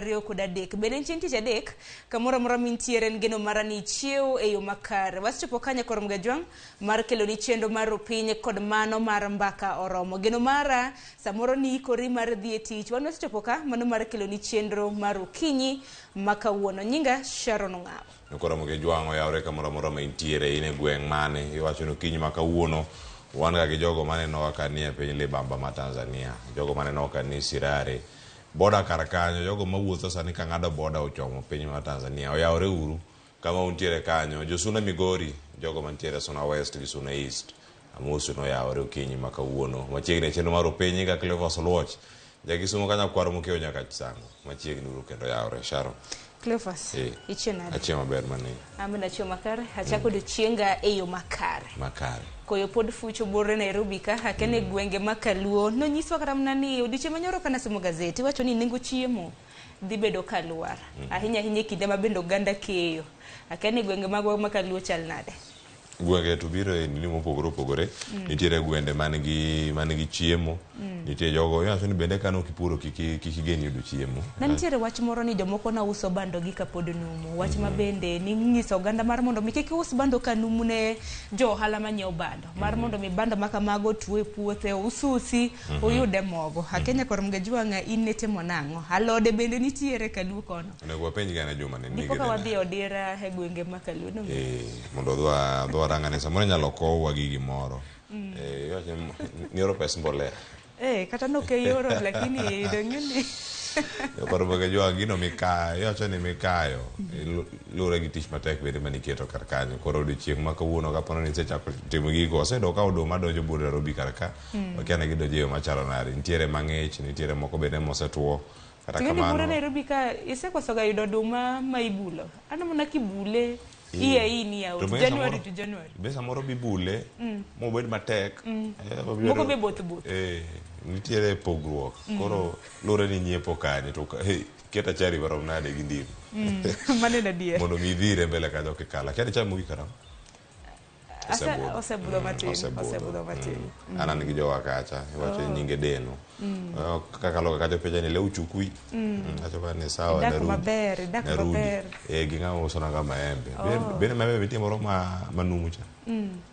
23. Bende en chieng' tich adek, kamoro amora mintiere en geno mara ni ichiew e yo makare. Wasechopo ka nyakor Mgajwang' mar keloni chenro mar Rupiny kod mano mar Mbaka Oromo. Geno mara samoro ni ikori mar dhi e tich. Wan wasechopo ka mano mar keloni chenro mar okinyi ma kawuono. Nyinga Sharon Ong'awo. Nyakor Mgajwang' oyawre kamoro amora ma intiere, in e gweng' mane? Iwacho ni okinyi ma kawuono wan ga gi jogo manenowa ka nie piny libamba ma Tanzania, jogo manenowa ka ni Sirare, boda kar kanyo, jogo mawuotho sani ka ng'ado boda ochomo piny mar Tanzania, oyawre uru kama untiere kanyo. Josuna Migori, jogo mantiere Suna West gi Suna East, amosu noyawore okinyi ma kawuono. Machiegni e chenro mar Opinyi ga Cleophas Oluoch, Jakisumo ka nyakwar Mokeo nyaka Chisango, machiegni uru kendo oyawore. Sharon. Cleophas, Eh. ichiew nade? Achiew maber mani. An bende achiew makare, achako odiochienga e yo makare. Makare. Koyo pod fucho bore Nairobi ka, akia ni gwenge ma kaluo. Nonyiswa kata mana ni odiochieng' manyoro kane asomo gazet, iwacho ni nengo chiemo dhi bedo ka lwar. Ahinya ahinya e kinde ma bende oganda keyo. Akia ni gwenge magwa ma kaluo chal nade. Gwenge to biro e nini mopogore opogore. Nitiere gwende man gi man gi chiemo. Nitie jogo iwacho ni bende kane ok ipuro kik kik igen yudo chiemo. Ne nitiere wach moro ni jomoko ne uso bando gi kapod numu. Wach ma bende ning'iso oganda mar mondo mi kik us bando ka numu ne jo ohala manyiewo bando. Mar mondo mi bando ma kamago otuo e puothe, ususi, uyude mogo. Akia nyakwar Mgajwang'a in nitimo nang'o? Alode bende nitiere kaluo kono. Onego wapenj gane Juma ni Dipo ka wadhi e odira e gwenge ma kaluo no. Eh, mondo odwa odwa rangane samoro inyalo kowwa gi gimoro. Eh, iwacho ni nioro pes mbolea. Eh, kata nok e yoro lakini dong'e ni Koro Mgajwang' gino mikayo, iwacho ni mikayo luwore gi tich matek bende maniketo kar kanyo. Koro odiochieng' ma kawuono kapo ni isechako timo gigo, waseyudo ka oduma donjo buore Nairobi kar ka. Wakia ni gidonjo e yo machalo nade. Nitiere mang'ich, nitiere moko bende mosetuo. Kata Ting'eni kamano bure Nairobi ka isekosoga yudo oduma ma ibulo. Aneno mana kibule year in year out. To be January samoro- to January. Be samoro bibule mobed matek. Eh, obiro- Moko be both both. Eh, nitiere pogruok. Koro luwore ni nyiepo kanye to ka- hey, ket achari marom nade gi ndim. Mano en adier. Mondo mi idhire mbele kanyo kikalo. Akia ni cham mogik karang'o? Osebudho. Osebudho matin. Osebudho. Osebudho matin. An an gi jowa kacha, iwacho ni nyinge Deno. Kakalo kacha penja ni leo chukui. Acho ka ni sawa Idak narudi. maber, idak Narudi. maber. Eh, gi ng'ama usona ga maembe. Bende maembe nitie moro ma manumu cha.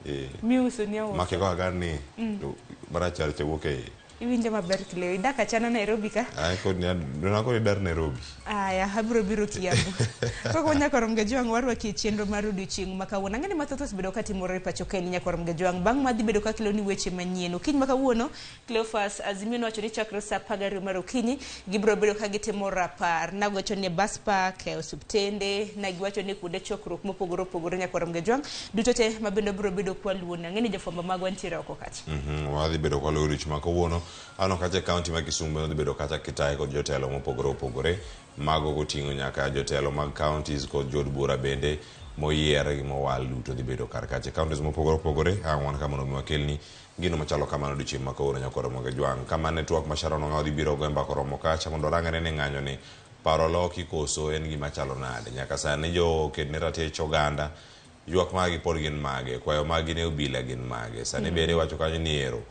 Eh. Miuso ni auso. Ma kiko aga ni to marachar cha wuok e iye. Iwinjo maber Cleo. Idak achana Nairobi ka. Ai kod ni dona kod idar Nairobi. Aya, abiro biro Kiambu. Koko nyakwar Mgajwang' warwaki e chenro mar odiochieng' ma kawuono. Ang'e ni mathoth osebedo ka timore e pacho kaendi nyakwar Mgajwang'. Bang' madhi bedo ka keloni weche manyien. Okinyi ma kawuono, Cleophas Azimio nowacho ni chakre saa 12 mar okinyi, gibiro bedo ka gitimo rapar. Nagocho ni e bus park, e osiptende, na giwacho ni kuonde chokruok mopogore opogore nyakwar Mgajwang'. Duto te ma bende obiro bedo kwaluwoni. Ang'e ni jofwambo magwa nitiere oko kacha. Wadhi bedo kwaluwo odiochieng' ma kawuono. Aneno kacha e kaunti ma Kisumu bende wadhi bedo kacha kitaye kod jotelo mopogore opogore. Mago koting'o nyaka jotelo mag counties kod jood bura bende moyier gi mowal duto dhi bedo kar kacha e counties mopogore opogore. Ang' wan ka mondo mi wakelni gino machalo kamano odiochieng' ma kawuono nyakwar Ramogi Ajwang'. Kama ne twak ma Sharon Ong'awo dhi biro go e mbaka oromo kacha mondo warangre ni ng'anyo ni paro loki koso en gima chalo nade. Nyaka sani jo ked ne ratich oganda ywak magi pod gin mage, kwayo magi ne obila gin mage. Sani bende iwacho kanyo ni ero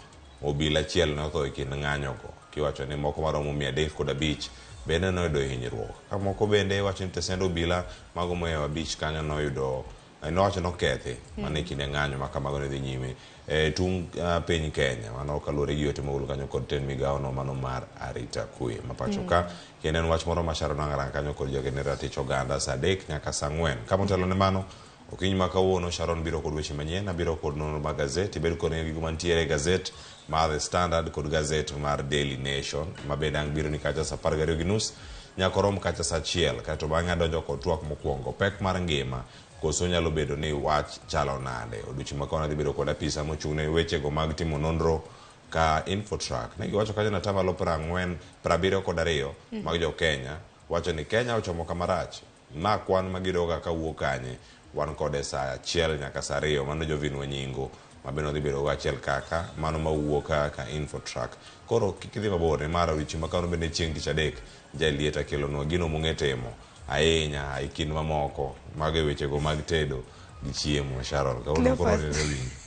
obila achiel ne otho e kind ng'anyo go. Kiwacho ni moko maromo 305 bende noyudo hinyruok. Ka moko bende iwacho ni tesend obila mago mohewo abich kanyo noyudo nowacho nokethi mana e kinde ng'anyo ma kamago ne dhi nyime e tung' piny Kenya. Mano kaluwore gi ote mogol kanyo kod tend migawo no mano mar arita kwe ma pacho ka. Kendo en wach moro ma Sharon Angarang kanyo kod joge ne ratich oganda saa 3 nyaka saa 4. Ka motelo ne mano, okinyi ma kawuono Sharon biro kod weche manyien, abiro kod nonro mag gazet, ibed kod gigo mantiere e gazet mar The Standard kod gazet mar Daily Nation ma bende ang' biro ni kacha saa 12:30 nyaka orom kacha saa 1 kaeto bang'e adonjo kod twak mokwongo pek mar ngima koso nyalo bedo ni wach chalo nade. Odiochieng' ma kawuono adhi bedo kod apisa mochung' ne wechego mag timo nonro ka Infotrack. Ne giwacho kanyo ni atamalo prang'wen, prabiriyo kod ariyo mag jo Kenya wacho ni Kenya ochomo kama rach. Ma kwan ma giyudoga kawuok kanye? Wan kode saa achiel nyaka saa ariyo. Mano Jovin Wanyingo ma bende wadhi bedo go achiel kaka mano mawuok ka Infotrack. Koro kik idhi mabor nimar odiochieng' ma kawuono bende chieng' tich adek Jalieta kelonwa gino mong'e timo ahinya e kind mamoko. Mago e wechego mag tedo gi chiemo Sharon. Kawuono koro Cleophas. nene winjo.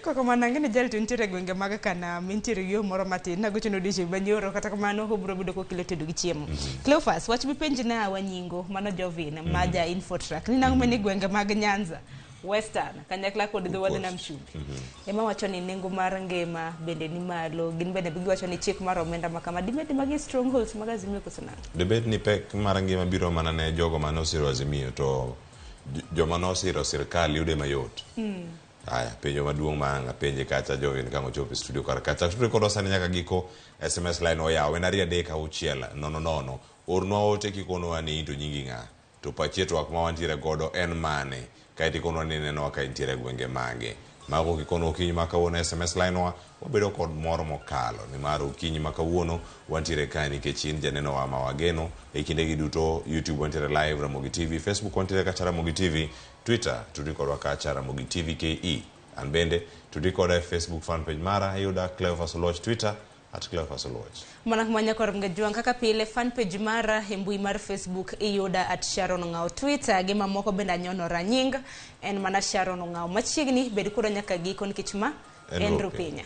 Koko mana ang'e ni jal to nitiere e gwenge mag Kanam, nitiere gi yo moro matin, nagocho ne odiochieng' manyoro, kata kamano obiro bedo kokelo tedo gi chiemo. Cleophas, wach mipenj na wanyingo, mano Jovin, ma ja Infotrack, ni nang'o mane gwenge mag Nyanza, Western, kanyakla kod dho wadh nam chumbi. Ema wacho ni nengo mar ngima bende ni malo, gin bende giwacho ni chik mar omenda ma kama dibed ni magi strongholds mag Azimio koso nang'o? Dibed ni pek mar ngima biro mana ne jogo mane osiro Azimio to joma nosiro sirkal yude mayot. Aya, penjo maduong' ma ang' apenje kacha Jovin ka ochopo e studio kar kacha. Studio kodwa sani nyaka giko SMS line oyaw en 2 3 6 0 0. Ornwa ote kikonowa ni in to nyingi ng'a. To pachi e twak ma wantiere godo en mane. Kaeto ikonwa ni inenowa ka intiere e gwenge mage. Mago kikono okinyi ma kawuono SMS line wa wabedo kod mor mokalo nimar okinyi ma kawuono wantiere ka nikech in janenowa ma wageno e kindegi duto. YouTube wantiere live Ramogi TV, Facebook wantiere kacha Ramogi TV, Twitter tudi kodwa kacha Ramogi TV KE. An bende tudi koda e Facebook fan page mara iyuda Cleophas Oluoch, Twitter at Cleophas Oluoch. Mana kuma nyakwar Mgajwang' kaka pile fan page mara e mbui mar Facebook iyuda at Sharon Ong'awo, Twitter gi mamoko bende anyonora nying en mana Sharon Ong'awo. Machiegni bed koda nyaka giko nikech ma En en Rupinya. Rupinya.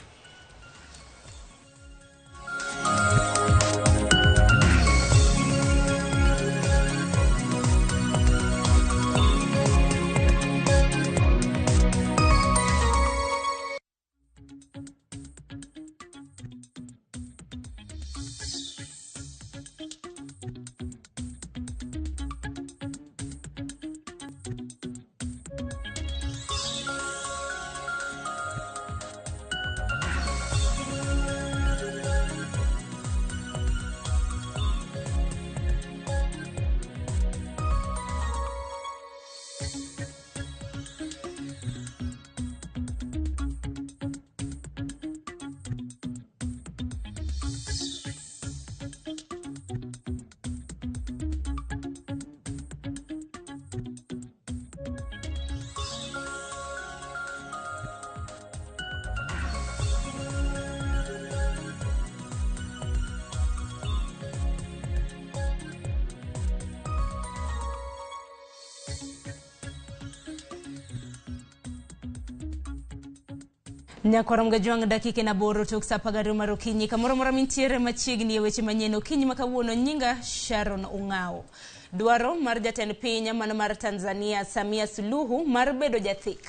Nyakwar Mgajwang' dakika en 8 tok sa 12 mar okinyi kamoro amora mintiere machiegni e weche manyien okinyi ma kawuono. Nyinga Sharon Ong'awo. Dwaro mar jatend piny mano mar Tanzania Samia Suluhu mar bedo jathik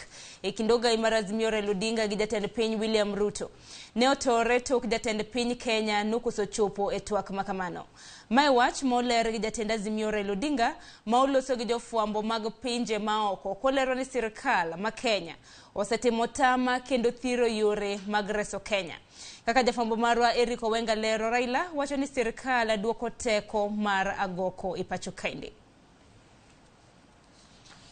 e kind ogai mar Azimio Raila Odinga gi jatend piny William Ruto ne otore tok jatend piny Kenya nokoso chopo e twak ma kamano. Mae wach moler gi jatend Azimio Raila Odinga ma oloso gi jofwambo mag pinje maoko kolero ni sirkal ma Kenya osetimo tama kendo thiro yore mag reso Kenya. Kaka jafwambo marwa Eric Owenga lero, Raila wacho ni sirkal duoko teko mar agoko e pacho kaendi.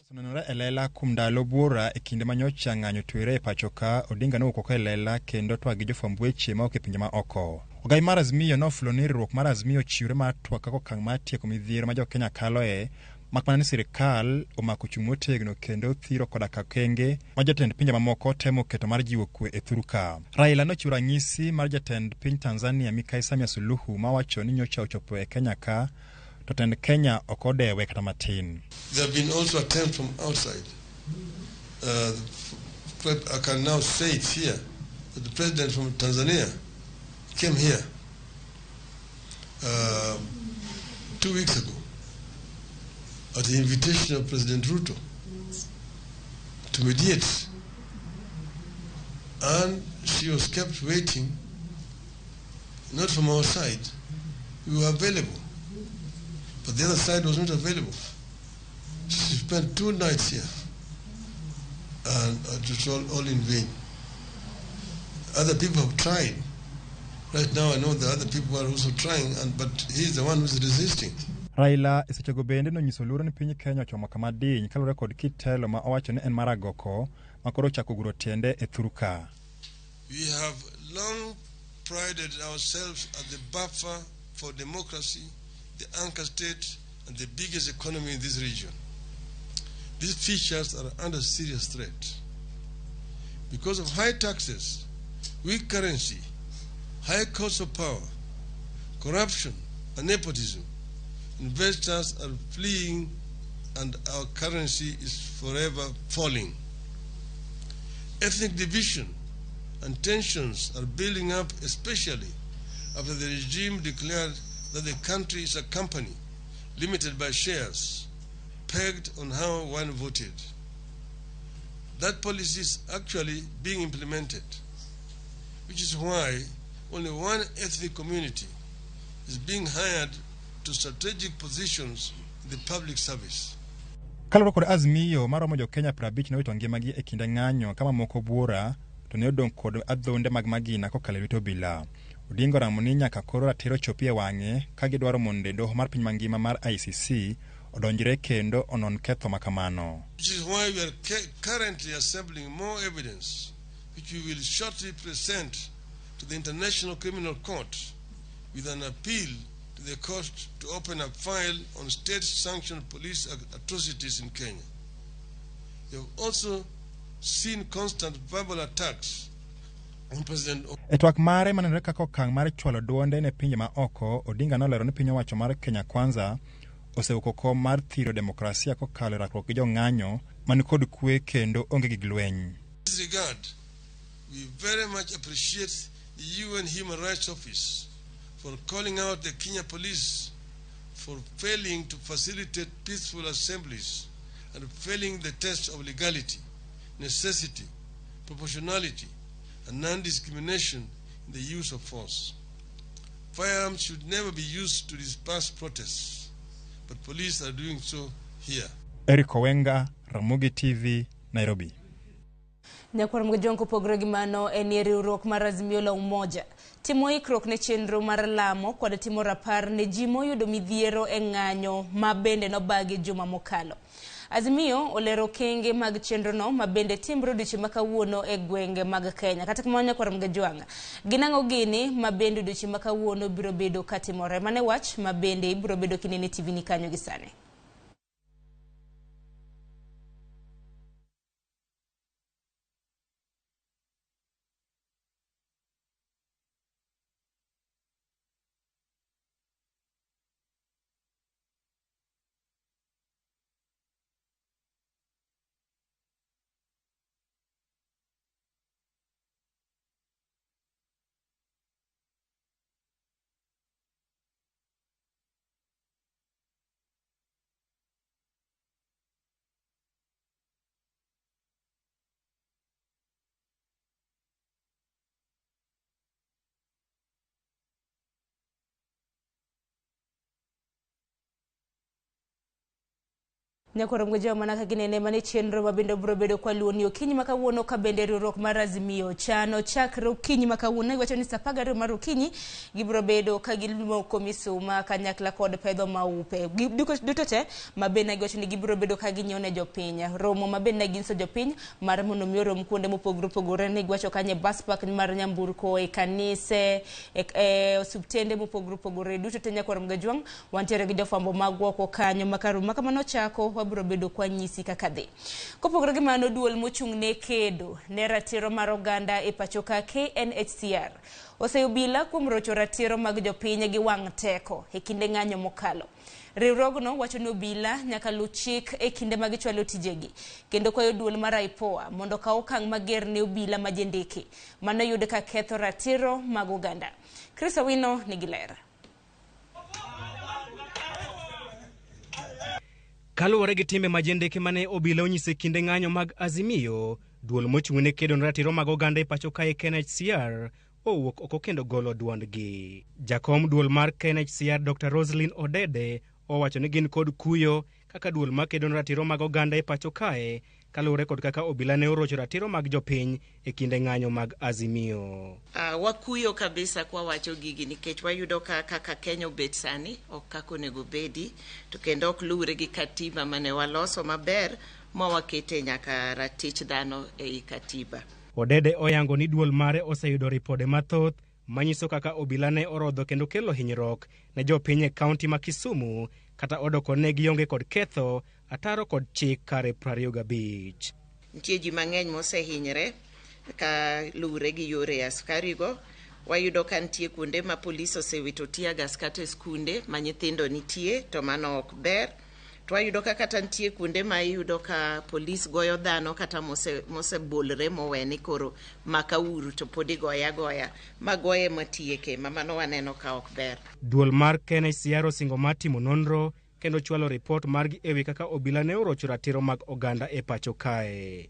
Osenenore e lela kuom ndalo buora e kinde ma nyocha ng'anyo twere e pacho ka, Odinga nowuok oko e lela kendo twak gi jofwamb weche mawuok e pinje ma oko. Ogai mar Azimio nofulo ni riwruok mar Azimio ochiwre mar twak kaka okang' mar tieko midhiero ma jokenya kaloe, mak mana ni sirikal omako chung' motegno kendo thiro koda ka okenge ma jotend pinje mamoko temo keto mar jiwo kwe e thuru ka. Raila nochiwo ranyisi mar jatend piny Tanzania Mikai Samia Suluhu mawacho ni nyocha ochopo e Kenya ka to tend Kenya ok odewe kata matin. There have been also attempts from outside. I can now say it here that the president from Tanzania came here 2 weeks ago at the invitation of President Ruto to mediate. And she was kept waiting, not from our side. We were available, but the other side was not available. She spent 2 nights here, and it was all in vain. Other people have tried. Right now, I know the other people are also trying, but he's the one who's resisting. Raila e sechego bende nonyiso luoro ni piny Kenya ochomo kama diny kaluwore kod kit telo ma owacho ni en mar agoko ma koro ochako guro tiende e thuru ka. We have long prided ourselves as the buffer for democracy, the anchor state, and the biggest economy in this region. These features are under serious threat. Because of high taxes, weak currency, high cost of power, corruption, and nepotism, investors are fleeing and our currency is forever falling. Ethnic division and tensions are building up, especially after the regime declared that the country is a company limited by shares, pegged on how one voted. That policy is actually being implemented, which is why only one ethnic community is being hired to strategic positions in the public service. Kaluwore kod Azimio maromo jo-Kenya 50 nowito ngimagi e kinde ng'anyo ka mamoko buora to ne odong' kod adhonde mag magina kokalo e lwet obila. Odinga oramo ni nyaka koro ratiro chopi e wang'e ka gidwaro mondo doho mar piny mangima mar ICC odonjre kendo onon ketho makamano. Which is why we are currently assembling more evidence, which we will shortly present to the International Criminal Court with an appeal to the court to open a file on state-sanctioned police atrocities in Kenya. We have also seen constant verbal attacks on President E twak mare manenore kaka okang' mar chwalo duonde ne pinje ma oko, Odinga nolero ni piny owacho mar Kenya Kwanza osewuok oko mar thiro demokrasia kokalo e rakruok gi jong'anyo man kod kwe kendo onge gig lweny. In this regard, we very much appreciate the UN Human Rights Office for calling out the Kenya police for failing to facilitate peaceful assemblies and failing the test of legality, necessity, proportionality, and non-discrimination in the use of force. Firearms should never be used to disperse protests, but police are doing so here. Eric Owenga, Ramogi TV, Nairobi. Nyakwar Mgejong kopogore gi mano en e riwruok mar Azimio la Umoja timo ikruok ne chenro mar lamo kod timo rapar ne ji moyudo midhiero e ng'anyo ma bende nobagi juma mokalo. Azimio olero okenge mag chenrono ma bende timre odiochieng' ma kawuono e gwenge mag Kenya. Kata kamano nyakwar Mgejwang', gin ang'o gini ma bende odiochieng' ma kawuono biro bedo katimore? Mano e wach ma bende ibiro bedo kinene e TV ni kanyo gi sani. Nyakwar Mgejwa mana ka ginene mane chenro ma bende biro bedo kwa luo ni okinyi ma kawuono ka bende riwruok mar Azimio chano chakre okinyi ma kawuono giwacho ni saa 12 mar okinyi gibiro bedo ka gilmoko misuma kanyakla kod pedho maupe duto te ma bende giwacho ni gibiro bedo ka ginyiewo ne jopiny romo ma bende ginyiso jopiny mar mondo mi orom kuonde mopogore opogore ne giwacho kanye bus park mar nyamburko e kanise e osiptende mopogore opogore duto te. Nyakwar Mgejwang' wantiere gi jofwambo magwa oko kanyo makarum makamano chako wabiro bedo kwa nyisi kaka dhi. Kopogore gi mano duol mochung' ne kedo ne ratiro mar oganda e pacho ka KNHCR oseyobila kuom rocho ratiro mag jopiny gi wang' teko e kinde ng'anyo mokalo. Riwruogno wacho ni obila nyaka luw chik e kinde ma gichwalo tijegi kendo kwayo duol mar IPOA mondo okaw okang' mager ne obila ma jendeke manoyud ka ketho ratiro mag oganda. Chris Owino nigi ler. Kaluwore gi timbe ma jendeke mane obila onyiso e kinde ng'anyo mag Azimio, duol mochung' ne kedo ne ratiro mag oganda e pacho kae KNHCR owuok oko kendo golo duondgi. Jakom duol mar KNHCR Dr. Roslyn Odede owacho ni gin kod kuyo kaka duol makedo ne ratiro mag oganda e pacho kae kaluwore kod kaka obila ne orocho ratiro mag jopiny e kinde ng'anyo mag Azimio. Wakuyo kabisa kwa wacho gigi nikech wayudo ka kaka Kenya obet sani ok kaka onego bedi to kendo ok luwre gi katiba mane waloso maber ma wakete nyaka ratich dhano ei katiba. Odede oyango ni duol mare oseyudo ripode mathoth manyiso kaka obila ne orodho kendo kelo hinyruok ne jopiny e kaunti ma Kisumu kata odoko ne gionge kod ketho ataro kod chik kare 25. Nitie ji mang'eny mosehinyre ka luwre gi yore askarigo. Wayudo ka nitie kuonde ma polis osewito tear gas kata e skunde ma nyithindo nitie to mano ok ber. To wayudo ka kata nitie kuonde ma iyudo ka polis goyo dhano kata mosebolre mowe ni koro maka uru to pod igoye agoya ma goye matieke ma mano waneno ka ok ber. Duol mar KNHCR osingo mar timo nonro kendo chwalo ripot margi ewi kaka obila ne orocho ratiro mag oganda e pacho kae.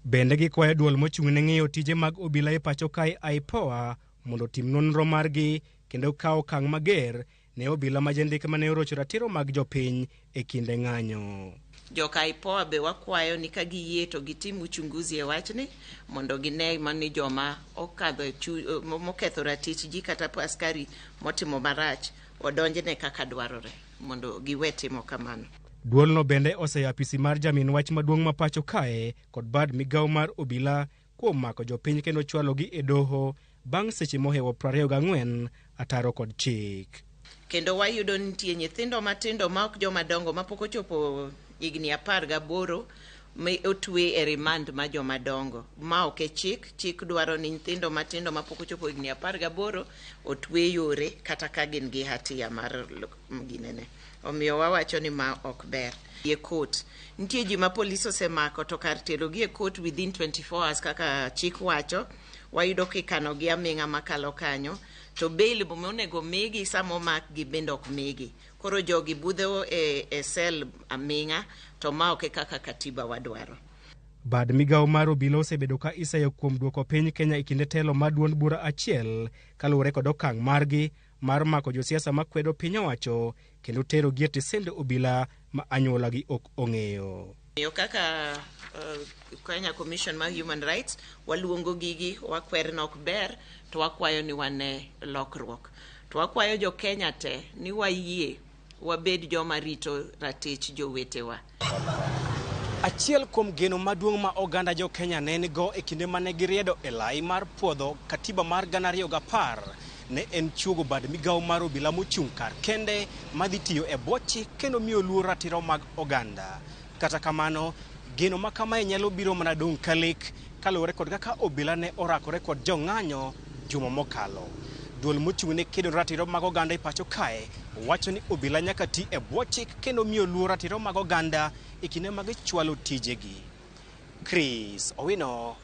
Bende gikwayo duol mochung' ne ng'iyo tije mag obila e pacho kae IPOA mondo otim nonro margi kendo kawo okang' mager ne obila ma jendeke mane orocho ratiro mag jopiny e kinde ng'anyo. Joka IPOA be wakwayo ni ka giyie to gitim uchunguzi e wachni mondo gine mani joma okadho moketho ratich ji kata askari motimo marach odonjne kaka dwarore mondo giwe timo kamano. Duolno bende oseyo apisi mar jamin wach maduong' ma pacho kae kod bad migawo mar obila kuom mako jopiny kendo chwalogi e doho bang' seche mohewo 24 ataro kod chik. Kendo wayudo nitie nyithindo matindo ma ok joma dongo mapok ochopo higni 18 ma otwe e remand ma joma dongo. Ma ok e chik, chik dwaro ni nyithindo matindo mapok ochopo higni 18 otwe yore kata ka gin gi hatia mar ginene. Omiyo wawacho ni ma ok ber. E court, nitie ji ma polis osemako to kar terogi e court within 24 hours kaka chik wacho, wayudo kikanogi aming'a makalo kanyo to bail monego migi sama omakgi bende ok migi. Koro jogi budho e sel aming'a to ma ok e kaka katiba wadwaro. Bad migawo mar obila osebedo ka iseyo kuom duoko piny Kenya e kinde telo mar duond bura achiel kaluwore kod okang' margi mar mako josiasa makwedo piny owacho kendo terogi e tesend obila ma anyuolagi ok ong'eyo. Yo kaka Kenya Commission mar Human Rights waluongo gigi wakwer ni ok ber to wakwayo ni wane lokruok. To wakwayo jo Kenya te ni wayie wabed joma rito ratich jowetewa. Achiel kuom geno maduong' ma oganda jo Kenya ne nigo e kinde mane giriedo e lai mar puodho katiba mar 2010 ne en chuogo bad migawo mar obila mochung' kar kende madhi tiyo e bwo chik kendo miyo luor ratiro mag oganda. Kata kamano, geno ma kamae nyalo biro mana dong' ka lek kaluwore kod kaka obila ne orakore kod jong'anyo juma mokalo. Duol mochung' ne kedo ratiro mag oganda e pacho kae wacho ni obila nyaka ti e bwo chik kendo miyo luor ratiro mag oganda e kinde ma gichwalo tijegi. Chris Owino,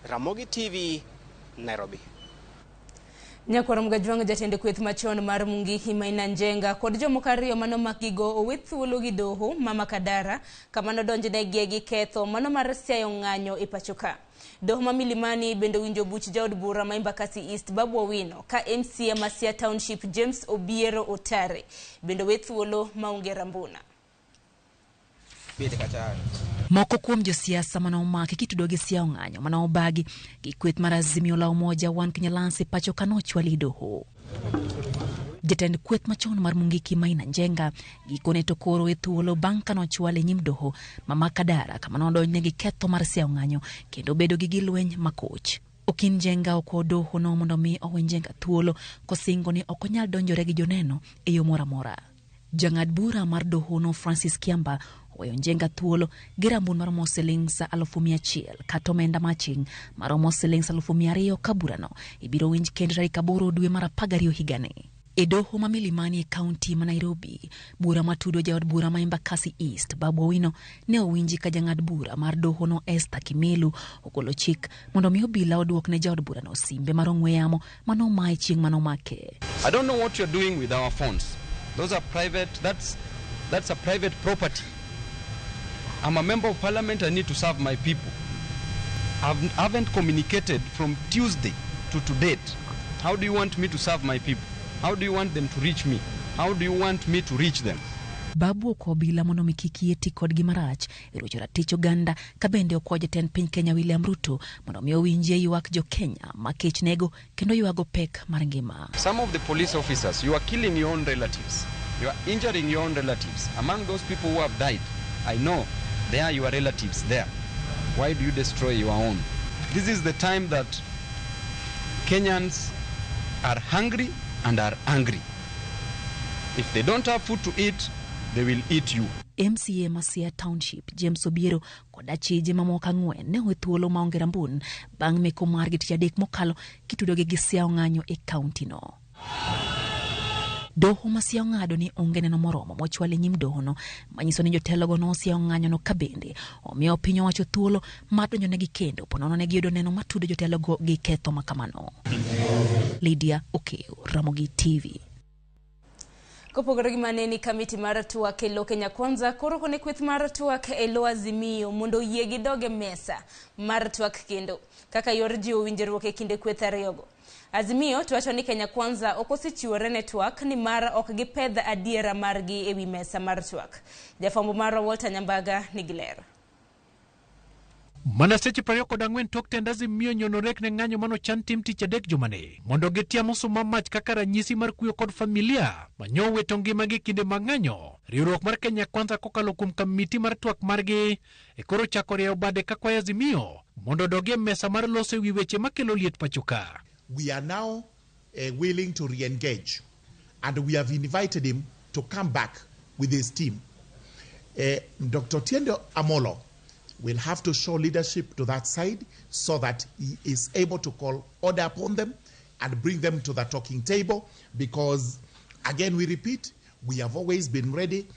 Ramogi TV, Nairobi. Nyakwar Mgajwang' jatend kweth machon mar Mungiki Maina Njenga kod jomoko ariyo manomakgigo owe thuolo gi doho ma Makadara kama nodonjnegi gi ketho mano mar siayo ng'anyo e pacho ka. Doho ma Milimani bende owinjo buch jaod bura ma Embakasi East Babu Owino ka MCA ma Siaya Township James Obiero Otare bende owe thuolo maonge rambuna. Moko kuom josiasa mane omaki kitudo gi siayo ng'anyo mane obagi gi kweth mar Azimio la Umoja One Kenya Alliance e pacho ka nochwali e doho. Jatend kweth machon mar Mungiki Maina Njenga gikone to koro e thuolo bang' kanochwale e nyim doho ma Makadara kama nodonjne gi ketho mar siayo ng'anyo kendo bedo gi gilweny makoch. Okin Njenga okwayo doho no mondo mi owe Njenga thuolo kosingo ni ok onyal donjore gi joneno e yo moro amora. Jang'ad bura mar dohono Francis Kiamba oweyo Njenga thuolo gi rambun maromo siling 100,000 kata omenda maching' maromo siling 200,000 ka burano ibiro winj kendo tarik 8 dwe mar 12 higani. E doho ma Milimani e kaunti ma Nairobi, bura matudo jaod bura ma Embakasi East Babu Owino ne owinji ka jang'ad bura mar dohono Esther Kimelu ogolo chik mondo mi obila oduok ne jaod burano simbe mar ong'we yamo manomaye chieng' manomake. I don't know what you're doing with our phones. Those are private, that's a private property. I'm a member of parliament, I need to serve my people. I haven't communicated from Tuesday to date. How do you want me to serve my people? How do you want them to reach me? How do you want me to reach them? Babu okwayo obila mondo mi kik yie ti kodgi marach e rocho ratich oganda ka bende okwayo jatend piny Kenya William Ruto mondo mi owinjie ywak jo Kenya ma kech nego kendo ywago pek mar ngima. Some of the police officers, you are killing your own relatives. You are injuring your own relatives. Among those people who have died, I know they are your relatives there. Why do you destroy your own? This is the time that Kenyans are hungry and are angry. If they don't have food to eat, they will eat you. MCA ma Siaya Township James Obiero kod achije mamoko 4 ne owe thuolo maonge rambun bang' meko margi tich adek mokalo kitudogi gi siayo ng'anyo e kaunti no. Doho ma Siaya ong'ado ni onge neno moromo mochwal e nyim dohono manyiso ni jotelogo nosiayo ng'anyono ka bende omiyo piny owacho thuolo mar donjonegi kendo ponono ne giyudo neno matudo jotelogo gi ketho ma kamano. Lydia Okeyo, Ramogi TV. Kopogore gi maneni, kamiti mar twak e lo Kenya Kwanza koro kone kweth mar twak e lo Azimio mondo oyie gidog e mesa mar twak kendo kaka yor jiwo winjruok e kinde kweth ariyogo. Azimio to wacho ni Kenya Kwanza ok osechiwore ne twak nimar ok gipedh adiera margi e wi mesa mar twak. Jafwambo marwa Walter Nyambaga nigi ler. Mana seche 24 tok tend Azimio nyono rek ne ng'anyo manochan tim tich adek jumani mondo gitiam osuma mach kaka ranyisi mar kuyo kod familia manyo wito ngimagi kinde mag ng'anyo. Riwruok mar Kenya Kwanza kokalo kuom kamiti mar twak margi e koro chako rieyo bade kakwayo Azimio mondo odog e mesa mar loso ewi weche makelo liet pacho ka. We are now willing to re-engage, and we have invited him to come back with his team. Dr. Otiende Amollo will have to show leadership to that side so that he is able to call order upon them and bring them to the talking table, because, again, we repeat, we have always been ready,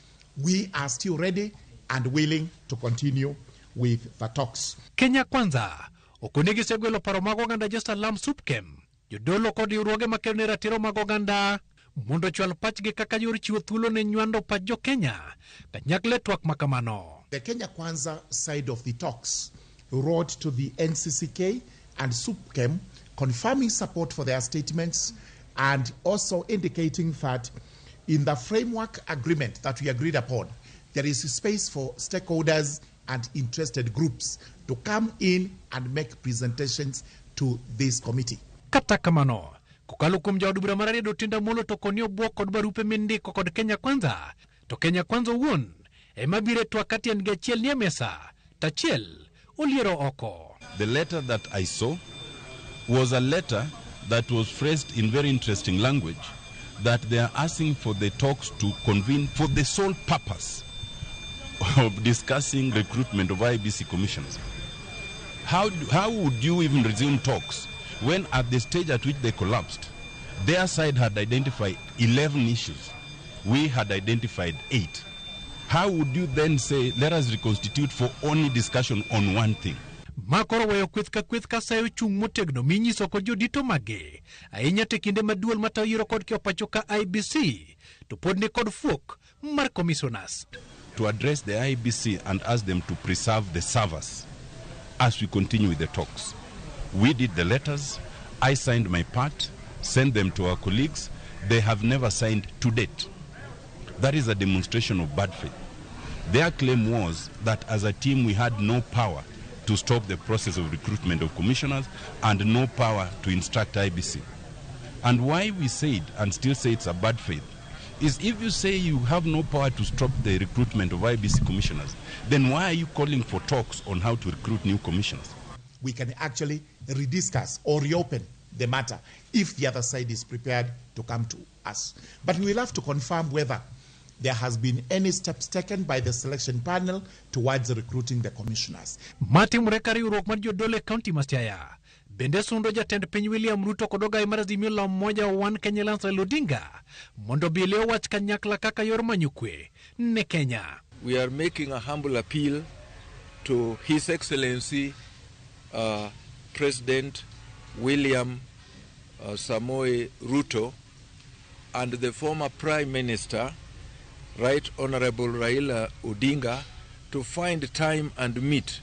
we are still ready and willing to continue with the talks. Kenya Kwanza okoni gisegwelo paro mag oganda jo-Salam Supkem, jodolo kod riwruoge makedo ne ratiro mag oganda mondo ochwal pachgi kaka yor chiwo thuolo ne nywando pach jo-Kenya kanyakla e twak makamano. The Kenya Kwanza side of the talks wrote to the NCCK and SUPKEM confirming support for their statements and also indicating that in the framework agreement that we agreed upon, there is space for stakeholders and interested groups to come in and make presentations to this committee. Kata kamano, kokalo kuom jaod bura mar Rarieda Otiende Amollo to koni obwok kod barupe mindiko kod Kenya Kwanza, to Kenya Kwanza owuon ema biro e twak ka tiendgi achiel nie mesa to achiel oliero oko. The letter that I saw was a letter that was phrased in very interesting language, that they are asking for the talks to convene for the sole purpose of discussing recruitment of IEBC commissioners. How would you even resume talks when at the stage at which they collapsed, their side had identified 11 issues. We had identified 8. How would you then say, let us reconstitute for only discussion on one thing? Ma koro weyo kweth ka kweth ka sayo chung' motegno minyiso kod jodito mage ahinya te kinde ma duol matayo yiero kod kiewo pacho ka IEBC to pod ni kod fuok mar commissioners. To address the IEBC and ask them to preserve the servers as we continue with the talks. We did the letters, I signed my part, sent them to our colleagues. They have never signed to date. That is a demonstration of bad faith. Their claim was that as a team we had no power to stop the process of recruitment of commissioners and no power to instruct IEBC. And why we said and still say it's a bad faith is if you say you have no power to stop the recruitment of IEBC commissioners, then why are you calling for talks on how to recruit new commissioners? We can actually rediscuss or reopen the matter if the other side is prepared to come to us. But we will have to confirm whether there has been any steps taken by the selection panel towards recruiting the commissioners. Matimore ka riwruok mar jodolo e kaunti ma Siaya bende sundo jatend piny William Ruto kod ogai mar Azimio la Umoja One Kenya Alliance Raila Odinga mondo obile owach kanyakla kaka yor manyo kwe ne Kenya. We are making a humble appeal to His Excellency President William Samoei Ruto and the former Prime Minister, Right Honorable Raila Odinga, to find time and meet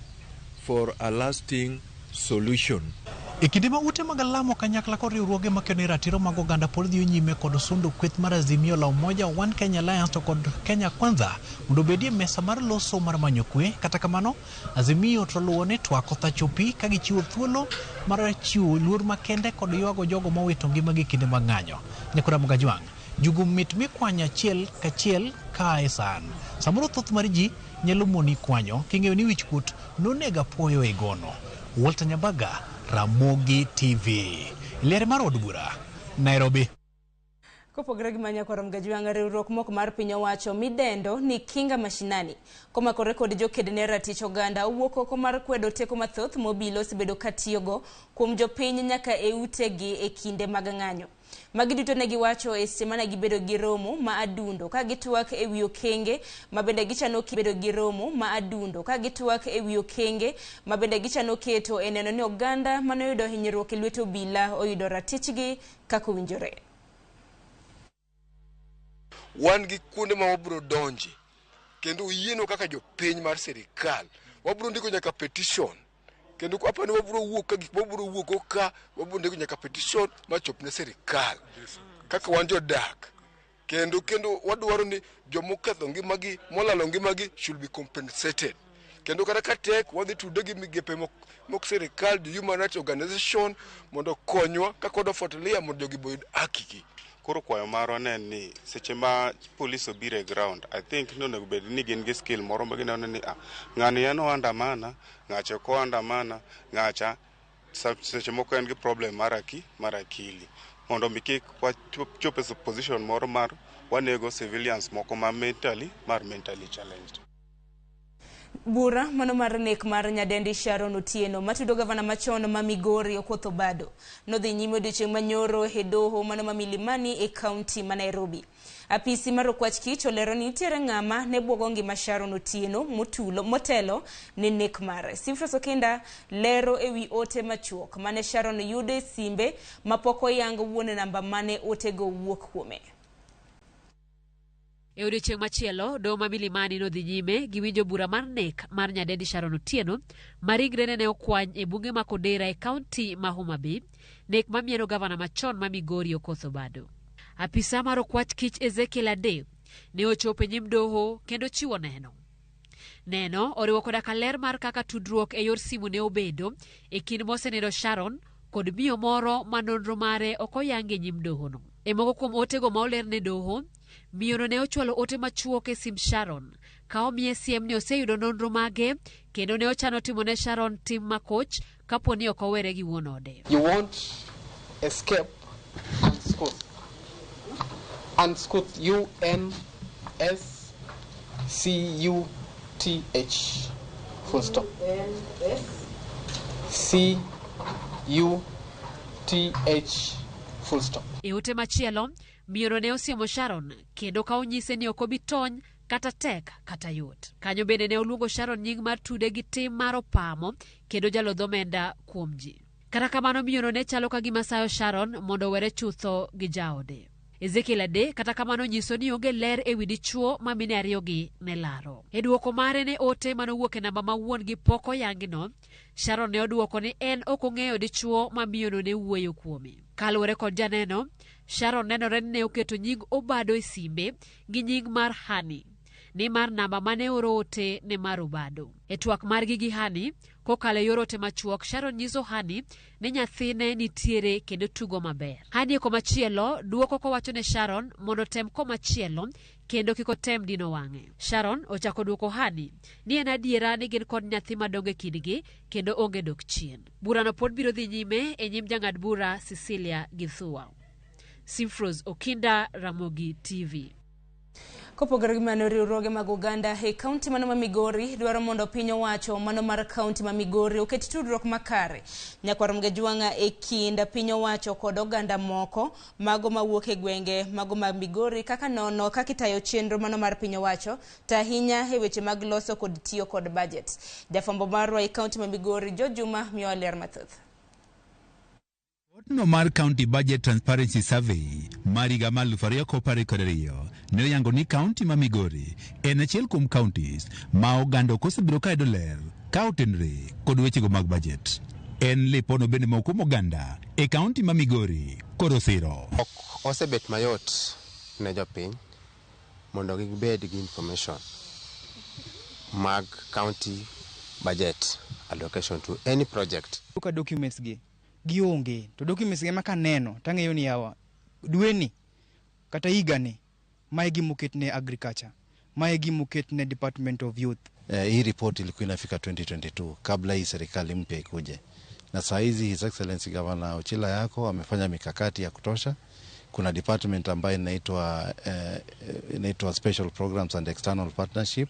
for a lasting solution. E kinde ma ute mag lamo kanyakla kod riwruoge makedo ne ratiro mag oganda pod dhi nyime kod sundo kweth mar Azimio la Umoja One Kenya Alliance to kod Kenya Kwanza mondo obedie mesa mar loso mar manyo kwe. Kata kamano, Azimio to luwo ni twak othacho pi ka gichiwo thuolo mar chiwo luor makende kod ywago jogo mowito ngimagi e kinde mag ng'anyo. Nyakora Mugajwang', jugu mit mikwanyo achiel kachiel ka e san. Samoro thoth mar ji nyalo moni kwanyo king'eyo ni wichkuot nonego apuoyo e gono. Walter Nyambaga, Ramogi TV. Liare mar od bura, Nairobi. Kopogore gi manya kwarom Gajwang', riwruok moko mar piny owacho midendo ni Kinga Mashinani komakore kod joked ne ratich oganda owuok oko mar kwedo teko mathoth mobilo osebedo katiyogo kuom jopiny nyaka e utegi e kinde mag ng'anyo. Magi duto ne giwacho e seche mane gibedo gi romo ma adundo ka gitwak e wi okenge ma bende gichano bedo gi romo ma adundo ka gitwak e wi okenge ma bende gichano keto e neno ni oganda manoyudo hinyruok e lwet obila oyudo ratichgi kaka owinjore. Wan gi kuonde ma wabiro donje kendo oyienwa kaka jopiny mar sirikal wabiro ndiko nyaka petition kendo apani wabiro wuok ka gik mabiro wuok ka wabiro ndiko nyaka petition machop ne sirikal kaka wan jodak kendo wadwaro ni jomoketho ngimagi molalo ngimagi should be compensated kendo kata ka tek wadhi tude gi migepe mok sirikal jo human rights organization mondo konywa kaka wadwa fuatilia mondo jogi boyud haki gi. Koro kwayo marwa ne en ni seche ma police obiro e ground, I think ni onego bed ni gin gi skill moro ma gineno ni ng'ani en oandamana, ng'acha ok oandamana, ng'acha seche moko en gi problem mar akili. Mondo mi kik wachop e position moro mar wanego civilians moko ma mentally challenged. Bura mano mar nek mar nyadendi Sharon Otieno matudo gavana machon ma Migori Okoth Obado nodhi nyime odiochieng' manyoro e doho mano ma Milimani e kaunti ma Nairobi. Apisi mar okwach kich olero ni nitiere ng'ama ne buogo ngima Sharon Otieno motelo ne nek mare. Simfros Okinda lero ewi ote machuok mane Sharon yudo e simbe mapok oyang wuon namba mane otego wuok kuome. E odiochieng' machielo, doho ma Milimani nodhi nyime gi winjo bura mar nek mar nyadendi Sharon Otieno ma ringrene ne okwany e bunge ma Kodera e kaunti ma Homa Bay, nek mamieno gavana machon ma Migori Okoth Obado. Apisa mar okwach kich Ezekiel Ade ne ochopo e nyim doho kendo chiwo neno. Neno oriwo koda ka ler mar kaka tudruok e yor simu ne obedo e kind mosenindo Sharon kod miyo moro ma nonro mare ok oyang e nyim dohono. E moko kuom otego ma oler ne doho, miyono ne ochwalo ote machuok e sim Sharon ka omiye siem ni oseyudo nonro mage kendo ne ochano timo ne Sharon tim makoch kapo ni ok owere gi wuon ode. You won't escape unscathed. Unscathed, U-N-S-C-U-T-H, full stop. C-U-T-H, full stop. E ote machielo, miyono ne osiemo Sharon kendo ka onyise ni ok obi tony kata tek kata yot. Kanyo bende ne oluongo Sharon nying mar tude gi tim mar opamo kendo jalodh omenda kuom ji. Kata kamano miyono ne chalo ka gima sayo Sharon mondo owere chutho gi jaode. Ezekiel Ade kata kamano nyiso ni onge ler ewi dichuo ma mine ariyogi ne laro. E duoko mare ne ote manowuok e namba ma wuon gi pok oyangino, Sharon ne oduoko ni en ok ong'eyo dichuo ma miyono ne wuoyo kuome. Kaluwore kod janeno, Sharon nenore ni ne oketo nying Obado e simbe gi nying mar Hani, nimar namba mane oro ote ne mar Obado. E twak margi gi Hani, kokalo e yor ote machuok, Sharon nyiso Hani ni nyathine nitiere kendo tugo maber. Hani e komachielo duoko kowacho ne Sharon mondo tem komachielo kendo kik otem dino wang'e. Sharon ochako duoko Hani ni en adiera ni gin kod nyathi madongo e kindgi kendo onge dok chien. Burano pod biro dhi nyime e nyim jang'ad bura Cecilia Githua. Simfros Okinda, Ramogi TV. Kopogore gi mano, riwruoge mag oganda e kaunti mano ma Migori dwaro mondo piny owacho mano mar kaunti ma Migori oket tudruok makare nyakwar Mgejwang'a e kind piny owacho kod oganda moko mago mawuok e gwenge mago mag Migori kaka nono kaka itayo chenro mano mar piny owacho to ahinya e weche mag loso kod tiyo kod budget. Jafwambo marwa e kaunti ma Migori George Juma miyo ler mathoth. No mar County Budget Transparency Survey mar higa mar 2022 ne oyango ni kaunti ma Migori en achiel kuom counties ma oganda ok osebiro ka yudo ler ka otenore kod wechego mag budget. En lipono bende moko kuom oganda e kaunti ma Migori koro siro. Ok osebet mayot ne jopiny mondo gibed gi information mag county budget allocation to any project. Ka documents gi gionge to documents gi ema kaneno tang'eyo ni yawa dweni kata higani mae gima oket ne agriculture, mae gima oket ne Department of Youth. Hii report ilikuwa inafika 2022 kabla hii serikali mpya ikuje, na saa hizi His Excellency Governor Ochila Yako amefanya mikakati ya kutosha. Kuna department ambayo inaitwa Special Programs and External Partnership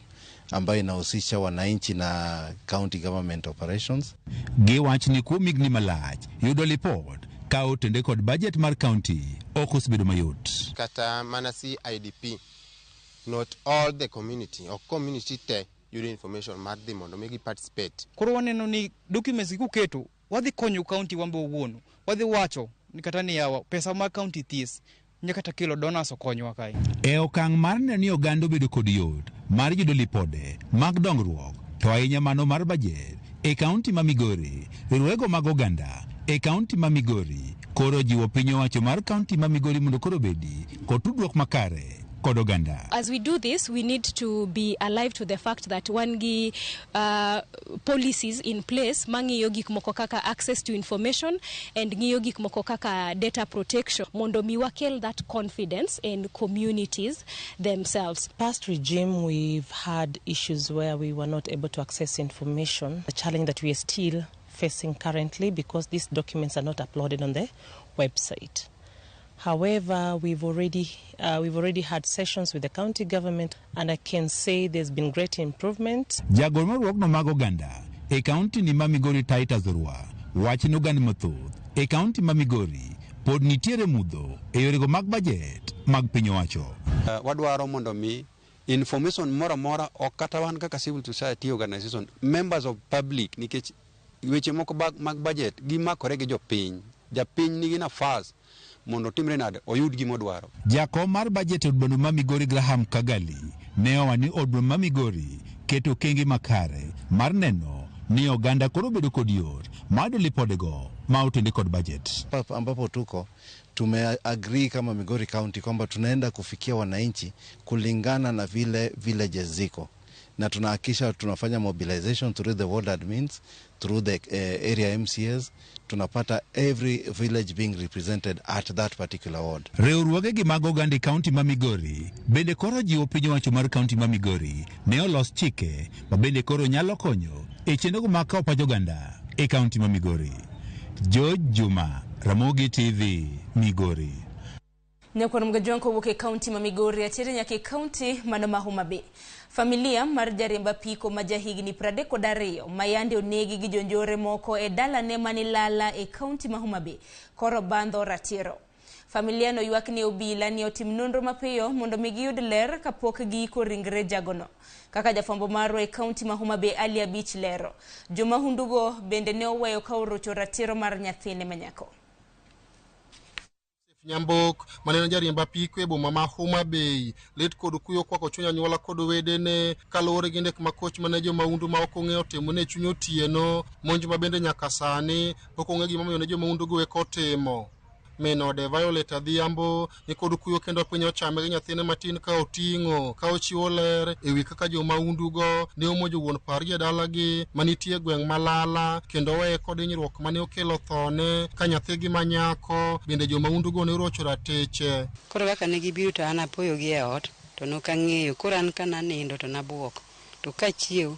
ambayo inahusisha wananchi na county government operations. Giwach ni kuom higni malach yudo lipot Ka otende kod bajet mar kaunti ok osebedo mayot. Kata mana CIDP, not all the community, ok community te yudo information mar dhi mondo mi gi participate. Koro waneno ni documents gi kuketo wadhi konyo county wan be owuon. Wadhi wacho ni kata ni yawa pesa mag county this nyaka kata kelo donors okonywa kae. E okang' mar neno ni oganda obedo kod yot mar yudo lipode mag dongruok to ahinya mano mar bajet e kaunti ma Migori, riwruoge mag oganda e kaunti ma Migori koro jiwo piny owacho mar kaunti ma Migori mondo koro obedi kod tudruok makare kod oganda. As we do this, we need to be alive to the fact that wan gi policies in place mang'iyo gik moko kaka access to information and ng'iyo gik moko kaka data protection mondo mi wakel that confidence in communities themselves. Past regime, we've had issues where we were not able to access information, a challenge that we are still facing currently because these documents are not uploaded on the website. However, we've already had sessions with the county government, and I can say there's been great improvement. Jagol mar riwruogno mag oganda e kaunti ni ma Migori Titus Orwa wacho ni oganda mathoth e kaunti ma Migori pod nitiere mudho e yorego mag bajet mag piny owacho. Wadwaro mondo mi information moro amora ok kata wan kaka civil society organization, members of public, nikech weche moko mag budget gimakore gi jopiny. Japiny nigi nafas mondo otimre nade oyud gima odwaro. Jakom mar bajet e od bura ma Migori Graham Kagali ne owacho ni od bura ma Migori keto okenge makare mar neno ni oganda koro bedo kod yot mar yudo lipodego ma otende kod bajet. Ambapo tuko tume agree kama Migori County kwamba tunaenda kufikia wananchi kulingana na vile villages ziko, na tunahakikisha tunafanya mobilization through the ward admins, through the area MCAs. Tunapata every village being represented at that particular ward. Riwruoge gi mag oganda e kaunti ma Migori bende koro jiwo piny owacho mar kaunti ma Migori ne olos chike ma bende koro nyalo konyo e chenrogo mag kawo pach oganda e kaunti ma Migori. George Juma, Ramogi TV, Migori. Nyakwar Mgajwang' kowuok e kaunti ma Migori atere nyaka e kaunti mano ma Homa Bay. Familia mar jariemb apiko ma jahigni 32 ma yande onegi gi jonjore moko e dalane mani Lala e kaunti ma Homa Bay koro bandho ratiro. Familia no ywak ni obila ni otim nonro mapiyo mondo mi giyud ler kapok giiko ringre jagono. Kaka jafwambo marwa e kaunti ma Homa Bay Ali Abich lero, jomahundugo bende ne oweyo ka orocho ratiro mar nyathine manyako. Nyambok mane en jariemb apiko e boma ma Homa Bay lit kod kuyo kwako chuny anyuola kod wedene kaluwore gi nek makoch mane jomahundu ma ok ong'eyo otimo ne chuny otieno, monj ma bende nyaka sani pok ong'e gimomiyo ne jomahundu go eko otimo. Min ode Violet Adhiambo ni kod kuyo kendo piny ochame gi nyathine matin ka oting'o ka ochiwo ler ewi kaka jomahundu go ne omonjo wuon pargi e dalagi manitie e gweng' ma Lala kendo weye kod hinyruok mane okelo thone ka nyathigi manyako bende jomahundu go ne orocho ratiche. Koro kaka ne gibiro to an apoyogi e ot to nok ang'eyo. Koro an ka nanindo to nabuok. To kachiew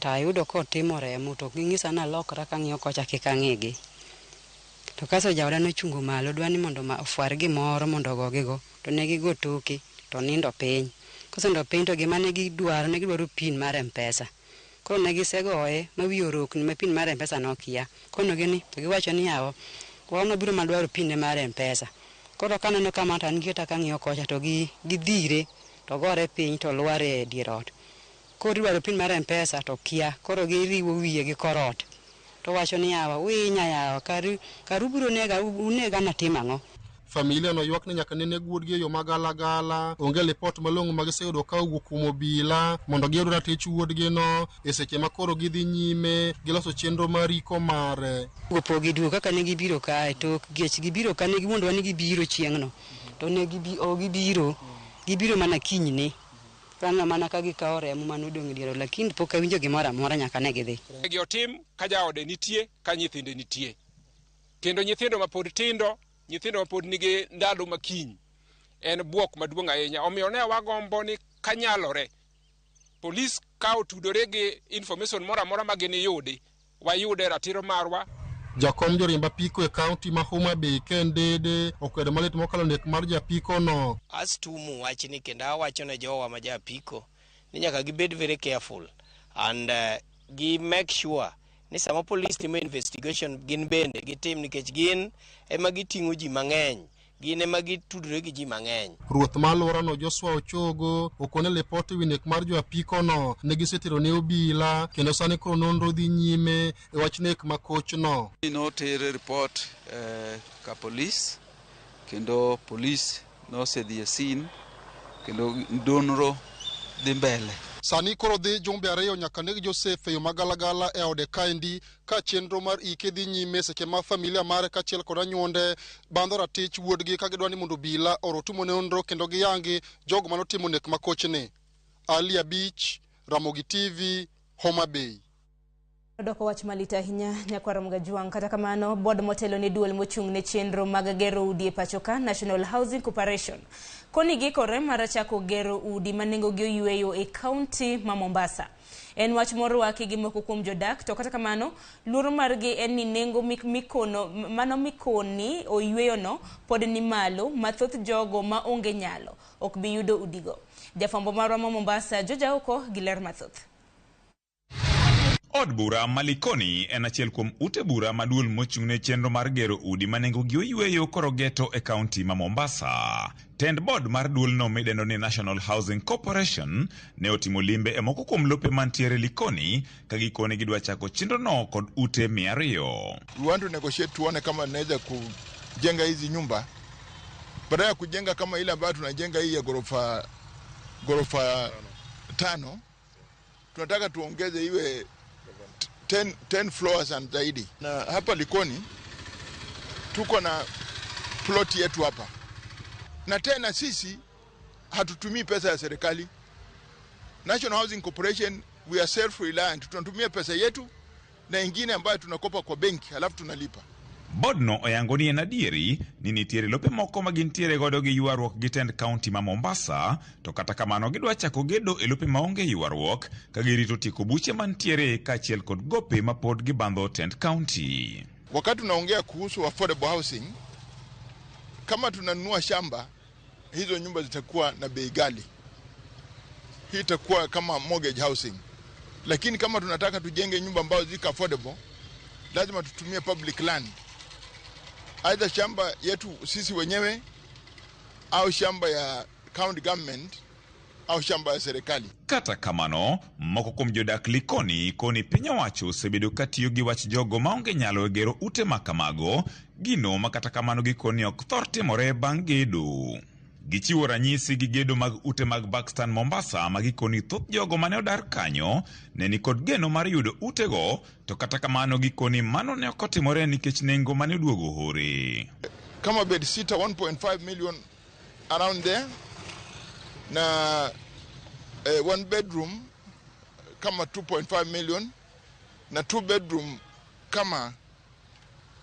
to ayudo kotimo remo to ok ging'isa ni alokra kang'iyo kocha kik ang'igi. To kasto jaoda nochungo malo dwa ni mondo ofwar gimoro mondo ogogigo. To ne gigo toke to onindo piny. Kosenindo piny to gima ne gidwaro, ne gidwaro PIN mar M-Pesa. Koro ne gisegoye ma wiye orokni ma PIN mar M-Pesa nokia. Konogi ni to giwacho ni yawa wan wabiro mana dwaro PIN ne mar M-Pesa. Koro kaneno kamano to an giketa kang'iyo kocha to gidhire to gore piny to lwar e dier ot. Koro idwaro PIN mar M-Pesa to kia. Koro giriwo wiye gi kor ot. To wacho ni yawa uhinya yawa karu ubiro nega unega natim ang'o. Familia no ywak ni nyaka nene wuodgi e yo magalagala onge lipot malong'o ma giseyudo ka owuok kuom obila mondo giyud ratich wuodgi no e seche ma koro gidhi nyime giloso chenro mar iko mare. Pok giduogo kaka ne gibiro kae to gech gibiro ka ne giwuondowa ni gibiro chieng'no to ne ok gibiro, gibiro mana kinyne. Aneno mana ka gikawo remo manodong' e dier ot lakini pok awinjo gimoro amora nyaka ne gidhi. Gi otim ka jaode nitie, ka nyithinde nitie. Kendo nyithindo mapod tindo, nyithindo mapod nigi ndalo makiny en buok maduong' ahinya. Omiyo ne wagombo ni kanyalore, polis ka otudore gi information moro amora ma giniyudi, wayude ratiro marwa. Jakom joriemb apiko e kaunti ma Homa Bay Ken Dede okwedo malit mokalo nek mar japiko no. Astumu wachni kendo awacho ne jowa ma japiko ni nyaka gibed very careful and gi make sure Ni sama polis timo investigation gin bende gitim nikech gin ema giting'o ji mang'eny, gin ema gitudore gi ji mang'eny. Ruoth ma alworano Joshua Ochogo okone lipot ewi nek mar jo apiko no ne gisetero ne obila kendo sani koro nonro dhi nyime e wach nek ma kochno. Noter report ka polis kendo polis nosedhi e scene kendo nonro dhi mbele. Sani koro dhi jumbe 2 nyaka neg Joseph e yo magalagala e ode kaendi ka chenro mar ike dhi nyime seche ma familia mare kaachiel kod anyuonde bandho ratich wuodgi ka gidwa ni mondo obila oro timo nonro kendo giyangi jogo manotimo nek makochni. Ali Abich, Ramogi TV, Homa Bay. Odoko wach malit ahinya nyakwar Mgajwang'. Kata kamano, bod motelo ne duol mochung' ne chenro mag gero udi e pacho ka, National Housing Corporation, koni giikore mar chako gero udi ma nengogi oyweyo e kaunti ma Mombasa. En wach morwaki gi moko kuom jodak, to kata kamano, luoro margi en ni nengo mikono, mano mikoni oyweyono pod ni malo ma thoth jogo ma onge nyalo ok bi yudo udigo. Jafwambo marwa ma Mombasa, George Aoko, gi ler mathoth. Od bura ma Likoni en achiel kuom ute bura ma duol mochung' ne chenro mar gero udi ma nengogi oyweyo koro geto e kaunti ma Mombasa. Tend bod mar duolno midendo ni National Housing Corporation ne otimo limbe e moko kuom lope mantiere Likoni ka gikone gidwa chako chenrono kod ute 200. We want to negotiate tuone kama tunaweza kujenga hizi nyumba badala ya kujenga kama ile ambayo tunajenga hii ya ghorofa 5, tunataka tuongeze iwe 10 floors and zaidi. Na hapa Likoni tuko na plot yetu hapa, na tena sisi hatutumii pesa ya serikali. National Housing Corporation, we are self reliant, tunatumia pesa yetu na ingine ambayo tunakopa kwa benki halafu tunalipa. Bodno oyango ni en adieri ni nitiere lope moko ma gintiere godo gi ywaruok gi tend kaunti ma Mombasa, to kata kamano gidwa chako gedo e lope maonge ywaruok ka girito tieko buche mantiere kaachiel kod gope ma pod gibandho tend kaunti. Wakati tunaongea kuhusu affordable housing, kama tunanunua shamba, hizo nyumba zitakuwa na bei ghali. Hii itakuwa kama mortgage housing. Lakini kama tunataka tujenge nyumba ambazo ziko affordable, lazima tutumie public land. Either shamba yetu sisi wenyewe au shamba ya county government au shamba ya serikali. Kata kamano, moko kuom jodak Likoni koni piny owacho osebedo katiyo gi wach jogo maonge nyalo e gero ute ma kamago, gino ma kata kamano gikoni ok thor timore bang' gedo. Gichiwo ranyisi gi gedo mag ute mag Buxton Mombasa ma gikoni thoth jogo mane odar kanyo ne nikod geno mar yudo utego, to kata kamano gikoni mano ne ok otimore nikech nengo mane oduogo hore. Kama bed sita 1.5 million around there, na one bedroom kama 2.5 million na 2 bedroom kama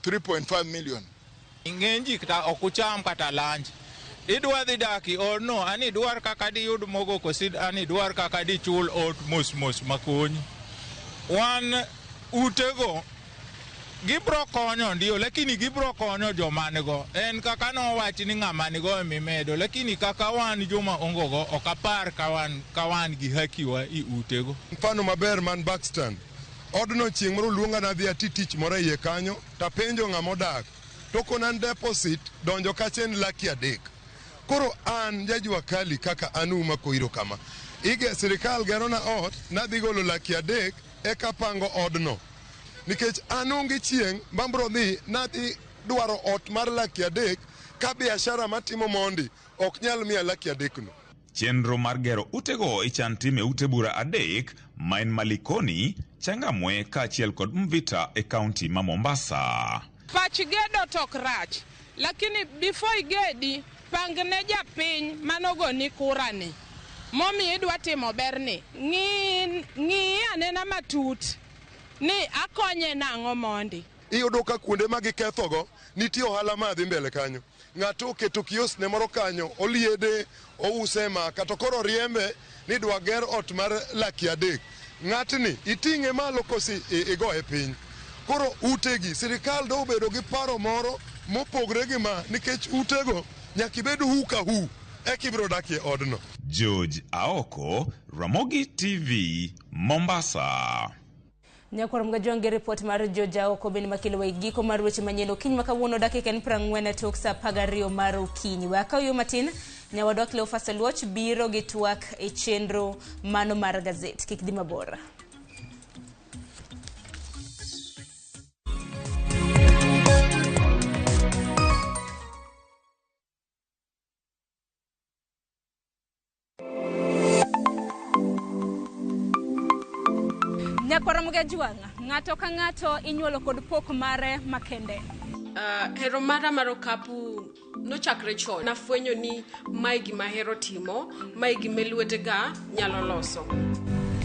3.5 million. Ng'eny ji kata ok ucham kata lunch. Idwa dhi dak e odno, ani dwar kaka diyud mogo kosi ani dwar kaka dichul ot mos mos makonyi. Wan utego gibro konyo ndio, lakini gibro konyo joma nigo. En kaka nowach ni ng'ama nigo emimedo, lakini kaka wan joma onge go ok apar ka wan gi haki wa i utego. Mfano maber man Buxton, odno chieng' moro luonga nadhi ati tich moro e iye kanyo, tapenjo ng'ama odak, to kona en deposit donjo kacha en laki 3. Koro an jajua kali kaka an uma koiro kama. Ige sirikal gerona ot, nadhi golo laki 3 eka pango odno. Nikech an onge chieng' mabro dhi nadhi dwaro ot mar laki 3 ka biashara matimo mondi ok nyal miya laki 3 no. Chenro mar gero utego ichan tim e ute bura 3 ma en Malikoni, Changamwe kaachiel kod Mvita e kaunti ma Mombasa. Pach gedo to ok rach, lakini before igedi, pang ne japiny manogoni kura ni. Momiyo idwa timo berni, ng'i anena matut ni akonye nang'o mondi. Iyudo ka kuonde ma gikethogo nitie ohala ma dhi mbele kanyo. Ng'ato oketo kiosk ne moro kanyo, oliede, ouse maka, to koro riembe ni dwa ger ot mar laki 3. Ng'atni iting'e malo kosi igoye piny. Koro utegi, sirikal do obedo gi paro moro mopogre gi ma, nikech utego nyaka ibed hu ka hu eka ibiro dakie odno. George Aoko, Ramogi TV, Mombasa. Nyakwar Mgajwang' gi ripot mar Joja oko bende makelo wa e giko mar weche manyien okinyi ma kawuono dakika en 40 tok saa 12 mar okinyi. We akaw yo matin, nyawadwa Cleophas Oluoch biro gi twak e chenro mano mar gazet. Kik dhi mabor. Nyakwar Mgajwang', ng'ato ka ng'ato inyuolo kod pok mare makende. Hero mara mar okapu nochakre chon. Nafwenyo ni mae gima ahero timo, mae gima lwetega nyalo loso.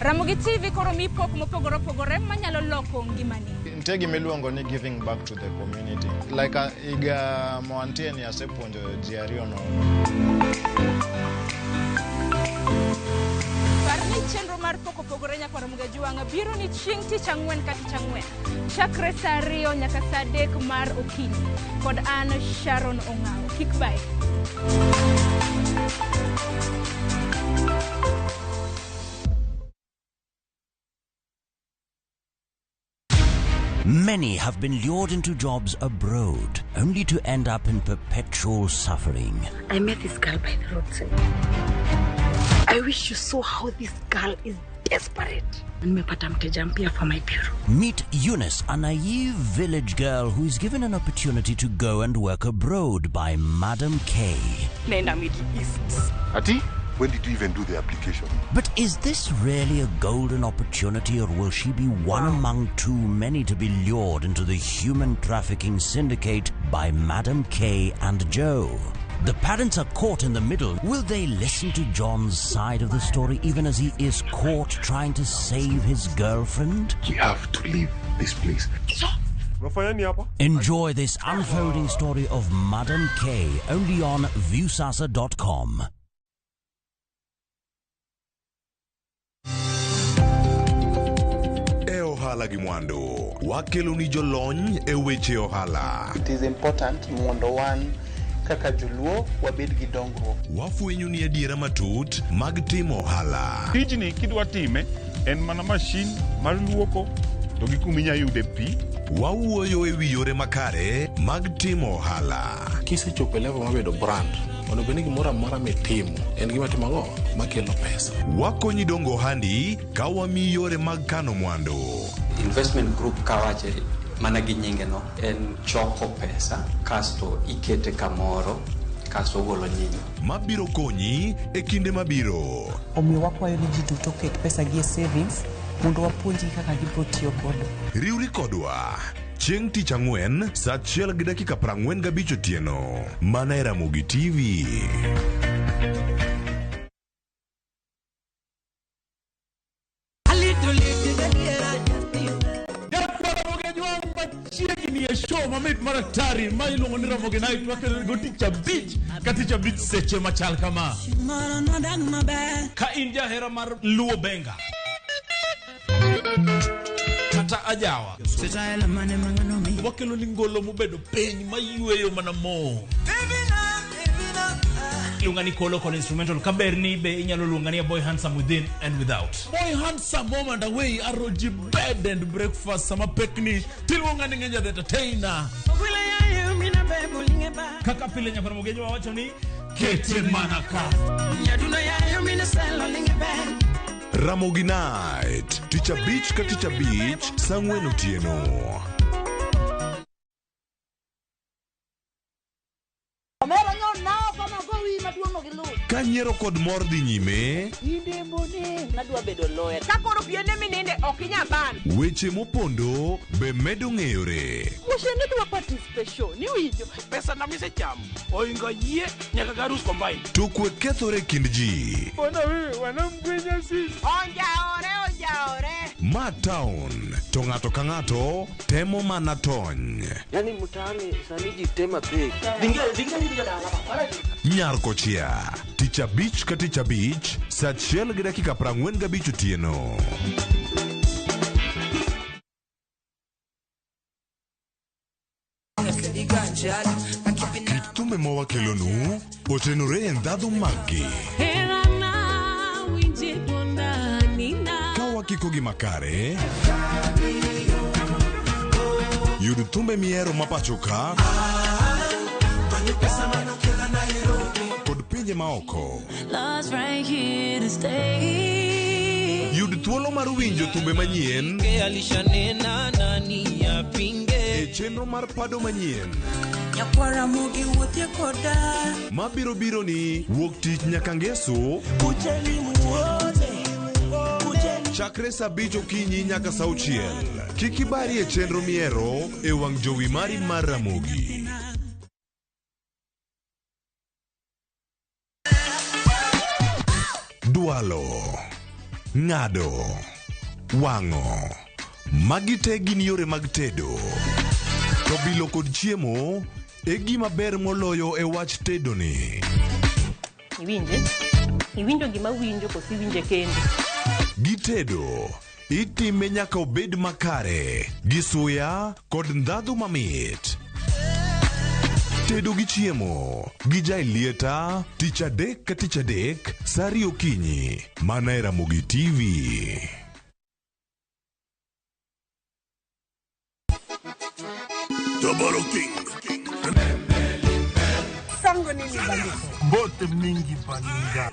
Ramogi TV koro mi pok mopogore opogore manyalo loko ngimani. Nitie gima iluongo ni giving back to the community. Like higa mawantie ni asepuonjo ji ariyo nono. Par ni chenro mar pok opogore Nyakwar Mgajwang' biro ni chieng' tich ang'wen ka tich ang'wen. Chakre saa 2 nyaka saa 3 mar okinyi. Kod an Sharon Ong'awo. Kik bae. Many have been lured into jobs abroad, only to end up in perpetual suffering. I met this girl by the roadside. I wish you saw how this girl is desperate. Nimepata mteja mpya for my bureau. Meet Eunice, a naive village girl who is given an opportunity to go and work abroad by Madam K. Naenda Middle East. Ati? When did you even do the application? But is this really a golden opportunity, or will she be one among too many to be lured into the human trafficking syndicate by Madam K and Joe? The parents are caught in the middle. Will they listen to John's side of the story even as he is caught trying to save his girlfriend? We have to leave this place. Enjoy this unfolding story of Madam K only on Viusasa.com. E ohala gi mwandu, wakelo ni jolony e weche ohala. It is important mondo wan kaka joluo wabed gi dongruok. Wafwenyo ni adiera matut mag timo ohala. Tijni kidwa time en mana mashin mar luoko to gi kuma inya yude pi. Wawuoyo e wi yore makare mag timo ohala. Kisechopo e level mar bedo brand, onego bed ni gimoro amora mitimo en gima timo ang'o makelo pesa. Wakonyi dongo ohandi ka wamiyi yore mag kano mwandu. Investment group kawache mana gi nyinge no en choko pesa kasto ikete kamoro kasto ogolo nyinyo. Mabiro konyi e kinde mabiro. Omiyo wakwayo ni ji duto oket pesa gi e savings mondo wapuonjgi kaka gibiro tiyo godo. Riwri kodwa chieng' tich ang'wen saa 1:45 otieno mana e Ramogi TV. Machiegni e show mamit maratari ma iluongo ni Ramogi Night wakelo go tich abich ka tich abich seche machal kama. Ka in jahera mar Luo Benga kata ajawa, wakelo ni ngolo mobedo piny mayweyo mana mo. Iluonga ni Kolo kod instrumental kaber ni be inyalo luonga ni a boy handsome within and without. Boy handsome home and away aroji bed and breakfast sama pekni tiluonga ni Ngenja the entertainer. Kaka pile Nyakwar Mugenyo wawacho ni kete mana ka. Ramogi Night tich abich ka tich abich saa 4 otieno. Ka nyiero kod mor dhi nyime, Ka koro piende mininde ok inyal ban. weche mopondo be medo ng'eyore. Washenidwa participation iwinjo. Pesa na misechamo oingo yie nyaka garus combine. To kwe kethore e kind ji. Onjaore onjaore. Ma town to ng'ato ka ng'ato temo mana tony. Yani mtaani sani ji tema pek. Nyar kochia tich abich ka tich abich saa 1:45 otieno. Kit thumbe mawakelonu otenore e ndhadhu maggi. Ka mondikogi makare. Yud thumbe mihero ma pacho ka kod pinje maoko. Love's right here to stay. Yud thuolo mar winjo thumbe manyien Alishanena nani apinge e chenro mar pado manyien Nyakwara mugi wuothie koda mabiro biro ni wuok tich nyaka ngeso Kujeni muone Kujeni chakre saa abich okinyi nyaka saa auchiel. Kik ibari e chenro mihero e wang' jowi mari mar Ramogi. Dwalo, ng'ado, wang'o. Magi te gin yore mag tedo. To bilo kod chiemo e gima ber moloyo e wach tedo ni. Iwinje? Iwinjo gima winjo koso iwinje kende? Gitedo, itime nyaka obed makare, gi suya kod ndhadhu mamit. Tedo gi chiemo gi Jaelieta tich adek ka tich adek saa ariyo okinyi mana e Ramogi TV. Toboro King. Sango nini bandiko? Mbote mingi baninga.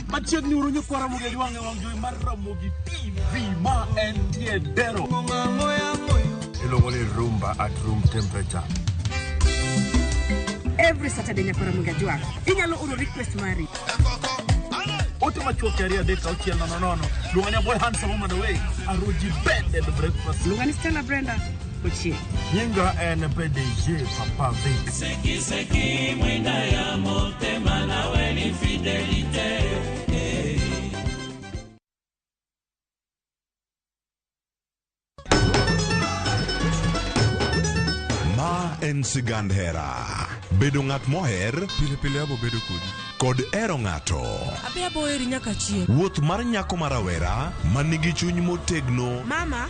Machiegni uru nyikwa Ramogi Ajwang' e wang' jowi mar Ramogi TV ma entie Dero. Iluongo ni rumba at room temperature. Every Saturday nyakwa Ramogi Ajwang'. Inyalo oro request mari. Ote machuok 2 3 6 0 0. Luonga ni Boy Handsome Woman Away. Aroji Bed and Breakfast. Luonga ni Stella Brenda Ochieng. Nyinga en PDG Papa Vic. Seki seki mwinda ya motema nawe ni fidelite Ma en sigand hera. Bedo ng'at moher Pile pile abo bedo kodi. kod hero ng'ato. Abe abo heri nyaka chieng'. Wuoth mar nyako ma rawera ma nigi chuny motegno Mama,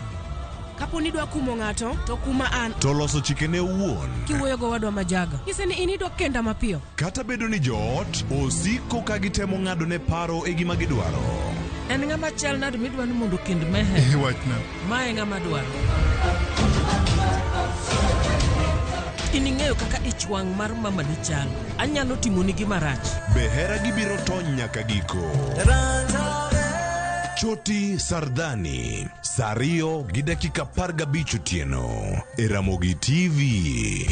kapo ni idwa kumo ng'ato, to kuma an. to loso chikene owuon. Kiwuoyo gowadwa majaga. Nyise ni in idwa kenda mapiyo. Kata bedo ni joot osiko ka gitemo ng'adone paro e gima gidwaro. En ng'ama chal nade midwa ni mondo okend Meher? Wachna. Ma e ng'ama dwaro. In ing'eyo kaka ich wang' mar mamani chal. Anyalo timoni gima rach. Be hera gibiro tony nyaka giko? Choti Sardani, saa ariyo gi dakika 15 otieno e Ramogi TV.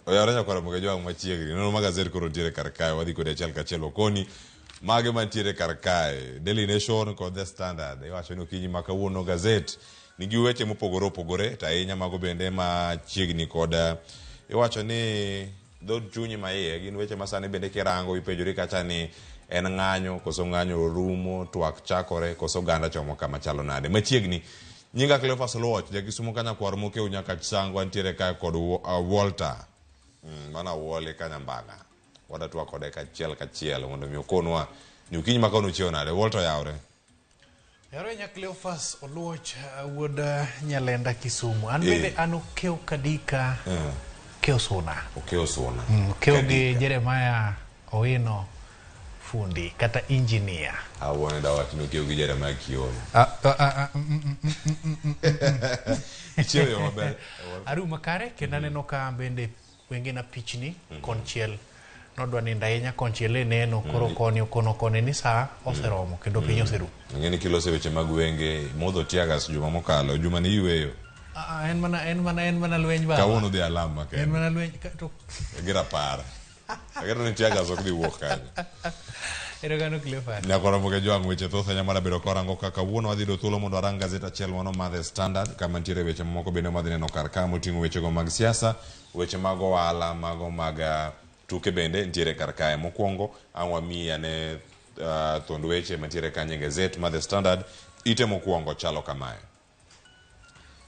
Oyawore nyakwar Ramogi Ajwang' machiegni. Nonro mag gazet koro nitiere kar kae. Wadhi kode achiel kachiel okoni. Mage mantiere kar kae. Daily Nation kod The Standard. Iwacho ni okinyi ma kawuono gazet nigi weche mopogore opogore to ahinya mago bende machiegni kod iwacho ni dhood chunyi ma iye gin weche ma sani bende kirango ipenjori kacha ni en ng'anyo koso ng'anyo orumo twak chakore koso oganda chomo kama chalo nade. Machiegni nyinga Cleophas Oluoch jakisumo ka nyakwar Mokew nyaka Chisango antiere kae kod Walter mano Awuoli Kanyambaga wadwa twak kode kachiel kachiel mondo mi okonwa ni okinyi ma kawuono ochiewo nade. Walter oyawre. Yawre nya Cleophas Oluoch wuod Nyalenda Kisumu. An bende an Okew Kadika Okew Suna. Okew Suna. Okew gi Jeremiah Owino fundi kata engineer. Awuone dawach ni Okew gi Jeremiah Kioni. Ichiewo yo maber. Aru makare kendo aneno ka bende wengena pichni konchiel nodwa nindo ahinya konchiel e neno koro koni okono koni ni saa oseromo kendo piny oserumo. Ing'e ni kiloso weche mag wenge modho teargas juma mokalo juma ni yweyo. En mana en mana en mana lweny baba. Kawuono dhi alam makende. En mana lweny to gi rapar. Ageno ni teargas ok dhi wuok kanyo. Erokamano Cleophas. Nyakoro Ramogi Ajwang' weche thoth ahinya mar bedo korango ka kawuono wadhi yudo thuolo mondo warang gazet achiel mano mar The Standard kama nitiere weche mamoko bende madhi neno kar ka moting'o wechego mag siasa, weche mag ohala, mago mag tuke bende nitiere kar kae. Mokwongo ang' wamiyi ane thuond weche mantiere kanyo e gazet mar The Standard. Ite mokwongo chalo kamae.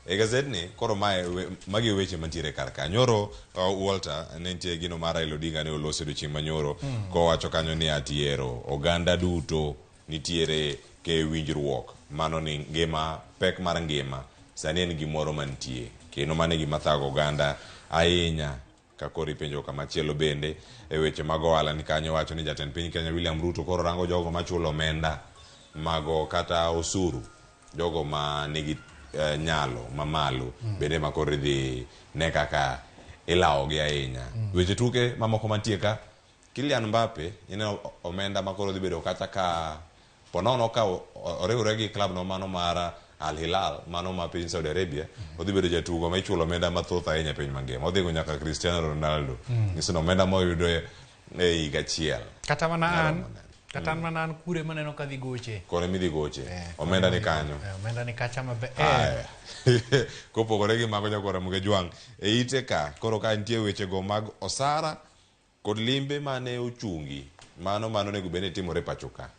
E gazetni koro mae magi e weche mantiere kar ka. Nyoro Walter ne nitie gino mar Raila Odinga ne oloso odiochieng' manyoro kowacho kanyo ni atiero oganda duto nitiere ke winjruok mano ni ngima pek mar ngima sani en gimoro mantie kendo mano e gima thago oganda ahinya. Ka koro ipenjo kamachielo bende e weche mag ohala ni kanyo wacho ni jatend piny Kenya William Ruto koro rango jogo machulo omenda mago kata osuru jogo ma nigi eh, nyalo mamalo bende ma koro idhi ne kaka ilawogi ahinya. Weche tuke mamoko mantie ka Kylian Mbappe ineno omenda ma koro dhi bedo kacha ka ponono ka oriwre gi club no mano mar Al Hilal mano ma piny Saudi Arabia odhi bedo jatugo ma ichulo omenda mathoth ahinya e piny mangima odhi go nyaka Cristiano Ronaldo nyiso ni omenda moyudo e e higa achiel Kata mana an, Nyalo kata mana an kure maneno ka dhi goche. kone midhi goche omenda ni kanyo Eh, omenda ni kacha maber. Eh, Aya. Kopogore gi mago nyakwara Muge Jwang' e ite ka koro ka nitie wechego mag osara kod limbe mane ochungi mano mano onego bed ni timore pacho ka.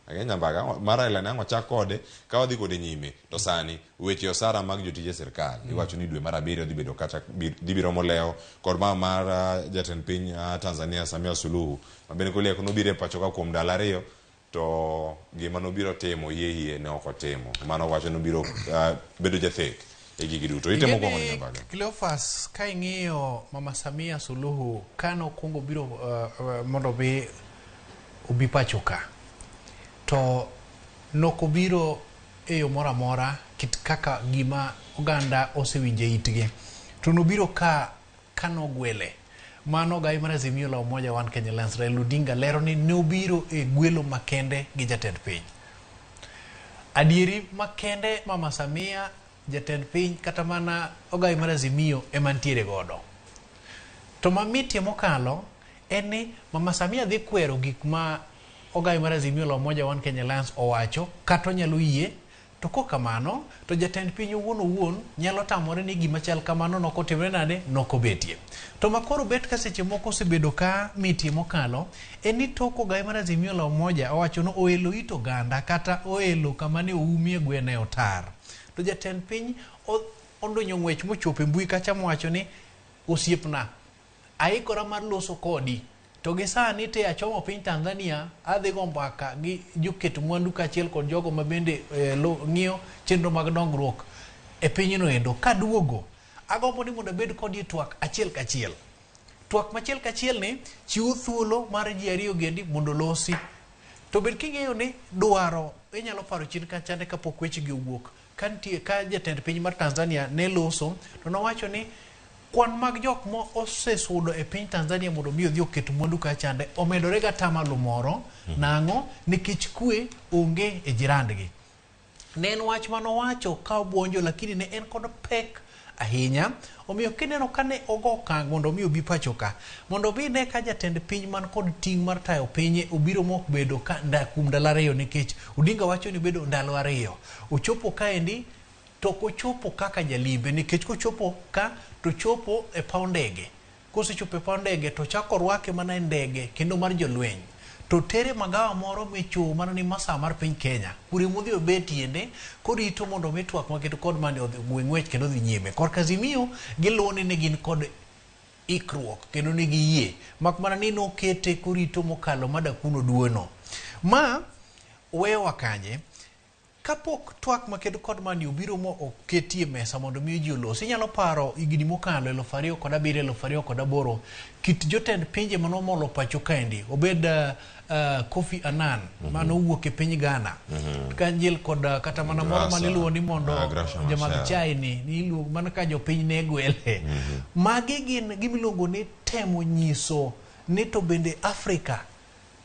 Ang'e nyambaga mar Raila ne ang' ochak kode ka wadhi kode nyime to sani weche osara mag jotije sirkal iwacho ni dwe mar abiriyo dhi bedo kata dhi biro molewo kod ma mar jatend piny Tanzania Samia Suluhu ma bende koliek nobiro e pacho ka kuom ndalo ariyo to gima nobiro timo hie hie ne ok otimo. Mano wacho ni obiro bedo jathek e gigi duto. Ite mokwongo ni Nyambaga. Cleophas, ka ing'iyo Mama Samia Suluhu ka nokwongo biro mondo obi obi pacho ka to nokobiro e yo moro amora kit kaka gima oganda osewinjo e itgi to nobiro ka kanogwele mano gai mar Azimio la Umoja One Kenya Alliance Raila Odinga lero ni nobiro e gwelo makende gi jatend piny. Adieri makende Mama Samia jatend piny kata mana ogai mar Azimio ema ntiere godo. To mamitie mokalo en ni Mama Samia dhi kwero gik ma ogai mar Azimio la Umoja One Kenya Alliance owacho kata onyalo yie To kokamano, to jatend piny owuon owuon nyalo tamore ni gima chal kamano nokotimre nade, nokobetie. To ma koro bet ka seche moko osebedo ka mitie mokalo, en ni tok ogaye mar Azimio la Umoja owacho ni oelo it oganda kata oelo kama ne oumie gweno e otar. To jatend piny odonyo ng'wech mochopo e mbui kacha mowacho ni osiepna, Aikora mar loso kodi. To gi sani te achomo piny Tanzania adhi go mbaka gi joket mwandu kaachiel kod jogo ma bende eh, ng'iyo chenro mag dongruok e pinyno endo. Kaduogo, agombo ni mondo abed kodi e twak achiel kachiel. Twak machiel kachiel ni chiwo thuolo mar ji ariyo gendi mondo olosi. To bed king'eyo ni dwaro inyalo paro chien kachande kapok wechegi owuok. Ka nitie ka jatend piny mar Tanzania ne loso to nowacho ni Kwan mag jok ma osesudo e piny Tanzania mondo mi odhi oket mwandu kachande omedore gi atamalo moro. Nang'o? Nikech kwe onge e jirandgi. Ne en wach mane owacho ka obuonjo lakini ne en kod pek ahinya. Omiyo kineno ka ne ogo okang' mondo mi obi pacho ka, mondo obi ne ka jatend piny man kod ting' mar tayo pinye obiro mok bedo ka nda, kuom ndalo ariyo nikech Odinga wacho ni obedo ndalo ariyo. Ochopo kaendi To ok ochopo kaka jalimbe nikech kochopo ka to chopo e paw ndege. Kosechopo e paw ndege to chako rwake mana e ndege kendo mar jolweny. To tere magawa moro michuo mana ni masaa mar piny Kenya. Kure modhi obet tiende korito mondo mi twak maketo kod mane odhi gwe ng'wech kendo odhi nyime. Korka Azimio giluwo ni ne gin kod ikruok kendo ne giyie. Mak mana ni nokete korito mokalo madakuno duono. Ma weyowa kanye? Kapok twak maked kod mani obiro mo oketi e mesa mondo mi ji olos, inyalo paro higni mokalo 2007, 2008, kit jotend pinje mane omolo pacho kaendi, obed Kofi Annan mane owuok e piny Ghana, kaachiel kod kata mana moro mane iluongo ni mondo jamadh chai ni, ni iluongo mana ka jopiny ne gwele. Magi gin gima iluongo ni temo nyiso ni to bende Afrika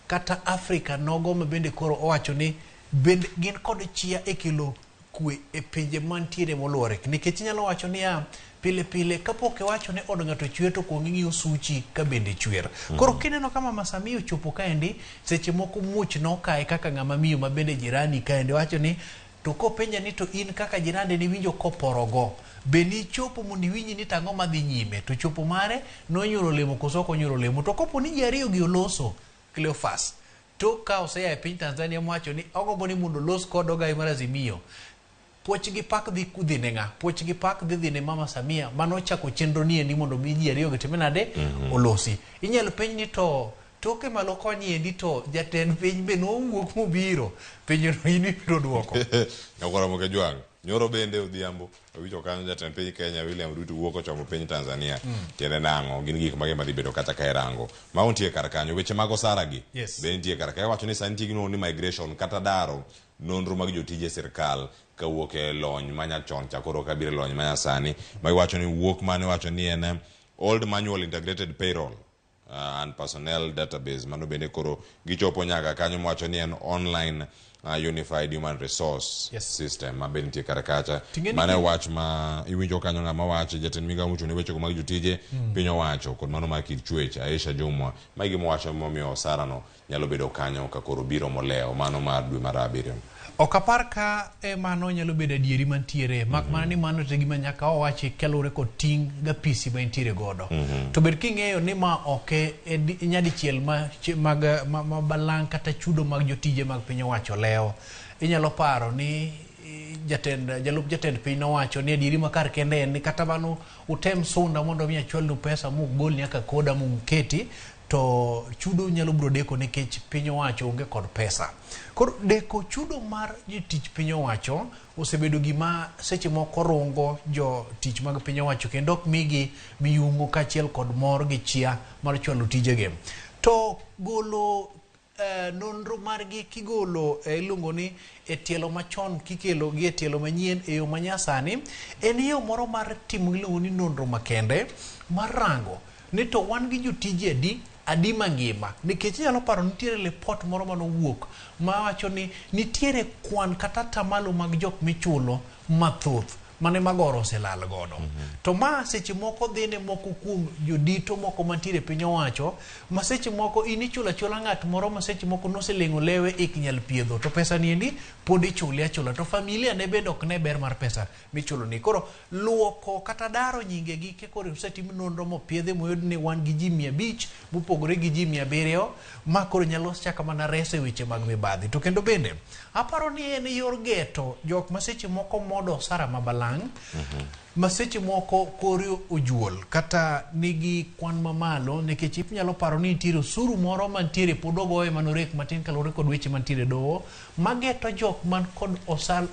Kata Afrika nogo ma bende koro owacho ni bende gin kod chia e kelo kwe e pinje mantiere moluore. Nikech inyalo wacho niya, pile pile kapok iwacho ni od ng'ato chwer to kuong ing'iyo suchi ka bende chwer. Koro kineno ka Mama Samia ochopo kaendi, seche moko muoch nokaye kaka ng'ama miyo ma bende jirani kaendi wacho ni to kopenja ni to in kaka jirande niwinjo koporogo, be nichopo mondo iwinji ni to ang'o madhi nyime? To chopo mare nonyuolo olemo koso ok onyuolo olemo? To kopo ni ji ariyo gi oloso, Cleophas, tok ka osea e piny Tanzania mowacho ni ogombo ni mondo olos kod ogayi mar Azimio, Puoch gi pak dhi dhi ne ng'a? Puoch gi pak dhi dhi ne Mama Samia mane ochako chenro ni endi mondo mi ji ariyo gi time nade? Olosi. Inyalo penj ni to toke malo koni endi to jatend piny be nowuok mobiro. Penjo no in ibiro duoko. Nyakwar Ramogi Ajwang', nyoro bende odhiambo awinjo kanyo jatend piny Kenya William Ruto wuok ochomo piny Tanzania. Tiende nang'o? Gin gik mage madhi bedo kata ka irango? Mago nitie kar kanyo. Weche mag osara gi be nitie kar ka. Iwacho ni sani nitie gima iluongo ni migration kata daro nonro mag jotije sirkal kawuok e lony manyachon cha koro kabiro e lony manyasani ma iwacho ni wuok mane iwacho ni en old manual integrated payroll and personnel database mano bende koro gichopo nyaka kanyo mwacho ni en online unified human resource system ma be nitie kar kacha. Ting'eni Mano e wach ma iwinjo kanyo ng'ama wacho jatend migawo mochung' ne wechego mag jotije piny owacho kod mano mar kit chwech Aisha Jumwa. Ma e gima owacho momiyo osara no nyalo bedo kanyo ka koro biro molewo mano mar dwe mar abiriyo. Ok apar ka e mano nyalo bedo adieri mantiere, mak mana ni mano to e gima nyaka wawachi kaluwore kod ting' gapisi ma intiere godo. To bed king'eyo ni ma ok e, e di- nyadichiel ma, chi- mag, ma, ma balang' kata chudo mag jotije mag piny owacho lewo. Inyalo paro ni eh, jatend, jalup jatend piny nowacho ni adieri ma kar kende en ni kata mano utem sunda mondo mi achwalnu pesa mugol nyaka koda muketi to chudo nyalo biro deko nikech piny owacho onge kod pesa. Koro deko chudo mar jotich piny owacho osebedo gima seche moko rungo jotich mag piny owacho kendo ok migi miyung'o kaachiel kod mor gi chia mar chwalo tijegi. To golo nonro margi kigolo iluongo ni e tielo machon kikelo gi e tielo manyien e yo manyasani en yo moro mar timo iluongo ni nonro makende mar rango ni to wan gi jotije adi adi mangima nikech inyalo paro nitiere lipot moro manowuok mawacho ni nitiere kwan kata atamalo mag jok michulo mathoth mane magoro oselal godo. To ma seche moko dhi ne moko kuom jodito moko mantiere e piny owacho ma seche moko in ichulo achula ng'at moro ma seche moko noseleng'o lewe ik nyal piedho to pesa ni endi pod ichule achula to familia ne bende ok ne ber mar pesa michulo ni. Koro luoko kata daro nyingegi ke koro osetim nonro mopiedhi moyud ni wan gi ji 500 mopogore gi ji 700 ma koro nyalo chaka mana reso e weche mag mibadhi. To kendo bende aparo ni en yor geto jok ma seche moko modo osara ma balang' ma seche moko kore ojuol kata nigi kwan mamalo nikech inyalo paro ni nitiere osuru moro mantiere pod ogoye manorek matin kaluwore kod weche mantiere e doho mageto jok man kod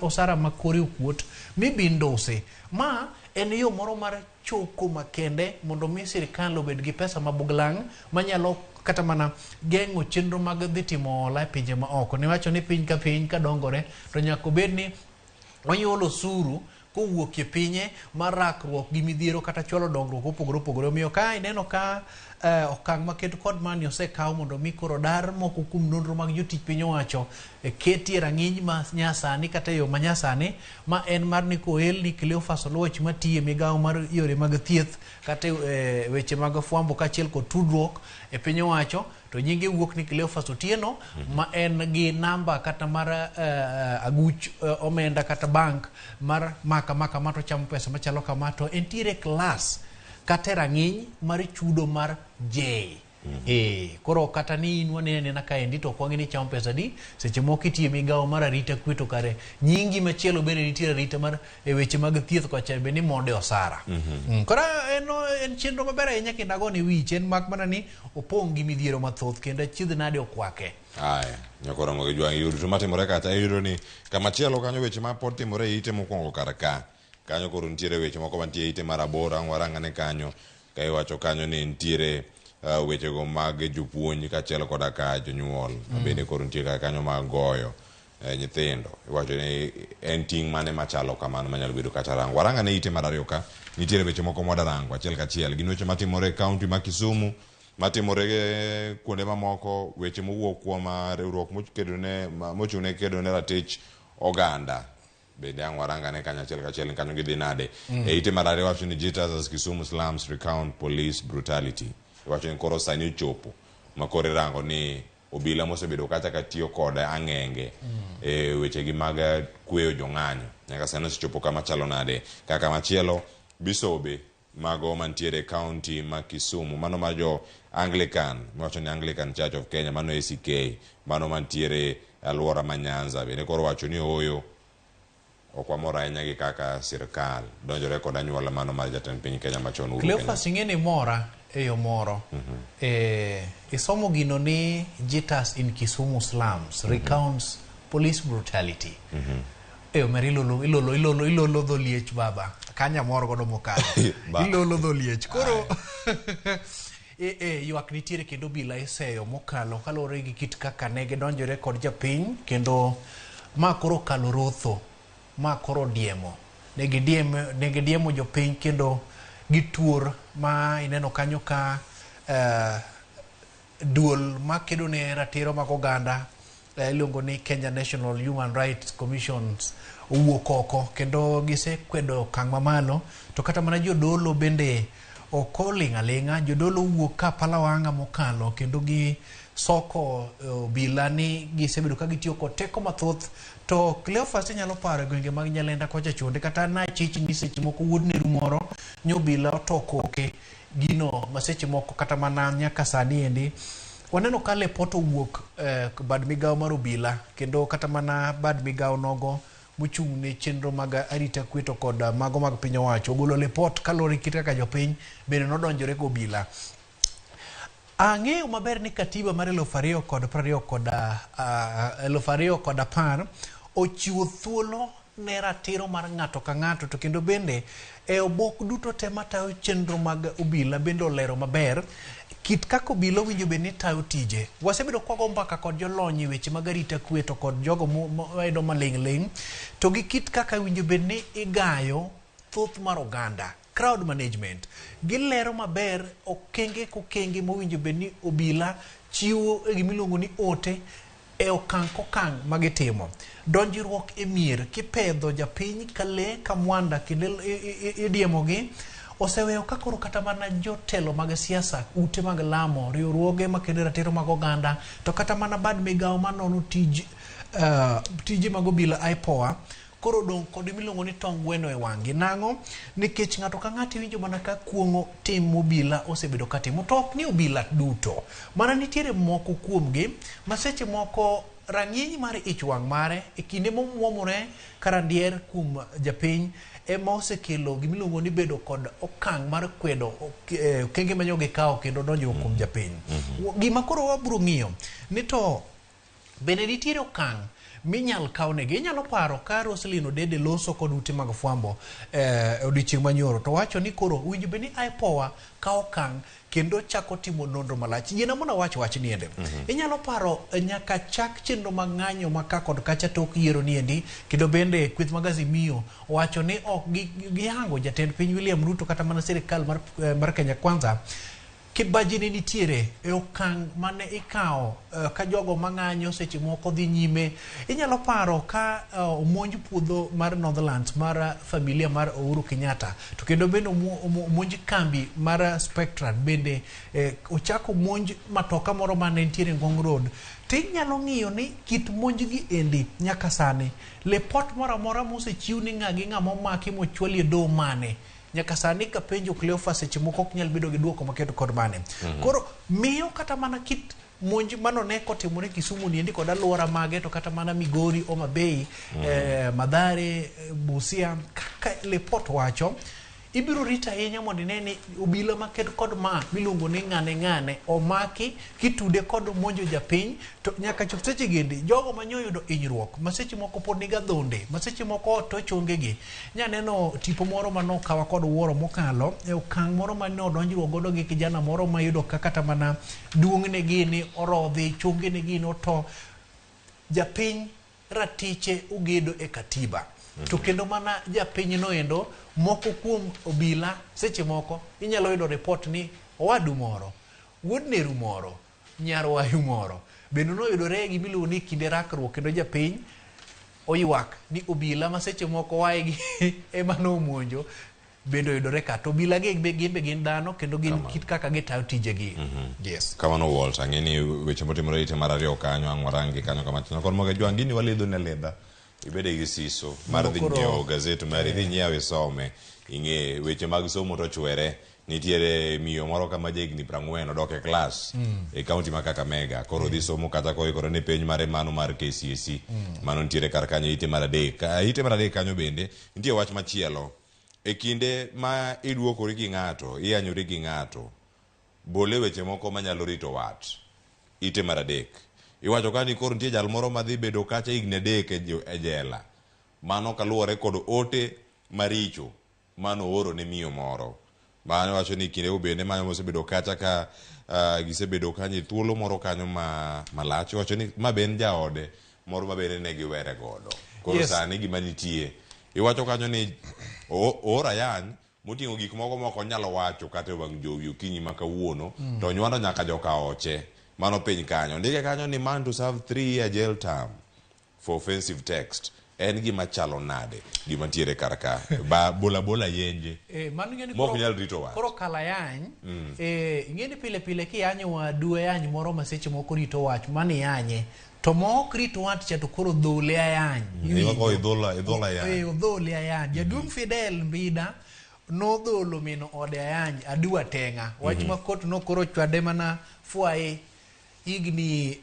osara ma kore okuot mibindusi. Ma en yo moro mar choko makende mondo mi sirkal obed gi pesa mabuglang' manyalo kata mana geng'o chenro mag dhi timo hola e pinje ma oko. Niwacho ni piny ka piny ka dongore to nyaka obed ni onyuolo osuru kowuok e pinye mar rakruok gi midhiero kata chwalo dongruok mopogore opogore. Omiyo ka ineno ka okang' maket kod mani osekaw mondo mi koro dar moko kuom nonro mag jotich piny owacho keti e rang'iny ma nyasani kata e yo ma nyasani ma en mar ni koelni Cleophas Oluoch matiyo e migawo mar yore mag thieth kata e weche mag fwambo kaachiel kod tudruok e piny owacho to nyinge wuok ni Cleophas Otieno ma en gi namba kata mar aguch omenda kata bank mar ma kama kama to chamo pesa machalo kama to entiere klas kata e rang'iny mar chudo mar J. Koro kata ni in wanene anena kaendi to ok wang'e ni chamo pesa adi, seche moko itiyo e migawo mar arita kwe to kare nyingi machielo bende nitiere arita mar e weche mag thieth kocha bende imode osara. Koro en chenro maber ahinya kendo agone wich en mak mana ni opong' gi midhiero mathoth kendo achiedh nade okwake. Aya, nyakoro Ramogi Jwang' yudo to matimore kacha iyudo ni kamachielo kanyo weche ma pod timore e ite mokwongo kar ka. Kanyo koro nitiere weche moko mantie e ite mar aboro ang' warang'ane kanyo ka iwacho kanyo ni nitiere wechego mag jopuonj kaachiel koda ka jonyuol bende koro nitie kar kanyo mag goyo nyithindo. Iwacho ni en ting' mane machalo kamano manyalo bedo kata rango. Warang ane ite mar ariyo ka nitiere weche moko mwada rango achiel kachiel. Gin weche matimore e kaunti ma Kisumu, matimore kuonde mamoko, weche mowuok kuom riwruok mochung' ne kedo ne ratich oganda. Bende ang' warang ane kanyo achiel kachiel ni kanyo gidhi nade. E ite mar ariyo wacho ni jitters as Kisumu slums recount police brutality. Iwacho ni koro sani ochopo ma koro irango ni obila mosebedo kacha ka tiyo kod ang'enge e wechegi mag kweyo jong'anyo nyaka sani osechopo kama chalo nade. Kaka machielo bisobe mago mantiere e kaunti ma Kisumu mano mar jo Anglican miwacho ni Anglican Church of Kenya mano ACK mano mantiere alwora ma Nyanza bende koro wacho ni ooyo Ok wamor ahinya gi kaka sirkal donjore kod anyuola mano mar jatend piny Kenya machon Uhuru Kenyatta. Cleophas ing'e ni mora e yo moro. Eh, isomo gino ni Jitters in Kisumu slums recounts police brutality. E omera ilolo ilolo ilolo ilolo dho liech baba. Kanya mor godo mokalo. Ba. Ilolo dho liech. Koro e, e, ywak nitiere kendo obila iseyo mokalo kaluwore gi kit kaka ne gidonjore kod japiny kendo ma koro okalo rotho ma koro diemo. Ne gidiemo, ne gidiemo jopiny kendo gituor ma ineno kanyo ka eh, duol makedo ne ratiro mag oganda eh, iluongo ni Kenya National Human Rights Commissions owuok oko kendo gisekwedo okang' mamalo to kata mana jodolo bende ok oling' aling'a jodolo owuok ka pala wang'a mokalo kendo gi soko eh, obila ni gisebedo ka gitiyo kod teko mathoth to Cleophas inyalo paro e gwenge mag Nyalenda kocha chonde kata nachich ni seche moko wuod neru moro nyobila oto koke gino ma seche moko kata mana nyaka sani endi waneno ka lepot owuok eh, bad migawo mar obila kendo kata mana bad migawo nogo mochung' ne chenro mag arita kwe to kod eh, mago mag piny owacho ogolo lepot kaluwore gi kit kaka jopiny bende nodonjore gobila. Ang'eyo maber ni katiba mar 2020 kod 2010 ochiwo thuolo ne ratiro mar ng'ato ka ng'ato to kendo bende e obok duto te matayo chenro mag obila bende olero maber kit kaka obila owinjo bed ni tayo tije. Wasebedo kwago mbaka kod jolony e weche mag arita kwe to kod jogo mayudo maling' ling' to gi kit kaka owinjo bed ni igayo thoth mar oganda crowd management gilero maber okenge kokenge mowinjo bed ni obila chiwo e gimiluongo ni ote e okang' kokang' magitimo donjruok e mier kipedho japiny ka lee ka mwanda kendo idiemogi oseweyo ka koro kata mana jotelo mag siasa ute mag lamo riwruoge makedo ratiro mag oganda to kata mana bad migawo manono tij tije mag obila IPOA koro odong' kod miluongo ni tong gweno e wang'gi. Nang'o? Nikech ng'ato ka ng'ato iwinjo mana ka kuong'o tim mobila osebedo ka timo. To ok ni obila duto. Mana nitiere moko kuomgi ma seche moko rang'iny mar ich wang' mare e kinde momuomore karandier kuom japiny ema osekelo gimiluongo ni bedo kod okang' mar kwedo okenge ma nyo gikawo kendo donjruok kuom japiny. Gima koro wabiro ng'iyo ni to bende nitiere okang' minyal kawnegi. Inyalo paro ka Roselyn Odede loso kod ute mag fwambo eh, odiochieng' manyoro to wacho ni koro owinjo bed ni IPOA kawo okang' kendo chako timo nonro malach. Yiena mondo awach wach niende. Inyalo paro nyaka chak chenro mag ng'anyo ma ka kod kacha tok yiero niendi kendo bende kweth mag Azimio owacho ni ok gihango jatend piny William Ruto kata mana sirikal mar, mar Kenya Kwanza Kibaji ne nitiere e okang' mane ikawo uh, ka jogo mang'anyo seche moko dhi nyime. Inyalo paro ka uh, omonj puodho mar Northlands mar uh, familia mar Uhuru Kenyatta to kendo bende omonj kambi mar Spectrum bende eh, ochako monj matoka moro mane nitiere Ngong Road. To inyalo ng'iyo ni kit monj gi endi nyaka sani lipot moro amora mosechiw ni ng'a gi ng'a momaki mochwali e doho mane nyaka sani kapenjo Cleophas seche moko ok nyal bedo gi duoko maketo kod mane. Koro miyo kata mana kit monj manone kotimore Kisumu niendi kod alwora mage to kata mana Migori, Homa Bay, Mathare, Busia kaka lipot wacho ibiro rito ahinya mondo ine ni obila maked kod ma miluongo ni ng'ane ng'ane omaki kitude kod monjo japiny to nyaka chop seche gendi jogo manyo yudo hinyruok ma seche moko pod niga dhonde ma seche moko oto chongegi nyaneno tipo moro manokawa kod wuoro mokalo e okang' moro mane odonjruok godo gi kijana moro mayudo ka kata mana duong'ne gini orodhi chongene gini oto japiny ratiche ogedo e katiba to kendo mana japiny noendo moko kuom obila seche moko inyalo yudo report ni owadu moro wuod neru moro nyar wayu moro bende noyudore gi miluongo ni kinde rakruok kendo japiny oywak ni obila ma seche moko waygi ema nomonjo bende oyudore ka to obila gi be gin be gin dhano kendo gin kit kaka gitayo tijegi. Yes. Kamano Walter, ang'e ni weche motimore ite mar ariyo kanyo ang' warangi kanyo kamachielo. Kod moga jwang' gini walidho ne lidha. Ibede gi siso mar dhi nyiewo gazet mari, idhi nyiew isome, ing'e weche mag somo to chwere. Nitiere miyo moro kama jahigni 40 odok e klas e kaunti ma Kakamega. Koro dhi somo kata koikore ne penj mare mano mar KCSE. Mano nitiere kar kanyo ite mar adek. Ite mar adek kanyo bende nitie wach machielo. E kinde ma iduokori gi ng'ato, iyanyori gi ng'ato, bole weche moko manyalo rito wat. Ite mar adek. Iwacho ka ni koro nitie jal moro madhi bedo kacha higni 3 e jela. Mano kaluwore kod ote maricho mano ooro ne miyo moro. Mano wacho ni kinde bende mano mosebedo kacha ka gisebedo kanyo e thuolo moro kanyo ma malach. Iwacho ni ma be en jaode moro ma bende ne giwere godo. Koro sani gima nitie. Iwacho kanyo ni oor ayany moting'o gik moko mok onyal wacho kata e wang' jowi okinyi ma kawuono to nywando nyaka joka oche. Mano piny kanyo. Ndike kanyo ni man to serve 3 year jail term for offensive text. En gima chalo nade gima ntiere kar ka ba bola bola yenje Mano ing'e ni mok nyal rito wach. Koro kala yany ing'e ni pile pile kiyanyo wadu ayany moro ma seche moko rito wach mano iyanye to ma ok rit wach cha to koro dhole ayany. Iwako idhola ayany. Odhole ayany. Jaduong' Fidel Mbida nodholo min ode ayany adua teng'a. Wach ma kot nokoro chwade mana fwaye higni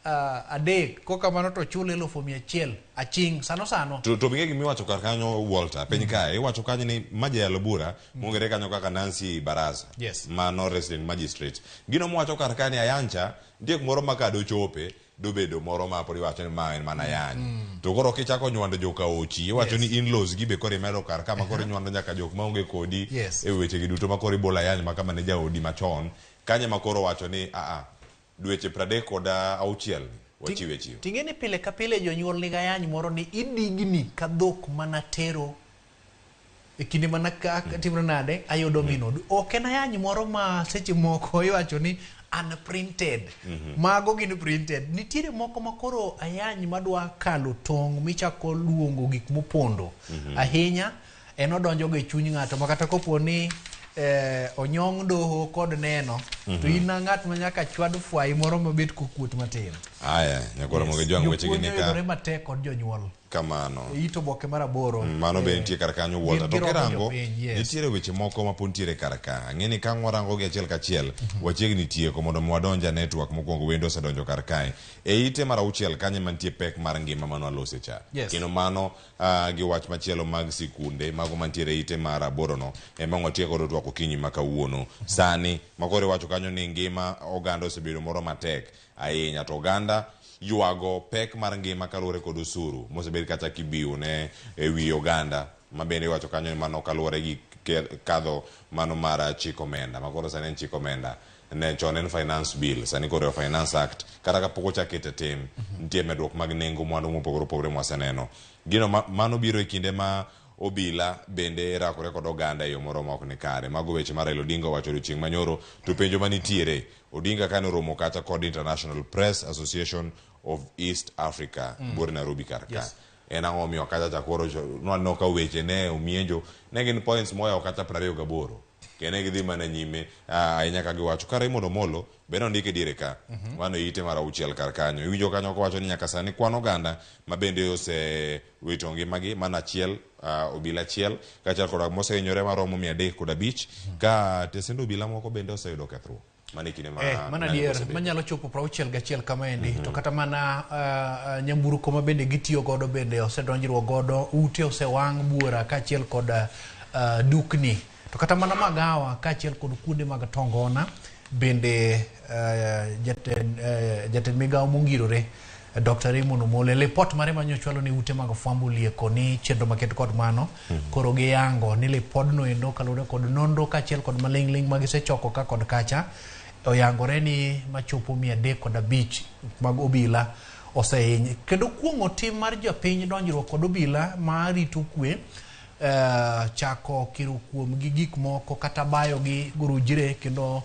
3 kokamano to chule 100,000 aching' sano sano. To bing'e gima iwacho kar kanyo Walter piny kae iwacho kanyo ni ma jayalo bura mong'ere kanyo kaka Nancy Baraza. Mano resident magistrate. Gino mowacho kar kae ni ayancha nitie kumoro ma ka dochope dobedo moro ma pod iwacho ni ma en mana ayany. To koro kichako nywando joka ochi iwacho ni in-laws gi be koro imedo kar ka ma koro inywando nyaka jok maonge kodi e weche gi duto ma koro ibolo ayany ma kama ne jaodi machon kanye ma koro wacho ni a dweche 36 wachiwe chiwo. Ting'e ni pile ka pile jonyuol nigi ayany moro ni idigni ka dhok mana tero e kinde mana ka timre nade ayudo min odu. Ok en ayany moro ma seche moko iwacho ni unprinted. Mago gin printed. Nitiere moko ma koro ayany madwa kalo tong' michako luongo gik mopondo. Ahinya en odonjo ga e chuny ng'ato ma kata kopo ni onyong' doho kod neno to in ng'at ma nyaka chwad fwai moro mabet kokuot matin. Aya, nyakwara Moge Jwang' weche gi Jopuonj ni ka oyudore matek kod jonyuol. Kamano. E it oboke mar 8. Mano be nitie kar kanyo Walter. Gin To giromo kirango, jopiny, yes. nitiere weche moko ma pod nitiere kar ka. Ang'e ni ka warango gi achiel kachiel, wachiegni tieko mondo mi wadonj e network mokwongo wendo osedonjo kar kae. E ite mar 6 kanyo ema nitie pek mar ngima mano walose cha. Kendo mano gi wach machielo mag sikunde mago mantiere e ite mar 8 no ema watieko godo twak okinyi ma kawuono. Sani makoro iwacho kanyo ni ngima oganda osebedo moro matek ahinya to oganda ywago pek mar ngima kaluwore kod osuru mosebed kata kibiwo ne e wi oganda ma bende iwacho kanyo ni mano kaluwore gi kadho mano mar chik omenda ma koro sani en chik omenda ne chon en finance bill sani koro finance act kata kapok ochak kete tim nitie medruok mag nengo mwandu mopogore opogore mwaseneno gino mano biro e kinde ma obila bende rakore kod oganda e yo moro ma ok ni kare. Mago weche ma Raila Odinga owacho odiochieng' manyoro to penjo manitiere Odinga kane oromo kacha kod International Press Association of East Africa buore Nairobi kar ka. En ang'o omiyo kacha cha koro nwaneno ka weche ne omienjo ne gin points moyawo kata 28 kendo ne gidhi mana nyime ahinya ka giwacho ka Raymond Omolo bende ondike diere ka mano ite mar 6 kar kanyo iwinjo kanyo kowacho ni nyaka sani kwan oganda ma bende osewito ngimagi mana achiel obila achiel kaachiel koda mosehinyore maromo 305 ka tesend obila moko bende oseyudo kethruok mano e kinde ma Mana ng'anyo adier osebedo. manyalo chopo 61 kamaendi to kata mana nyamburko ma bende gitiyo godo bende osedonjruok godo ute osewang' buora kaachiel kod dukni to kata mana magawa kaachiel kod kuonde mag tongona bende jatend migawo mongirore Dr. Raymond Omolo lipot mare manyochwalo ne ute mag fwambo olieko ni chenro maket kod mano koro giyango ni lipodno endo kaluwore kod nonro kaachiel kod maling'ling' ma gisechoko ka kod kacha oyangore ni machopo 305 mag obila osehiny kendo kuong'o tim mar jopiny donjruok kod obila ma rito kwe chako kiro kuomgi gik moko kata bayogi gorujre kendo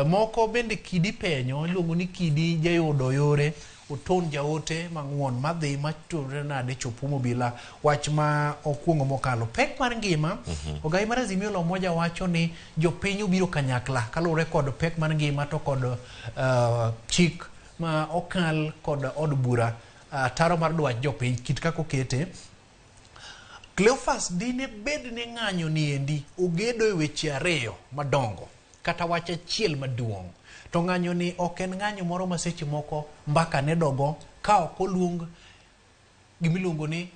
moko bende kidi penyo iluongo ni kidi jayudo yore oton jaote mang'uon madhi mature nade chopo mobila wach ma okuongo mokalo pek mar ngima ogai mar Azimio la Umoja wacho ni jopiny obiro kanyakla kaluwore kod pek mar ngima to kod chik ma okal kod od bura taro mar dwach jopiny kit kaka okete. Cleophas dine bed ni ng'anyo ni endi ogedo e weche ariyo madongo kata wach achiel maduong'. To ng'anyo ni ok en ng'anyo moro ma seche moko mbaka ne dogo ka ok oluong gimiluongo ni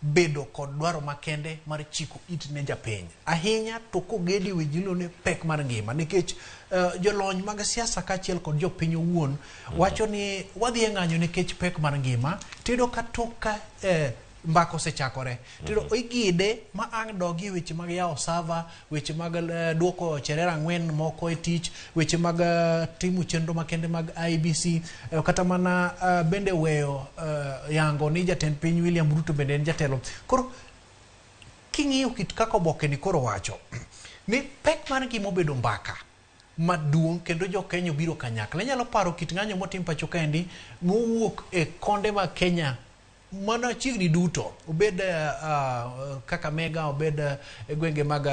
bedo kod dwaro makende mar chiko it ne japiny. Ahinya to kogedi e weche miluongo ni pek mar ngima nikech jolony mag siasa kaachiel kod jopiny owuon wacho ni wadhi e ng'anyo nikech pek mar ngima tiyudo ka tok ka mbaka osechakore tiyudo igide ma ang' dogi e weche mag yawo sava, weche mag duoko cherera ang'wen moko e tich, weche mag timo chenro makende mag IEBC, kata mana bende weyo yango ni jatend piny William Ruto bende en jatelo. Koro king'iyo kit kaka oboke ni koro wacho ni pek mar ngima obedo mbaka maduong' kendo jo Kenya obiro kanyakla. Inyalo paro kit ng'anyo motim pacho kaendi mowuok e konde mag Kenya mana chiegni duto, obed Kakamega, obed e gwenge mag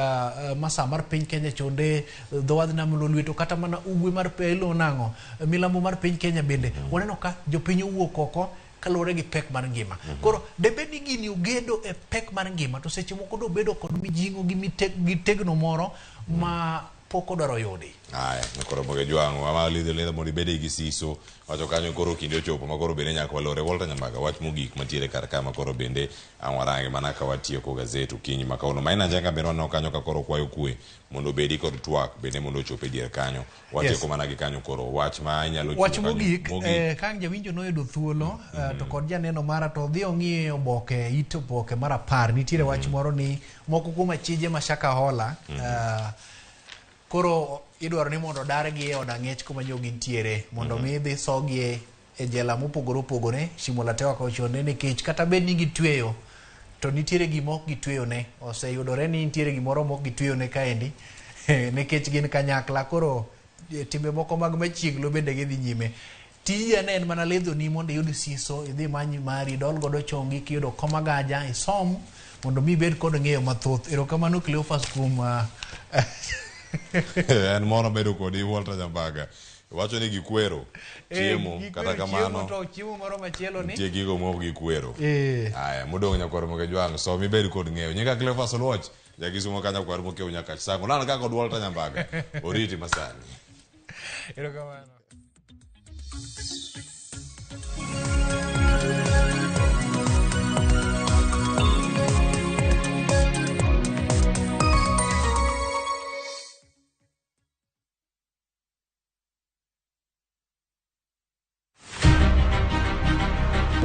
masa mar piny Kenya chonde, dho wadh nam Lolwe, to kata mana ugwe mar iluongo nang'o, milambo mar piny Kenya bende waneno ka jopiny owuok oko kaluwore gi pek mar ngima. Koro debed ni gini ogedo e pek mar ngima to seche moko dobedo kod mijing'o gi tegno moro ma pok odwaro yudi. Aya, koro moge jwang'o, ama lidho lidho mondo ibede gi siso. Wacho kanyo koro kinde ochopo ma koro bende nyaka walore. Walter Nyambaga, wach mogik mantiere kar ka ma koro bende ang' warange mana ka watieko gazet okinyi ma kawuono. Maina Njenga bende waneno kanyo ka koro kwayo kwe mondo obedi kod twak bende mondo ochop e dier kanyo. Watieko mana gi kanyo koro wach ma inyalo Wach chiwo kanyo. mogik, ka ang' jawinjo noyudo thuolo, to kod janeno mara to dhi ong'i oboke, it oboke mar 10, nitiere wach moro ni moko kuom achije ma Shakahola, koro idwaro ni mondo odargi e od ang'ech kuma nyo gintiere mondo mi dhi sogi e jela mopogore opogore Shimo la Tewa kochonde nikech kata bed ni gitweyo to nitiere gima ok gitweyone. Oseyudore ni nitiere gimoro ma ok gitweyone kaendi nikech gin kanyakla koro timbe moko mag machieglo bende gidhi nyime. Tija ne en mana lidhoni mondo iyud siso, idhi many mari, idol godo chongi, kiyudo kom agaja, isom mondo mi ibed kod ng'eyo mathoth. Erokamano Cleophas kuom En moro bedo kodi Walter Nyambaga. Wacho ni gikwero chiemo kata kamano to chiemo moro machielo ni nitie gigo mok gikwero. Aya, modong' nyakwar Moge Jwang', som ibed kod ng'eyo. Nyinga Cleophas Oluoch, jakisumo ka nyakwar Mokeu Nyakach Sango. Nan ka kod Walter Nyambaga. Oriti masani. Erokamano.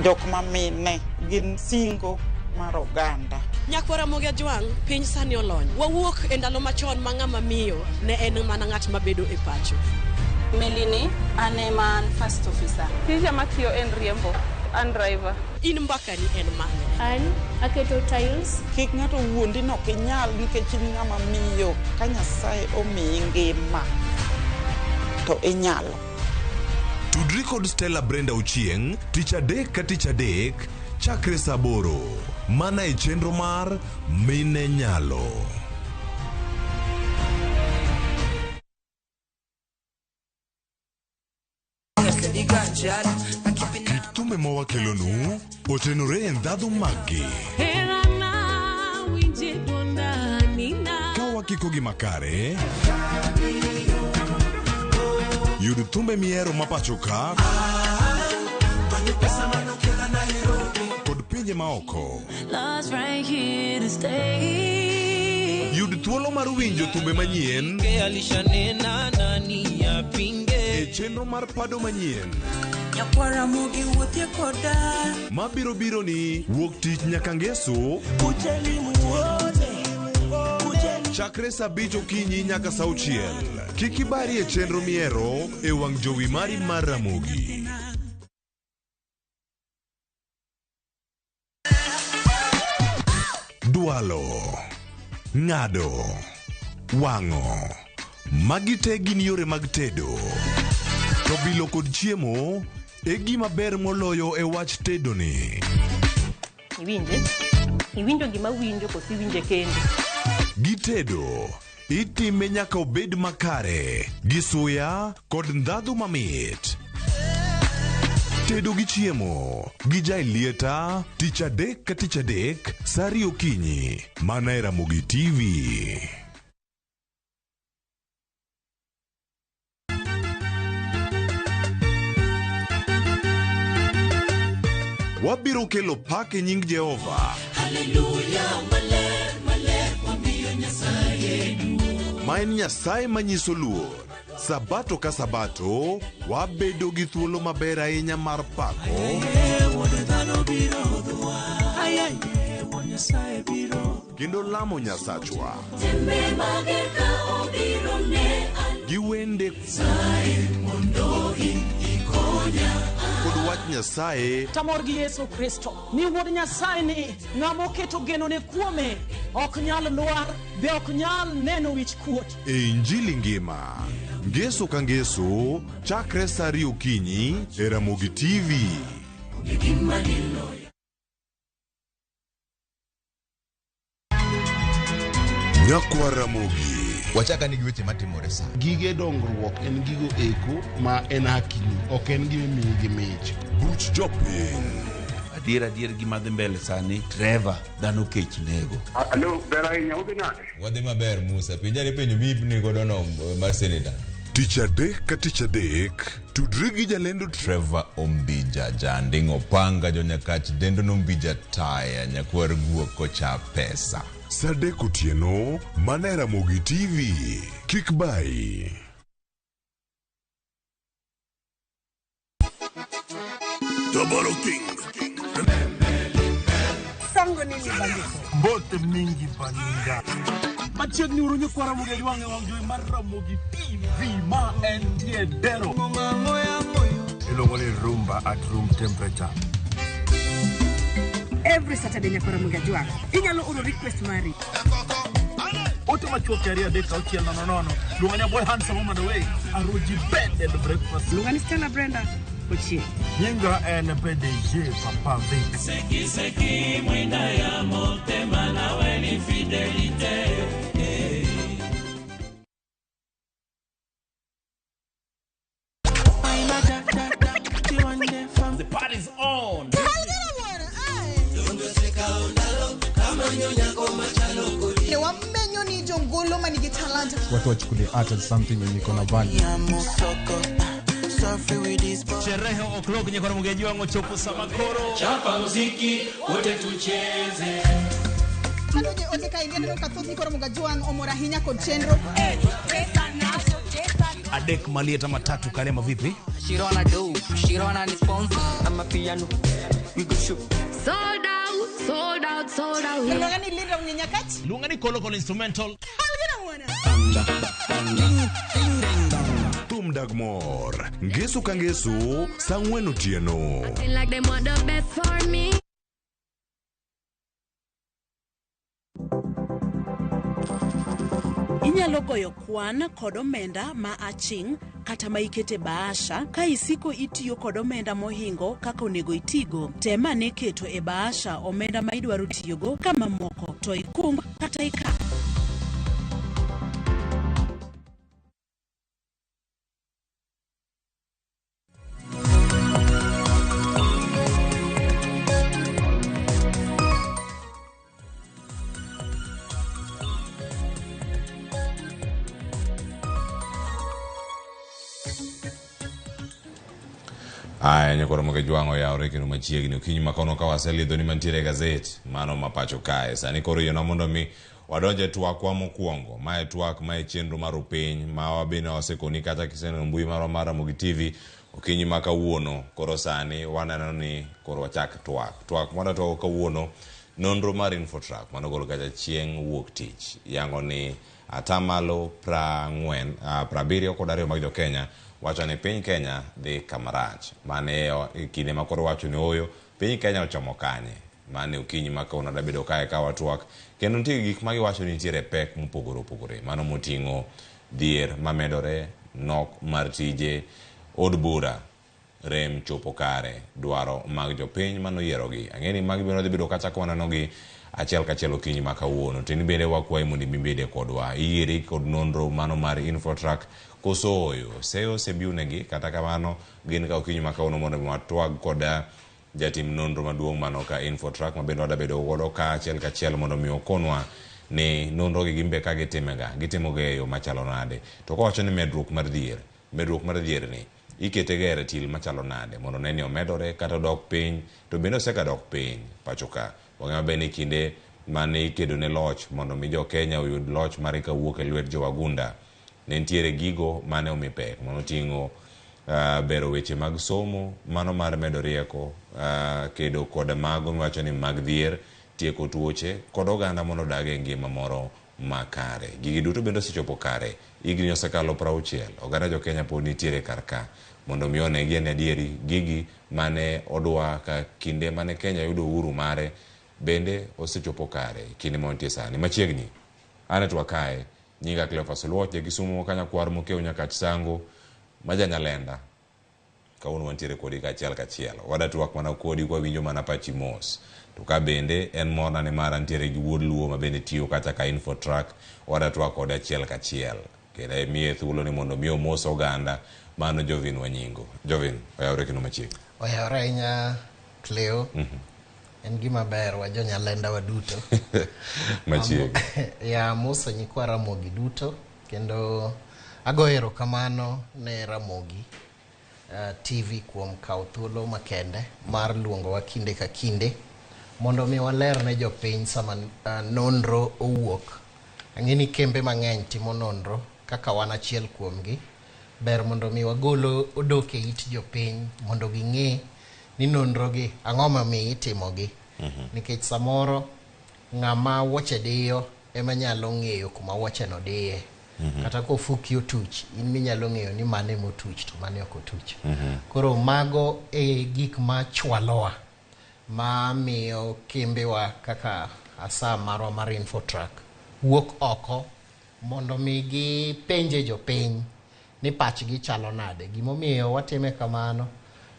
Jok ma mine gin singo mar oganda. Nyakwara Ramogi Ajwang', piny sani olony. Wawuok e ndalo machon ma ng'ama miyo ne en mana ng'at mabedo e pacho. Melini, an ema an first officer. Tija matiyo en riembo, an driver. In mbakani en mane? An aketo tiles. Kik ng'ato wuondi ni ok inyal nikech in ng'ama miyo. Ka Nyasaye omiyi ngima to inyalo. Tudri kod Stella Brenda Ochieng' tich adek ka tich adek chakre saa 8 mana e chenro mar Mine Nyalo. Kit thumbe ma wakelonu otenore e ndhadhu maggi. Ka wakiko gi makare, yud thumbe mihero ma pacho ka kod pinje maoko. Yud thuolo mar winjo thumbe manyien e chenro mar pado manyien mabiro biro ni wuok tich nyaka ngeso chakre saa 5 okinyi nyaka saa 6. Kik ibari e chenro mihero e wang' jowi mari mar Ramogi. Dwalo, ng'ado, wang'o. Magi te gin yore mag tedo. To bilo kod chiemo e gima ber moloyo e wach tedo ni. Iwinje? Iwinjo gima winjo koso iwinje kendi? Gitedo, itime nyaka obed makare, gi suya kod ndhadhu mamit. Tedo gi chiemo gi Jailieta tich adek ka tich adek sa ariyo okinyi mana e Ramogi TV. Wabiro kelo pak e nying Jehova. Haleluya, maler, maler, wamiyo Nyasaye duong'. Ma en Nyasaye manyiso luor. Sabato ka sabato, wabedo gi thuolo maber ahinya mar pako Aye, Wuod dhano biro hudhwa. Aye, aye, Wuod Nyasaye biro. kendo lamo Nyasachwa Tembe mager ka obiro ne an. gi wende Nyasaye mondo in ikonya. kod wach Nyasaye Tamor gi Yesu Kristo ni wuod Nyasaye ni ng'ama oketo genone kuome ok nyal lwar be ok nyal neno wich kuot. e Injili ngima. Ngeso ka ngeso, chakre sa ariyo okinyi e Ramogi TV. Gima diloyo. Nyakwa Ramogi. Wachaka ni gi weche matimore sa. Gige dongruok en gigo eko ma en hakini, ok en gima imiyi gi mich. Buch jopiny. Adier adier gima dhi mbele sani, Trevor, dhano kech nego. Alo, ber ahinya, udhi nade? Wadhi maber Musa, penja ni penjo mi godo no mar senator. Tich adek ka tich adek, tudri gi jalendo Trevor Ombija, Janding Opanga, Jonyakach, Dendo Nombija Taya, Nyakwar Guok kocha pesa. Sa adek otieno, mana e Ramogi TV. Kik bayi. Dabaro King. Sango nini bandiko? Mbote mingi baninga. Machiegni uru nyikwara Ramogi Ajwang' e wang' jowi mar Ramogi TV ma entie dero. Iluongo ni rumba at room temperature. Every Saturday nyakwa Ramogi Ajwang'. Inyalo oro request mari. Ote machuok 2 3 6 0 0. Luonga ni boy handsome woman away. Aroji bed and breakfast. Luonga ni Stella Brenda Ochieng. Nyinga en PDG Papa Vic. Seki seki mwinda ya motema nawe ni fidelite. Eh. The party's on. Ne wamenyo ni jongolo manigi talanta. Watu wachukulie art as something yenye iko na value. Sherehe o'clock nyakora mugeji wangu ochopo sama koro. Chapa muziki wote tucheze. Kano je ote ka ineno ka thoth nyikwa Ramogi Ajwang' omor ahinya kod chenro. Adek malieta matatu karema vipi? Shirona do, Shirona ni sponsor. I'm a piano. We go shoot. Sold out, sold out, sold out. Luonga ni Linda Mnyenyakach. Luonga ni Kolo Kolo instrumental. Thum dag mor. Ngeso ka ngeso, sa ang'wen otieno. Acting like them want the best for me. Inyalo goyo kwan kod omenda ma aching' kata ma ikete bahasha ka isiko itiyo kod omenda mohingo kaka onego itigo. Tem ane keto e bahasha omenda ma idwaro tiyogo ka mamoko to ikung kata ika. Aya, nyakoro moge jwang'o oyawore kendo machiegni okinyi ma kono ka waselidho ni mantiere e gazet mano ma pacho kae. Sani koro yienwa mondo mi wadonj e twakwa mokwongo. Mae twak mae chenro mar upiny ma wabende wasekoni kata kiseneno mbui marwa mar Ramogi TV okinyi ma kawuono. Koro sani waneno ni koro wachak twak. Twak mwadwa twako kawuono, nonro mar Infotrack manogol kacha chieng' wuok tich yango ni atamalo 72 mag jo Kenya wacho ni piny Kenya dhi kamarach. Mane e kinde ma koro wacho ni ooyo, piny Kenya ochomo kanye? Mane okinyi ma kawuono dabedo kae ka watwak. Kendo nitie gik ma giwacho ni nitiere pek mopogore opogore. Mano moting'o dhier mamedore, nok mar tije, od bura, rem chopo kare dwaro mag jopiny manoyierogi. Ang'e ni magi bende wadhi bedo kacha ka wanenogi achiel kachiel okinyi ma kawuono. To in bende wakwayi mondo ibede kodwa. Iyieri kod nonro mano mar Infotrack koso oyo. Seyo osebiwnegi kata kamano gin ka okinyi ma kawuono mondo mi watwag kod jatim nonro maduong' mano ka Infotrack ma bende wada bedo godo ka achiel kachiel mondo mi okonwa ni nonro gi gin be ka gitimega, gitimoga e yo machalo nade. To kowacho ni medruok mar dhier, medruok mar dhier ni ikete ga e ratil machalo nade mondo one ni omedore kata odok piny, to bende osega dok piny pacho ka. Wang'eyo maber ni kinde mane ikedo ne loch mondo mi jo Kenya oyud loch mare kawuok e lwet jo wagunda, ne nitiere gigo mane omi pek mano oting'o bero weche mag somo, mano mar medo rieko, kedo kod mago miwacho ni mag dhier, tieko tuoche kod oganda mondo odag e ngima moro makare. Gigi duto bende osechopo kare. Higni osekalo 60. Oganda jo Kenya pod nitiere kar ka mondo mi one gi ni adieri gigi mane odwa ka kinde mane Kenya yudo uhuru mare bende osechopo kare kinde ma wantie sani. Machiegni, an e twak kae, nyinga Cleophas Oluoch, ja Kisumo Kanyakwar Mokeo Nyakach Sango, ma ja Nyalenda. Kawuono wantiere kodi kachiel kachiel. Wada twak mana kodi kwawinjo mana pachi mos. To ka bende en morna ni mar antiere gi wuod Luo ma bende tiyo kacha ka Infotrack, wada twak kode achiel kachiel. Kendo imiye thuolo ni mondo mi omos oganda mano Jovin Wanyingo. Jovin, oyawre kendo machiegni. Oyawre ahinya Cleo. En gima ber wa jo Nyalenda waduto. Machiegni. Ya amoso nyikwa Ramogi duto kendo agoyo erokamano ne Ramogi TV kuom kawo thuolo makende mar luongowa kinde ka kinde mondo mi waler ne jopiny sama nonro owuok. Ang'e ni kembe mang'eny timo nonro kaka wan achiel kuomgi. Ber mondo mi wagol odok e it jopiny mondo ging'e ni nonro gi ang'o mamiyo itimogi. Nikech samoro ng'ama wuoche diyo ema nyalo ng'eyo kuma wuoche no diye. Kata kofuki otuch, in minyalo ng'eyo ni mane motuch to mane ok otuch. Koro mago e gik ma chwalowa ma miyo kembewa kaka asa marwa mar Infotrack wuok oko mondo mi gipenje jopiny ni pachgi chalo nade. Gimomiyo watime kamano,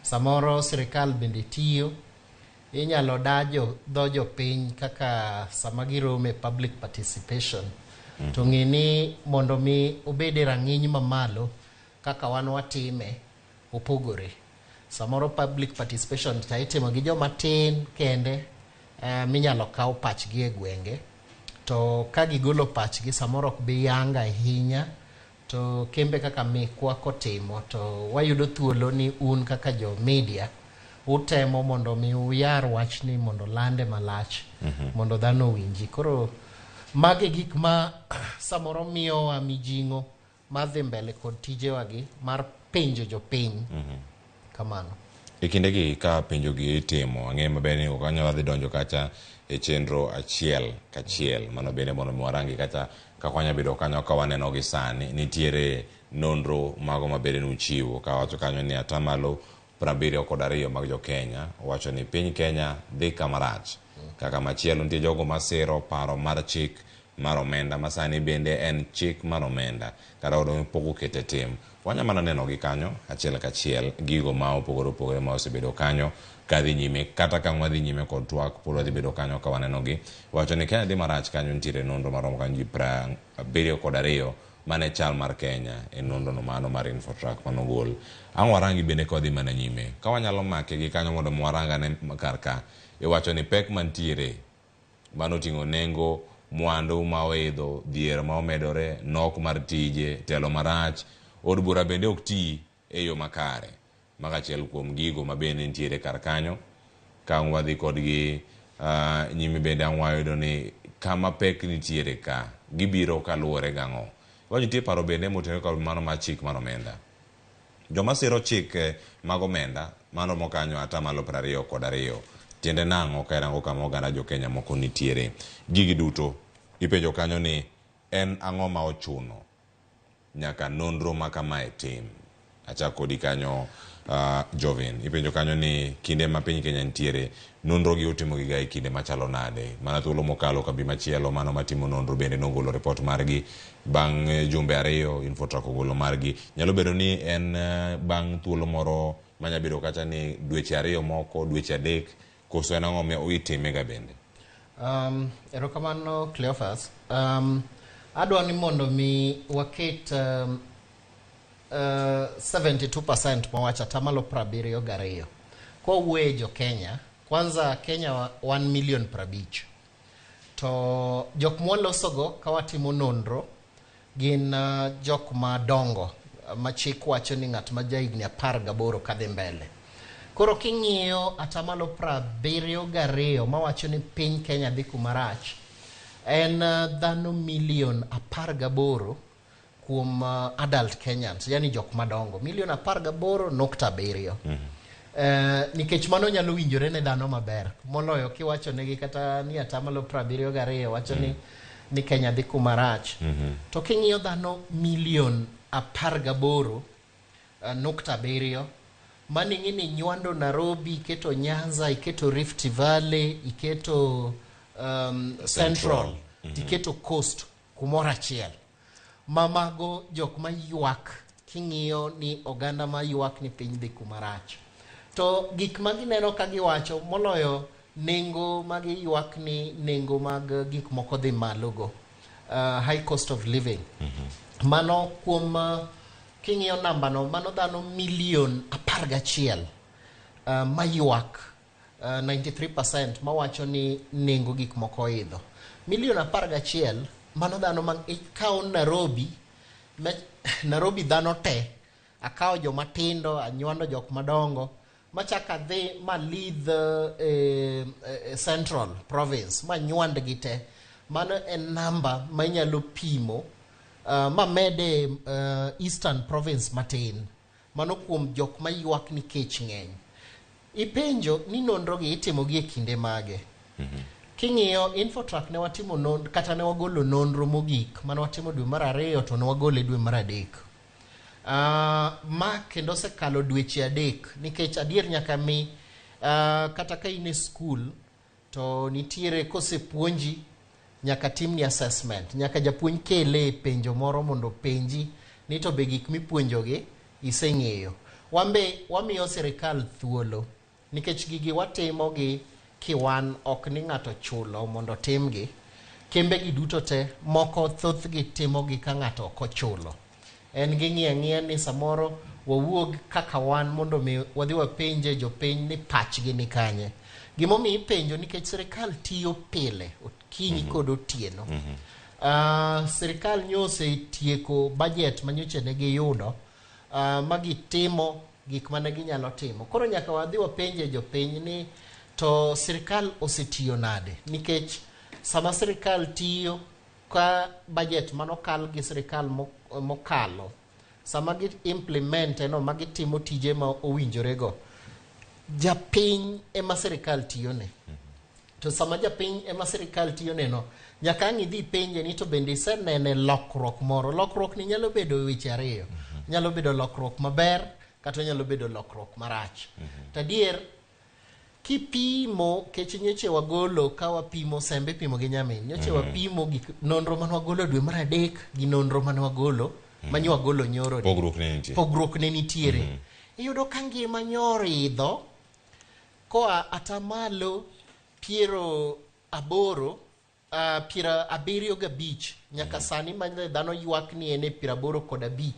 samoro sirikal bende tiyo, inyalo dajo dho jopiny kaka sama girome public participation. To ng'e ni mondo mi obed e rang'iny mamalo kaka wan watime opogore. Samoro public participation cha itimo gi joma tin kende minyalo kaw pachgi e gwenge. To ka gigolo pachgi samoro ok bi yang ahinya, to kembe kaka mekwa kotimo to wayudo thuolo ni un kaka jo media utemo mondo mi uyar wachni mondo lande malach mondo dhano owinji. Koro magi gik ma samoro miyowa mijing'o mar dhi mbele kod tijewagi mar penjo jopiny. Kamano. E kindegi ka penjogi itimo, ang'eyo maber ni ok anyal dhi donjo kacha e chenro achiel kachiel. Mano bende mondo mi warangi kata kaka wanyalo bedo kanyo ka waneno gi sani. Nitiere nonro mago ma bende nuchiwo ka wacho kanyo ni atamalo 72 mag jo Kenya wacho ni piny Kenya dhi kama rach. Kaka machielo nitie jogo masiro paro mar chik mar omenda ma sani bende en chik mar omenda kata obedo ni pok okete tim. Wanya mana neno gi kanyo achiel kachiel gigo ma opogore opogore ma osebedo kanyo kadhi nyime kata ka wadhi nyime kod twak pod wadhi bedo kanyo ka waneno gi. Wacho ni Kenya dhi marach kanyo nitiere nonro maromo kanyo ji 72 mane chal mar Kenya e nonro no mano mar Infotrack manogol. Ang' warangi bende ka wadhi mana nyime. Ka wanyalo make gi kanyo mondo warang ane kar ka. Iwacho ni pek mantiere mano oting'o nengo mwandu ma oidho, dhier ma omedore, nok mar tije, telo marach, od bura bende ok ti e yo makare. Mago achiel kuom gigo ma bende nitiere kar kanyo. Ka ang' wadhi kodgi nyime bende ang' wayudo ni kama pek nitiere ka, gibiro kaluwore gang'o. Iwacho nitie paro bende motenore kod mano mar chik mar omenda. Joma siro chik mag omenda maromo kanyo atamalo 22. Tiende nang'o ka irango kama oganda jo Kenya moko nitiere. Gigi duto ipenjo kanyo ni en ang'o ma ochuno nyaka nonro ma kamae tim. Achak kodi kanyo Jovin. Ipenjo kanyo ni kinde ma piny Kenya nitiere nonro gi otimo giga e kinde machalo nade. Mana thuolo mokalo kambi machielo mano matimo nonro bende nogolo report margi bang' jumbe 2 Infotrack ogolo margi. Nyalo bedo ni en bang' thuolo moro Manya bedo kata ni dweche ariyo moko, dweche adek, koso en ang'o miyo itime ga bende? Erokamano Cleophas. Adwa ni mondo mi waket 72% mawacho atamalo 72. Kwawuoye jo Kenya, kwanza Kenya wan milion 50. To jok mwalosogo ka watimo nonro gin jok madongo ma chik wacho ni ng'at ma jahigni 18 kadhi mbele. Koro king'iyo atamalo 72 mawacho ni piny Kenya dhi kuma rach, en dhano milion 18 kuom adult Kenyans, yani jok madongo, milion 18.7. Nikech mano nyalo winjore ne dhano maber moloyo kiwacho negi kata ni atamalo 72 wacho ni Kenya dhi kuma rach. To king'iyo dhano milion 18.7, mano ing'e ni nywando Nairobi, iketo Nyanza, iketo Rift Valley, iketo Central, iketo Coast kumoro achiel. Mamago jok ma ywak, king'iyo ni oganda ma ywak ni piny dhi kuma rach. To gik ma gineno ka giwacho moloyo nengo ma giywak ni nengo mag gik moko dhi malo go, high cost of living. Mano kuom king'iyo namba no, mano dhano milion 11 maywak, 93% mawacho ni nengo gik moko oidho. Milion 11, mano dhano ma ikawo Nairobi, Nairobi dhano te, akawo joma tindo, anywando jok madongo, machak adhi malidh Central Province, manywand gi te. Mano en namba ma inyalo pimo, mamede Eastern Province matin. Mano kuom jok ma ywak ni kech ng'eny. Ipenjo ni nonro gi itimo gi e kinde mage. King'iyo Infotrack ne watimo kata ne wagolo nonro mogik mane watimo dwe mar 2 to ne wagole dwe mar 3. Ma kendo osekalo dweche 3 nikech adier nyaka mi kata ka in e skul to nitiere kosepuonji nyaka timni assessment, nyaka japuonj kele penjo moro mondo penji ni to be gik mipuonjogi iseng'eyo. Wambe wamiyo sirikal thuolo nikech gigi watimo gi kiwan, ok ni ng'ato chulo mondo timgi. Kembe gi duto te moko thothgi timogi ka ng'ato ok ochulo. En ging'iyo ang'iya ni samoro wawuog kaka wan mondo mi wadhi wapenje jopiny ni pachgi ni kanye. Gimomiyo ipenjo nikech sirikal tiyo pile okinyi kod otieno. Sirikal nyo osetieko budget manyocha ne giyudo, ma gitimo gik mane ginyalo timo. Koro nyaka wadhi wapenje jopiny ni to sirikal osetiyo nade, nikech sama sirikal tiyo ka budget manokal gi sirikal mokalo, sama gi implement no ma gitimo tije ma owinjore go, japiny ema sirikal tiyone. To sama japiny ema sirikal tiyone no, nyaka ang' idhi penje ni to bende isenene lokruok moro. Lokruok ni nyalo bedo weche ariyo. Nyalo bedo lokruok maber kata nyalo bedo lokruok marach. To adier kipimo kech nyoche wagolo ka wapimo sembe pimo gi nyamin, nyoche wapimo gik nonro mane wagolo dwe mar 3 gi nonro mane wagolo mane wagolo nyoro. Pogruok ne nitie. Pogruok ne nitiere. Iyudo ka ngima nyoridho koa atamalo 80 75 nyaka sani ma dhano ywak ni en e 85.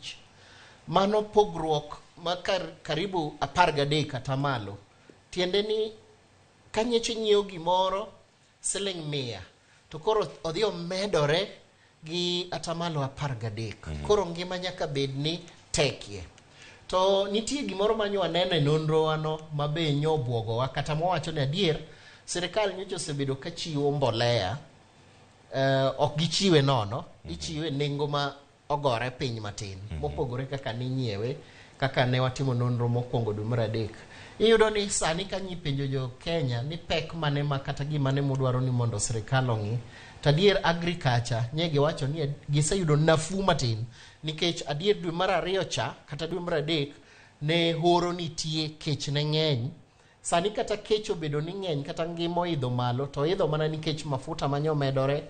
Mano pogruok ma karibu 13 atamalo. Tiende ni ka nyocha nyiewo gimoro siling 100 to koro odhi omedore gi atamalo 13. Koro ngima nyaka bed ni tekie. To nitie gimoro ma nyo waneno e nonro wano ma be nyo obwogowa kata mwawacho ni adier sirikal nyocha osebedo ka chiwo mbolea, ok gichiwe nono, ichiwe nengo ma ogore piny matin, mopogore kaka ninyiewe, kaka ne watimo nonro mokwongo dwe mar 3. Iyudo ni sani ka nyipenjo jo Kenya ni pek mane ma kata gima ne mudwaro ni mondo sirikal ong'i, to adier agriculture nye giwacho ni giseyudo nafuu matin, nikech adier dwe mar 2 cha kata dwe mar 3 ne horo nitie, kech ne ng'eny. Sani kata kech obedo ni ng'eny kata ngima oidho malo, to oidho mana nikech mafuta manyo omedore,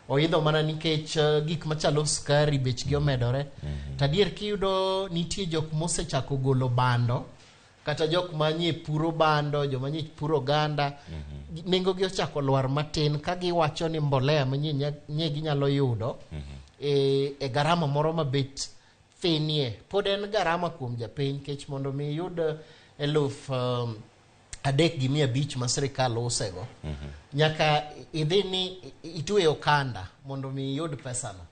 oidho mana nikech gik machalo sukari bechgi omedore. To adier kiyudo nitie jok mosechako golo bando Kata jok manye puro bando, joma nye puro oganda, nengo gi ochako lwar matin ka giwacho ni mbolea manyie nye ginyalo yudo e garama moro mabet thinie. Pod en garama kuom japiny nikech mondo mi iyud 3500 ma sirikal usego, nyaka idhi ni itwe okanda mondo mi iyud pesano.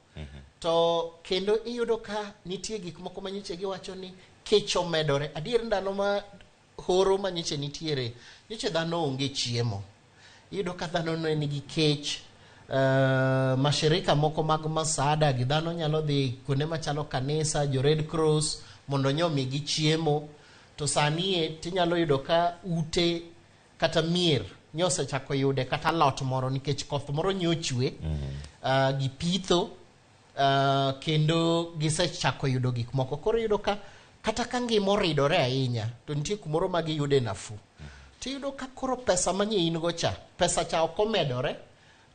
To kendo iyudo ka nitie gik moko manyiche giwacho ni kech omedore. Adier ndalo ma horo manyiche nitiere, nyiche dhano onge chiemo. Iyudo ka dhano ne nigi kech, mashirika moko mag masada gi dhano nyalo dhi kuonde machalo kanisa, jo Red Cross mondo nyomigi chiemo. To sani e tinyalo yudo ka ute kata mier nyosechako yude kata alot moro nikech koth moro nyochwe, gipitho, kendo gisechako yudo gik moko. Koro iyudo ka kata ka ngima oridore ahinya to nitie kumoro ma giyude nafuu. Tiyudo ka koro pesa manye in go cha, pesa cha ok omedore,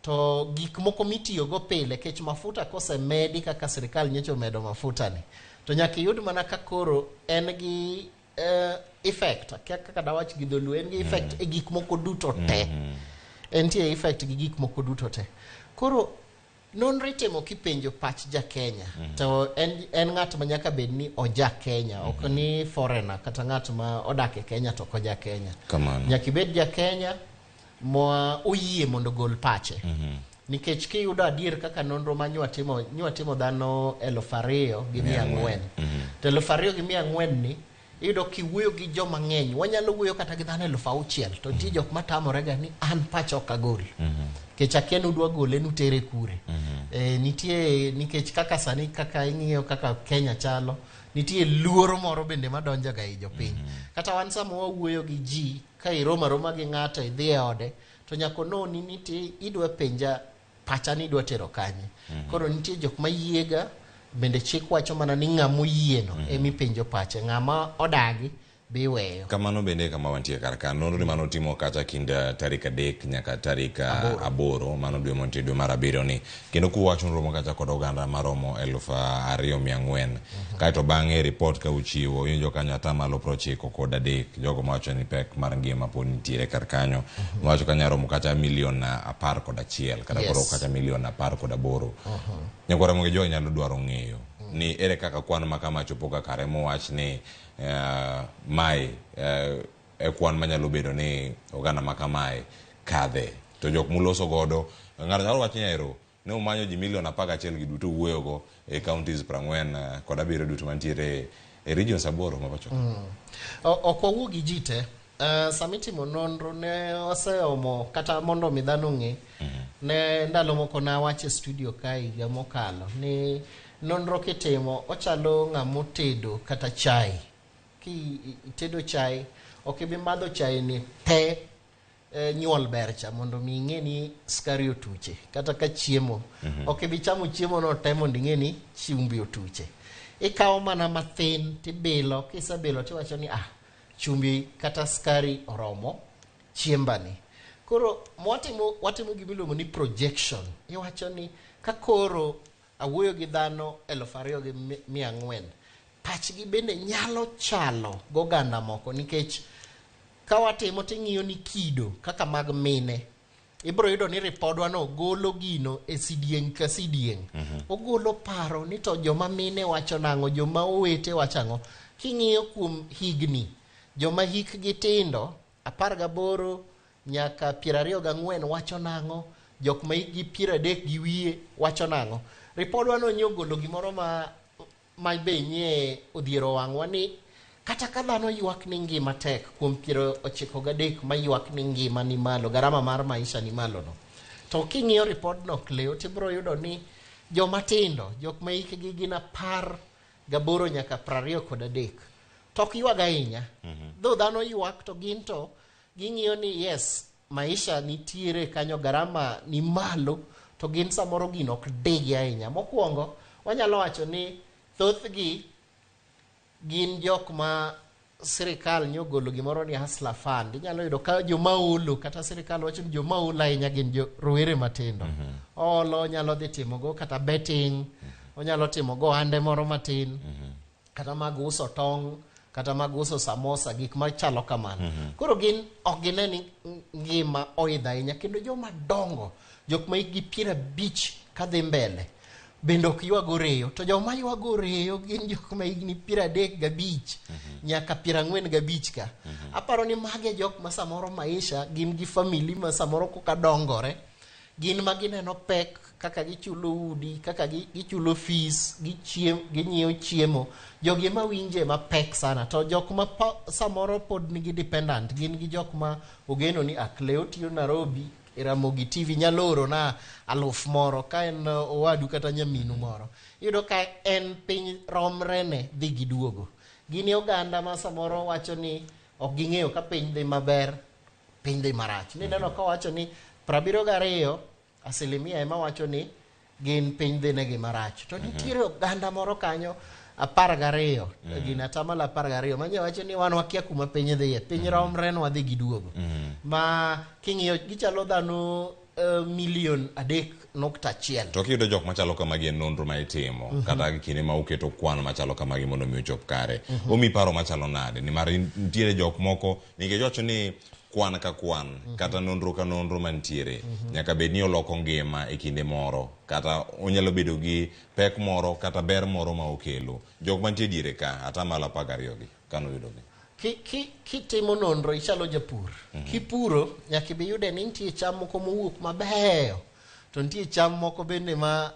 to gik moko mitiyogo pile kech mafuta kosemedi kaka sirikal nyocha omedo mafuta ni, to nyaka iyud mana ka koro en gi effect, akia kaka dawach gi dholuo, en gi effect e gik moko duto te. Entie effect gi gik moko duto te. Koro nonro itimo kipenjo pach ja Kenya, to en ng'at ma nyaka bed ni oja Kenya, ok ni foreigner kata ng'at ma odak e Kenya to ok oja Kenya. Kamano. Nyaka ibed ja Kenya ma oyie mondo ogol pache. Nikech kiyudo adier kaka nonro ma nywa timo dhano 2400. To 2400 ni iyudo kiwuoyo gi joma ng'eny, wanyalo wuoyo kata gi dhano 6000, to nitie jok matamore ga ni an pacha ok agol. Nikech akia ni udwa gole nutere kure. Nitie nikech kaka sani kaka ing'iyo kaka Kenya chalo, nitie luoro moro bende madonjo ga ei jopiny. Kata wan sama wawuoyo gi ji, ka iromo aroma gi ng'ato idhi e ode, to nyaka ononi ni ti idwa penja pacha ni idwa tero kanye. Koro nitie jok ma yiega, bende chik wacho mana ni ng'ama oyieno emipenjo pache, ng'ama odagi be iweyo. Kamano bende kama wantie kar ka nonro ni mano timo kacha kind tarik 3 nyaka tarik 8 mano dwe mantie dwe mar 7 ni kendo kuwacho noromo kacha kod oganda maromo 2400. Kaeto bang'e report ka uchiwo iwinjo kanyo 93% jogo mawacho ni pek mar ngima pod nitiere kar kanyo. Wacho kanyo romo kacha milion 11 kata koro kata milion 18. Nyakwara Ramogi jogi nyalo dwaro ng'eyo ni ere kaka kwan ma kama chopo ka kare mowach ni mae e kwan manyalo bedo ni oganda ma kamae kadhe to jok muloso godo ng'ato nyalo wacho ni ero ne umanyo ji milion 11 gi duto wuoyogo e counties 47 duto mantiere e regions 8 ma pacho ka. Ok wawuo gi ji te. Sama itimo nonro ne oseomo kata mondo mi dhano ong'e, ne ndalo moko nawacho e studio ka higa mokalo ni nonro kitimo ochalo ng'ama otedo kata chai. Ki itedo chai, ok ibi madho chai ni te nyuol ber cha mondo mi ing'e ni skari otuche kata ka chiemo. Ok ibi chamo chiemo no te mondo ing'e ni chumbi otuche. Ikawo mana mathin tibilo, kisebilo tiwacho ni chumbi kata skari oromo chiembani. Koro watimo gima iluongo ni projection. Iwacho ni ka koro awuoyo gi dhano 2400, pachgi bende nyalo chalo goganda moko nikech ka watimo ting'iyo ni kido kaka mag mine, ibiro yudo ni ripodwa no golo gino e sidieng' ka sidieng'. Ogolo paro ni to joma mine wacho nang'o, joma owete wacho ang'o. King'iyo kuom higni, joma hikgi tindo 18 nyaka 24 wacho nang'o, jok ma hikgi 30 gi wiye wacho nang'o. Ripodwa no nyogolo gimoro ma be nye odhiero wang'wa ni kata ka dhano ywak ni ngima tek kuom 93 ma ywak ni ngima ni malo, garama mar maisha ni malo no. To king'iyo ripodno Cleo, tibiro yudo ni joma tindo, jok ma hikgi gin 18 nyaka 23, to ok ywag ahinya. Dho dhano ywak to gin to ging'iyo ni yes, maisha nitiere kanyo, garama ni malo, to gin samoro gino ok digi ahinya. Mokwongo, wanyalo wacho ni thothgi gin jok ma sirikal nyogolo gimoro ni Hustler Fund. Inyalo yudo ka joma olo kata sirikal wacho ni joma olo ahinya gin jo rowere matindo. Olo onyalo dhi timogo kata betting, onyalo timogo ohande moro matin, kata mag uso tong', kata mag uso samosa, gik machalo kamano. Koro gin ok gine ni ngima oidho ahinya, kendo joma dongo, jok ma hikgi 50 kadhi mbele bende ok ywag oreyo, to joma ywago oreyo gin jok ma higni 35 nyaka 45 ka. Aparo ni mage jok ma samoro maisha gin gi famili ma samoro koka dongore, gin ma gineno pek kaka gichulo udi, kaka gichulo fees, ginyiewo chiemo. Jogi ema winje mapek sana, to jok ma samoro pod nigi dependent, gin gi jok ma ogeno ni Akleo tiyo Nairobi, Ramogi TV nyalo oro na aluf moro ka en owadu kata nyaminu moro. Iyudo ka en piny romrene dhi gi duogo. Gin e oganda ma samoro wacho ni ok ging'eyo ka piny dhi maber, piny dhi marach. Nineno ka wacho ni 72% ema wacho ni gin piny dhi negi marach. To nitiere oganda moro kanyo 12, gin atamalo 12, manye wacho ni wan wakia kuma piny dhiye, piny romre nwa dhi gi duogo. Ma king'iyo gichalo dhano milion 3.1. To kiyudo jok machalo kamagi e nonro ma itimo, kata kinde ma uketo kwan machalo kamagi mondo mi ochop kare, omi paro machalo nade? Nimar nitiere jok moko, nikech wacho ni kwan ka kwan, kata nonro ka nonro mantiere, nyaka bed ni oloko ngima e kinde moro, kata onyalo bedo gi pek moro kata ber moro ma okelo. Jok mantie diere ka, atamalo 12 gi, kano yudogi. Kitimo nonro ichalo japur. Kipuro, nyaka ibi yude ni nitie cham moko mowuok mabeyo, to nitie cham moko bende ma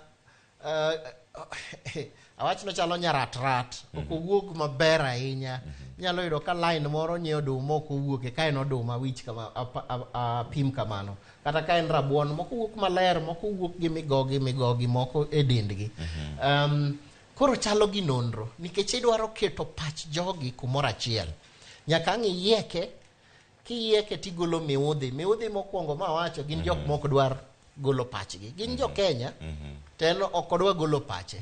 awach no chalo nyaratrat, ok owuog maber ahinya. Inyalo yudo ka line moro nyiewo oduma ok owuoke, ka en oduma wich kama apim kamano. Kata ka en rabuon, moko wuok maler, moko wuok gi migogi migogi moko e dendgi. Koro chalo gi nonro, nikech idwaro keto pach jogi kumoro achiel. Nyaka ang' iyieke, kiyieke tigolo miudhi. Miudhi mokwongo mawacho gin jok mok dwar golo pachgi. Gin jo Kenya, to en ok odwa golo pache.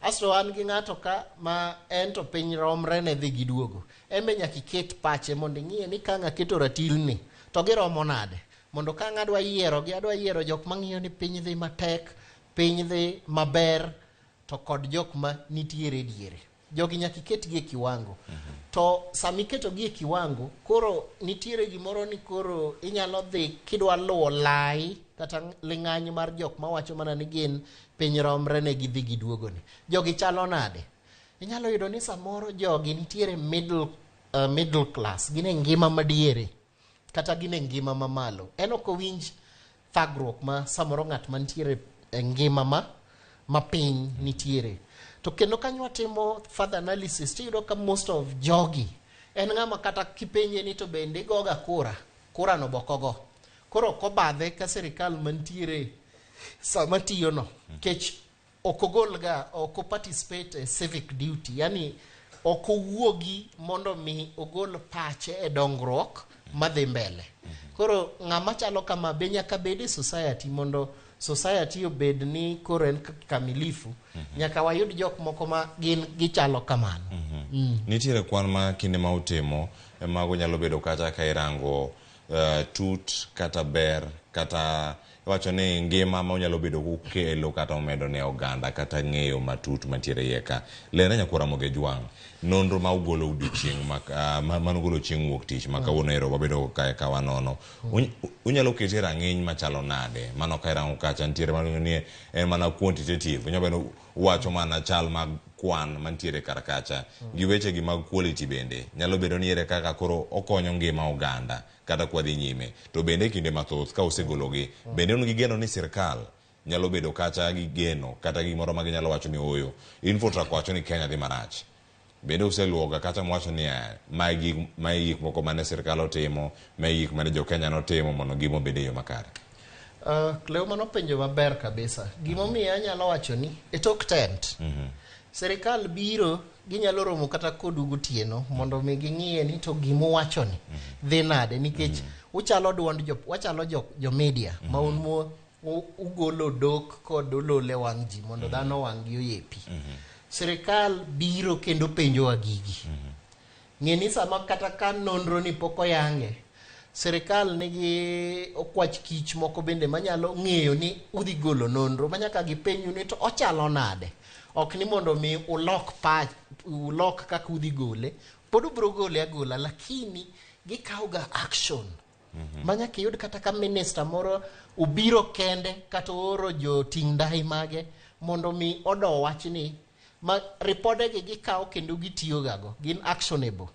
Asto an gi ng'ato ka ma en to piny romre ne dhi gi duogo. En be nyaka iket pache mondo ing'iye ni ka ang' aketo ratilni, to giromo nade? Mondo ka ang' adwa yiero gi, adwa yiero jok mang'iyo ni piny dhi matek, piny dhi maber, to kod jok ma nitiere diere. Jogi nyaka iketgi e kiwango. To sama iketogi e kiwango, koro nitiere gimoro ni koro inyalo dhi kidwa luwo lai kata ling'any mar jok mawacho mana ni gin piny romre ne gidhi gi duogoni. Jogi chalo nade? Inyalo yudo ni samoro jogi nitiere middle class, gin e ngima madiere kata gin e ngima mamalo. En ok owinj thagruok ma samoro ng'at mantiere e ngima ma piny nitiere. To kendo kanyo watimo further analysis, tiyudo ka most of jogi en ng'ama kata kipenje ni to bende igoga kura, kura no bokogo. Koro ok obadhe ka sirikal mantiere sama tiyo no, kech ok ogol ga, ok o participate e civic duty, yani ok owuogi mondo mi ogol pache e dongruok madhi mbele. Koro ng'ama chalo kama be nyaka bed e society mondo society obed ni koro en kamilifu. Nyaka wayud jok moko ma gin gichalo kamano. Nitiere kwan ma kinde ma utimo, mago nyalo bedo kata ka irango tut kata ber kata iwacho ni ngima ma unyalo bedo kukelo kata omedo ne oganda kata ng'eyo matut mantiere iye ka. Lerne nyakwar Ramogi Ojwang', nonro ma ugolo odiochieng' manugolo chieng' wuok tich ma kawuono ero wabedo kae ka wanono. Unyalo kete rang'iny machalo nade? Mano ka irango kacha nitiere mano ni en mana quantitative. Unyalo bedo uwacho mana chal mag kwan mantiere kar kacha. Gi weche gi mag quality bende. Nyalo bedo ni ere kaka koro okonyo ngima oganda kata kwa dhi nyime. To bende kinde mathoth ka usegologi, bende un gi geno ni sirkal nyalo bedo kacha gi geno kata gimoro ma ginyalo wacho ni ooyo. Infotrak wacho ni Kenya dhi marach. Bende useluwoga kata mwacho ni mae gik moko mane sirkal otimo, mae gik mane jo Kenya notimo mondo ngima obed e yo makare. Cleo, mano penjo maber kabisa. Gimomiyo anyalo wacho ni e tok tent, sirikal biro ginyalo romo kata kodu gotieno mondo mi ging'iye ni to gimuwacho ni dhi nade, nikech uchalo duond jo, wachalo jo media ma un mo ugolo dok kod olole wang' ji mondo dhano wang' gi oyepi. Sirikal biro kendo penjowa gigi. Ng'e ni sama kata ka nonro ni pok oyange, sirikal nigi okwach kich moko bende manyalo ng'eyo ni udhi golo nonro manyaka gipenju ni to ochalo nade. Ok ni mondo mi ulok pach, ulok kaka udhi gole, Pod ubiro gole agola, lakini gikawo ga action. Ma nyaka iyud kata ka minister moro obiro kende kata ooro joting' ndai mage mondo mi odo wachni ma ripodegi gikawo kendo gitiyogago gin actionable.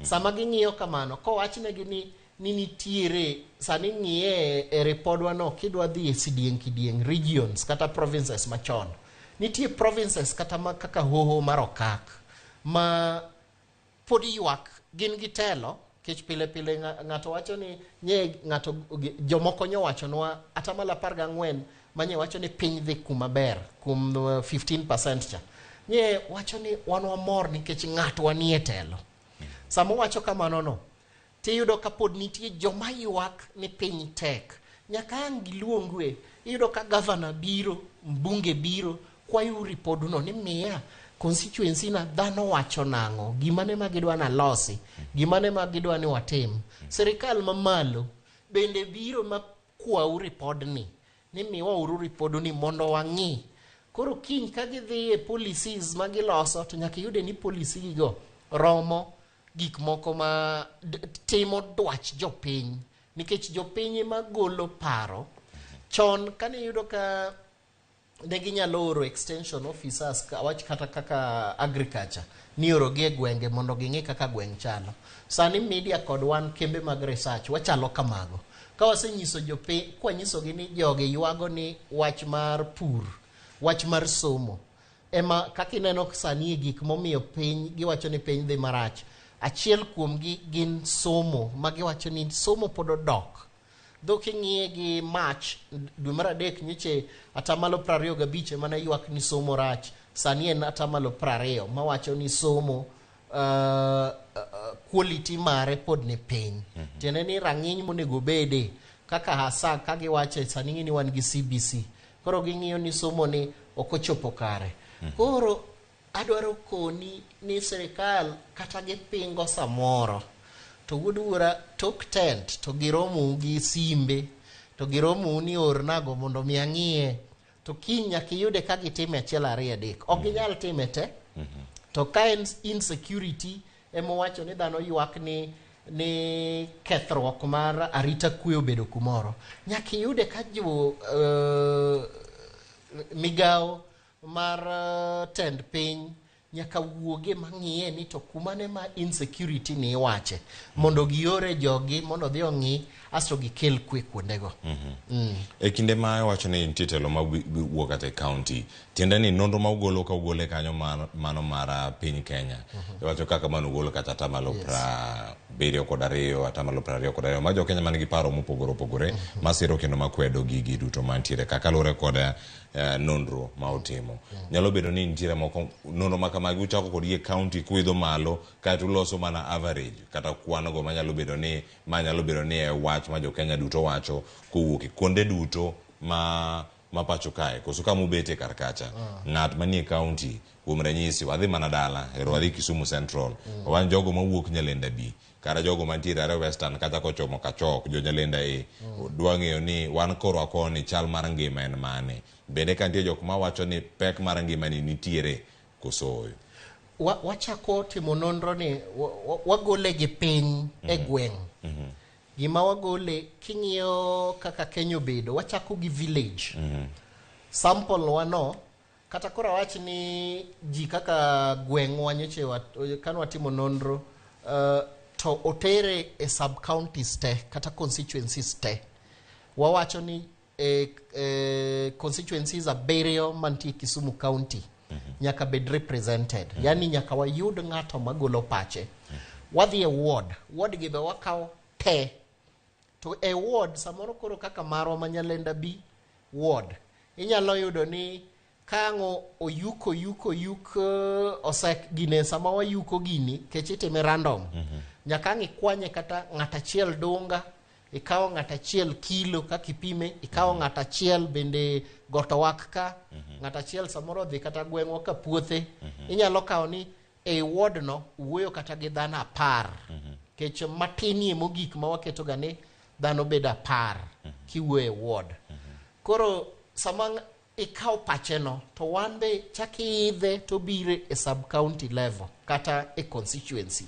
Sama ging'iyo kamano kowachnegi ni ni nitiere sani ng'iye e ripodwa no kidwa dhi e sidieng' kidieng' regions kata provinces machon nitie provinces kata ma kaka hoho mar okak ma pod ywak gin gi telo kech pile pile ng'ato wacho ni nye ng'ato jomoko nyowachonwa atamalo 14 manye wacho ni piny dhi kuma ber kuom 15% cha nye wacho ni wan wamor nikech ng'atwa nie telo sama owacho kamano no tiyudo ka pod nitie joma ywak ni piny tek nyaka ang' giluongue iyudo ka gavana biro mbunge biro kwayo ripoduno ni miya constituency na dhano wacho nang'o gima ne ma gidwa nalosi gima ne ma gidwa ni watim sirikal mamalo bende biro ma kwau ripodni ni miwauru ripoduni mondo wang'i koro kiny ka gidhi e policies ma giloso to nyaka iyude ni policy gigo romo gik moko ma timo dwach jopiny nikech jopiny ema golo paro chon kane iyudo ka ne ginyalo oro extension officers awach kata kaka agriculture ni orogi e gwenge mondo ging'i kaka gweng' chalo sani media kod wan kembe mag research wachalo kamago ka wasenyiso jopiny kwanyisogi ni jogi ywago ni wach mar pur wach mar somo ema kaka ineno sani e gik momiyo piny giwacho ni piny dhi marach achiel kuomgi gin somo ma giwacho ni somo pod odok dho king'iye gi March dwe mar adek nyoche atamalo 25 ema ne ywak ni somo rach sani en atamalo 20 mawacho ni somo quality mare pod ni piny tiende ni rang'iny monego obede kaka hasa ka giwache sani ng'e ni wan gi CBC koro ging'iyo ni somo ni ok ochopo kare koro adwaro koni ni sirikal kata gipingo samoro to wuod wuora tok tent to giromou gi simbe to giromou ni ornago mondo mi ang'iye to kiny nyaka iyude ka gitime achiel ariyo adek ok ginyal time te to ka en insecurity ema owacho ni dhano ywak ni ni kethruok mar arita kwe obedo kumoro nyaka iyude ka jo migawo mar tend piny nyaka wuoge mang'iye ni to kumane ma insecurity ni iwache mondo giore jogi mondo odhi ong'i asto gikel kwe kuondego. E kinde ma iwacho ni nitie telo ma wuok kata e county, tiende ni nonro ma ugolo ka ugole kanyo mano mar piny Kenya. Iwacho kaka mano ugolo kata atamalo 72, atamalo 22. Ma jo Kenya man gi paro mopogore opogore masiro kendo makwedo gigi duto mantiere ka kaluwore kod nonro ma utimo. Nyalo bedo ni nitiere moko nonro ma kamagi uchako kodgi e county kuidho malo kaeto uloso mana average kata kwan go manyalo bedo ni ma nyalo bedo ni e wach ma jo Kenya duto wacho kowuok e kuonde duto ma ma pacho kae koso kama ubete kar kacha. Ng'at manie county kuom ranyisi wadhi mana dala ero wadhi Kisumu Central. Wan jogo mawuok Nyalenda B kata jogo mantiere are Western kata kochomo Kachok jo Nyalenda A dwa ng'eyo ni wan korwa koni chal mar ngima en mane bende ka nitie jok mawacho ni pek mar ngima ni nitiere koso ooyo. Wachako timo nonro ni wagole gi piny e gweng'. Gima wagole king'iyo kaka Kenya obedo wachako gi village. Sample wano kata koro awach ni ji kaka gweng'wa nyoche kane watimo nonro to otere e sub counties te kata constituencies te. Wawacho ni constituencies 7 mantie Kisumu County nyaka bed represented. Yani nyaka wayud ng'ato magolo pache. Wadhi e ward, ward gi be wakawo te. To e ward samoro koro kaka marwa ma Nyalenda B ward inyalo yudo ni kang'o oyuk oyuk oyuk osek gine sama wayuko gini kech itime random. Nyaka ang' ikwanye kata ng'at achiel dunga ikawo ng'at achiel kilo kaka ipime ikawo ng'at achiel bende goto wak ka ng'at achiel samoro odhi kata gweng'wa ka puothe inyalo kawo ni e ward no wuoyo kata gi dhano 10 kech matinie mogik ma waketo ga ni dhano bedo 10 kiwuoyo e ward. Koro sama ikawo pache no to wan be chak iidhe to bire e sub county level kata e constituency.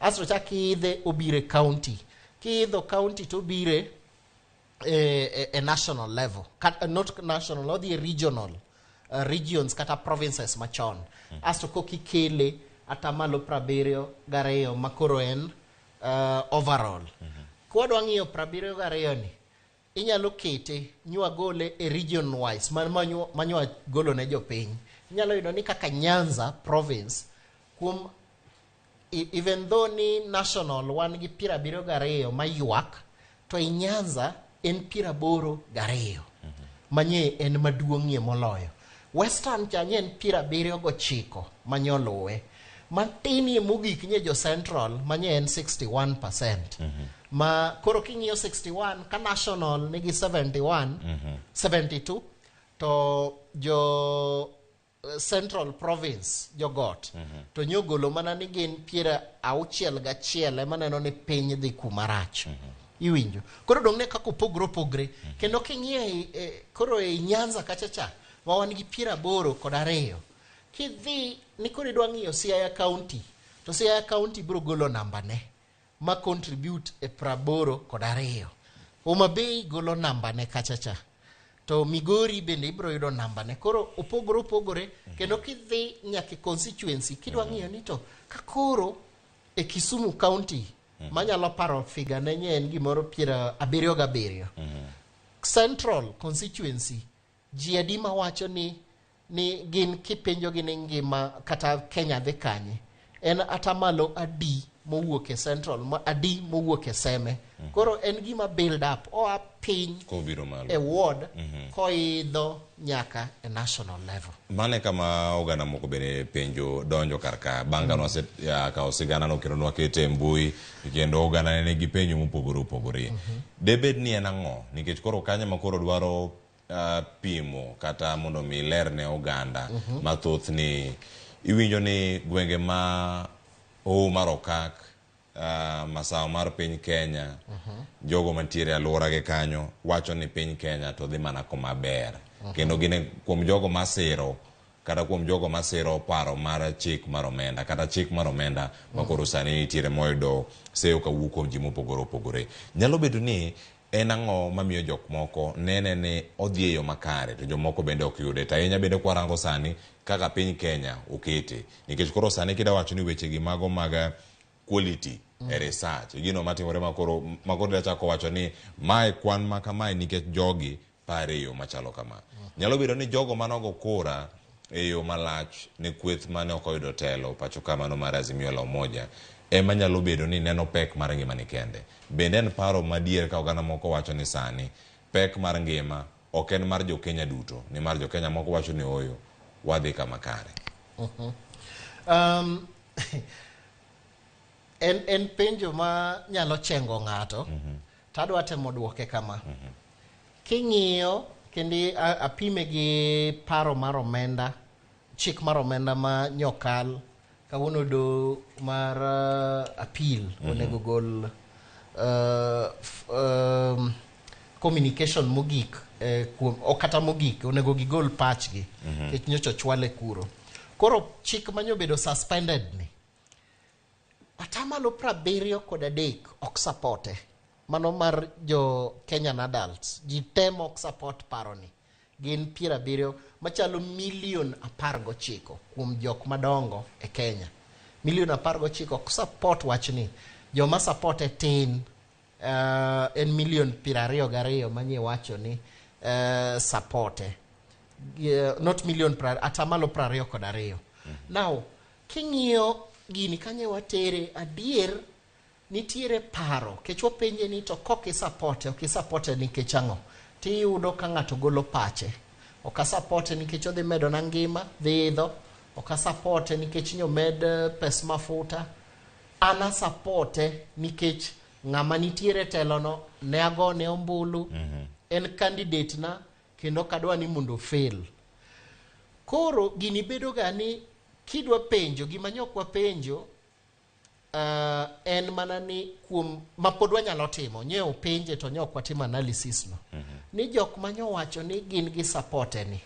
Asto chak iidhe obire county. Kiidho county to obire e national level. Kat, not national, odhi e regional regions kata provinces machon. Asto kokikele atamalo 72 makoro en overall. Kwadwa ng'iyo 72 ni, inyalo kete nywagole e region wise manywa golo ne jopiny. Inyalo yudo ni kaka Nyanza province kuom even though ni national wan gi 72 maywak, to i Nyanza en 82 manye en maduong'ie moloyo. Western cha nye en 79 manyoluwe. Matinie mogik nye jo Central manye en 61%. Ma koro king'iyo 61 ka national nigi 71, 72 to jo Central Province jogot to nyogolo mana ni gin 61 ema neno ni piny dhi kuma rach. Iwinjo. Koro dong' ne kaka opogore opogre. Kendo king'iyo koro ei Nyanza kacha cha ma wan gi 82. Kidhi ni koro idwa ng'iyo Siaya County, to Siaya County biro golo namba ne ma contribute e 82. Homa Bay golo namba ne kacha cha. To Migori bende ibiro yudo namba ne. Koro opogore opogore kendo kidhi nyaka e constituency kidwa ng'iyo ni to ka koro e Kisumu County manyalo paro figa ne nye en gimoro 77. Central constituency ji adi mawacho ni gin kipenjogi ni ngima kata Kenya dhi kanye, en atamalo adi mowuok e Central, adi mowuok e Seme. Koro en gima build up oa piny kobiro malo e ward koidho nyaka e national level. Mane kama oganda moko bende penjo donjo kar ka bang' ka nwase kawo sigana no kendo nwakete e mbui kendo oganda ne nigi penjo mopogore opogore. Debed ni en ang'o? Nikech koro kanyo ma koro dwaro pimo kata mondo mi ler ne oganda mathoth ni iwinjo ni gwenge ma Hoho mar Okak, masawa mar piny Kenya, jogo mantiere e alwora gi kanyo wacho ni piny Kenya to dhi mana kuma ber. Kendo gin kuom jogo masiro kata kuom jogo masiro paro mar chik mar omenda kata chik mar omenda ma koro sani nitiere moyudo seyo kawuok kuom ji mopogore opogore. Nyalo bedo ni en ang'o mamiyo jok moko nene ni odhi e yo makare to jomoko bende ok yude. To ahinya bende kwarango sani kaka piny Kenya okete. Nikech koro sani kida wacho ni weche gi mago mag quality e research gino matimore makoro makoro chako wacho ni mae kwan ma kamae nikech jogi pare e yo machalo kama. Nyalo bedo ni jogo manogo kura e yo malach ne kweth mane ok oyudo telo pacho ka mano mar Azimio la Umoja ema nyalo bedo ni neno pek mar ngima ni kende. Bende en paro madier ka oganda moko wacho ni sani pek mar ngima ok en mar jo Kenya duto, nimar jo Kenya moko wacho ni oyo wadhi kama kare. En penjo ma nyalo chengo ng'ato. Tadwa temo duoke kama. King'iyo kendo apime gi paro mar omenda, chik mar omenda ma nyokal kawuono do mar appeal onego gol communication mogik kuom kata mogik onego gigol pachgi nikech nyocha ochwale kuro. Koro chik manyobedo suspended ni atamalo 73 ok supporte. Mano mar jo Kenyan adults ji temo ok support paroni. Gin 70 machalo milion 19 kuom jok madongo e Kenya. Milion 19 ok support wachni. Joma supporte tin en milion 22 manye wacho ni supporte. Not milion atamalo 22. Now king'iyo gini kanye watere adier nitiere paro kech wapenje ni to kok isupporte ok isupporte nikech ang'o? Tiyudo ka ng'ato golo pache. Ok asupporte nikech odhi medo na ngima dhi idho. Ok asupporte nikech nyomed pes mafuta. An asupporte nikech ng'ama nitiere telono ne agone ombulu. En candidate na kendo ok adwa ni mondo fail. Koro gini bedo ga ni kidwa penjo gima nyok wapenjo en mana ni kuom ma pod wanyalo timo nye openje to nyok watimo analysis no. Ni jok manyowacho ni gin gi supporte ni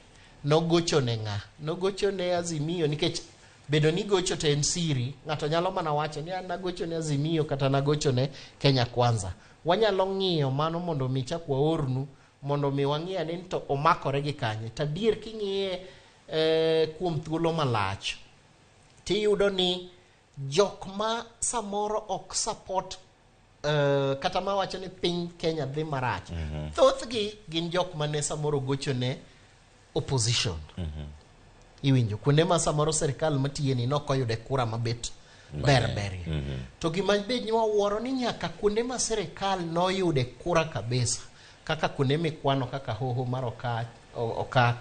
nogocho ne ng'a? Nogocho ne Azimio nikech Bedo ni gocho to en siri, ng'ato nyalo mana wacho ni an nagocho ne Azimio kata nagocho ne Kenya Kwanza. Wanyalo ng'iyo mano mondo mi chak waornu mondo mi wang'i ane ni to omakore gi kanye. To adier king'iye eh, kuom thuolo malach tiyudo ni jok ma samoro ok support eh, kata mawacho ni piny Kenya dhi marach thothgi gin jok mane samoro gocho ne opposition iwinjo kuonde ma samoro sirikal matiye ni nokoyude kura mabet ber berie to gima bed ni wawuoro ni nyaka kuonde ma sirikal noyude kura kabisa kaka kuonde mikwano kaka hoho mar Okak, Okak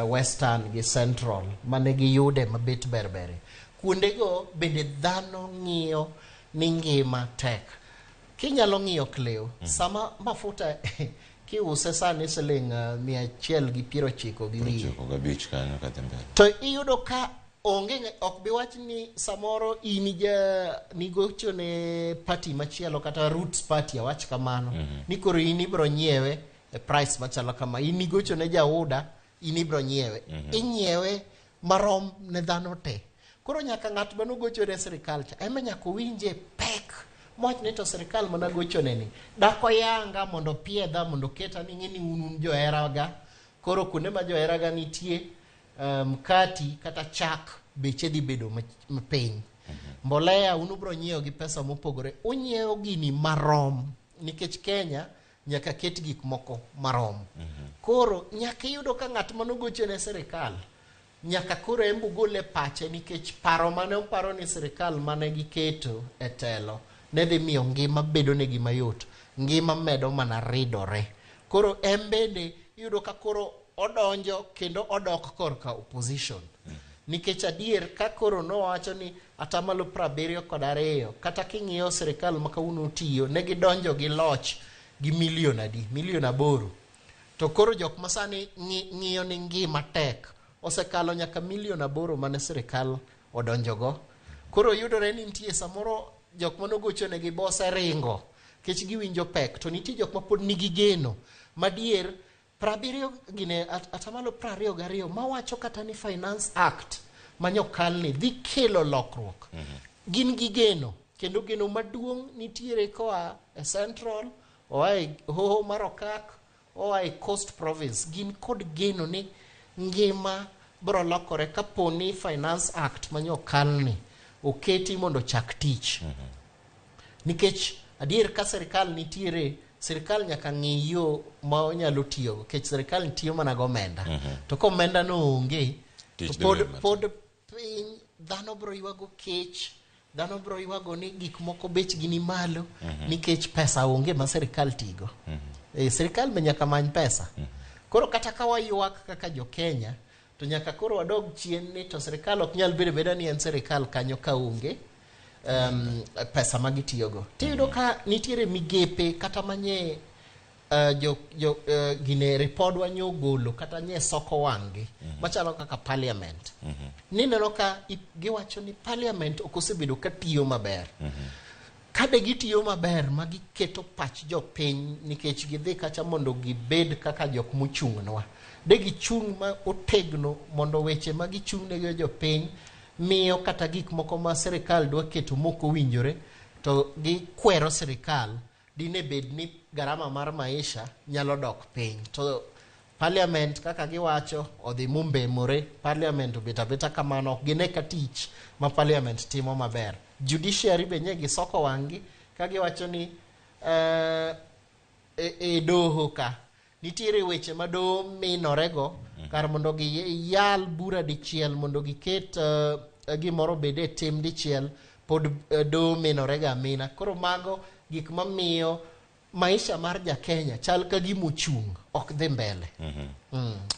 Western gi Central mane giyude mabet ber berie kuondego bende dhano ng'iyo ni ngima tek kinyalo ng'iyo Cleo sama mafuta kiuse sani siling 190 gi wiye 95 kanyo kadhi mbele. to iyudo ka onge ng'a- ok bi wach ni samoro in ja nigocho ne party machielo kata roots party awach kamano ni koro in ibro nyiewe e price machalo kama in igocho ne jauda in ibro nyiewe inyiewe marom ne dhano te koro nyaka ng'at manogocho ne sirikal cha ema nyaka owinje pek mowach ni to sirikal managochone ni dak oyanga mondo piedha mondo oketa ni ng'e ni un un joheraga koro kuonde ma joheraga nitie mkati kata chak beche dhi bedo mapiny mbolea un ubro nyiewo gi pesa mopogore unyiewo gini marom nikech Kenya nyaka ket gik moko marom koro nyaka iyudo ka ng'at manogocho ne sirikal nyaka koro en be ogol e pache nikech paro mane oparo ni sirikal mane giketo e telo ne dhi miyo ngima bedo negi mayot ngima medo mana ridore koro en bende iyudo ka koro odonjo kendo odok korka opposition nikech adier ka koro nowacho ni atamalo 72 kata king'iyo sirikal ma kawuono tiyo ne gidonjo gi loch gi milion adi milion 8 to koro jok ma sani ng'iyo ni ngima tek osekalo nyaka milion 8 mane sirikal odonjogo koro yudore ni nitie samoro jok manogochonegi bo oseringo nikech giwinjo pek to nitie jok ma pod nigi geno madier 70 gine atamalo 22 mawacho kata ni Finance Act manyokalni dhi kelo lokruok gin gi geno kendo geno maduong' nitiere koa e Central oa e hoho mar Okak oa e Coast Province gin kod geno ni ngima bro lokore kapo ni Finance Act manyokalni oketi mondo ochak tich nikech adier ka sirikal nitiere sirikal nyaka ng'i yo ma onyalo tiyogo nikech sirikal tiyo mana gi omenda to ka omenda no onge to Tich dhi pod, bedo matek. pod piny dhano bro ywago kech dhano bro ywago ni gik moko bechgi ni malo nikech pesa onge ma sirikal tigo e, sirikal be nyaka many pesa koro kata ka waywak kaka jo Kenya to nyaka koro wadog chien ni to sirikal ok nyal bedo beda ni en sirikal kanyo ka onge pesa ma gitiyogo tiyudo ka nitiere migepe kata manye jo, jo, gine ripodwa nyogolo kata nye soko wang'gi machalo kaka parliament nineno ka giwacho ni parliament ok osebedo ka tiyo maber kade gitiyo maber ma giketo pach jopiny nikech gidhi kacha mondo gibed kaka jok mochung'nwa de gichung' ma otegno mondo weche ma gichung'nego jopiny miyo kata gik moko ma sirikal dwa keto mok owinjore to gikwero sirikal dine bed ni garama mar maisha nyalo dok piny to parliament kaka giwacho odhi mombemore parliament obet abeta kamano ok gine ka tich ma parliament timo maber judiciary be nye gisoko wang'gi ka giwacho ni e doho ka nitiere weche ma doho minorego kar mondo giyal bura dichiel mondo giket gimoro obed e tim dichiel pod doho minorega amina koro mago gik mamiyo maisha mar ja Kenya chal ka gima ochung' ok dhi mbele.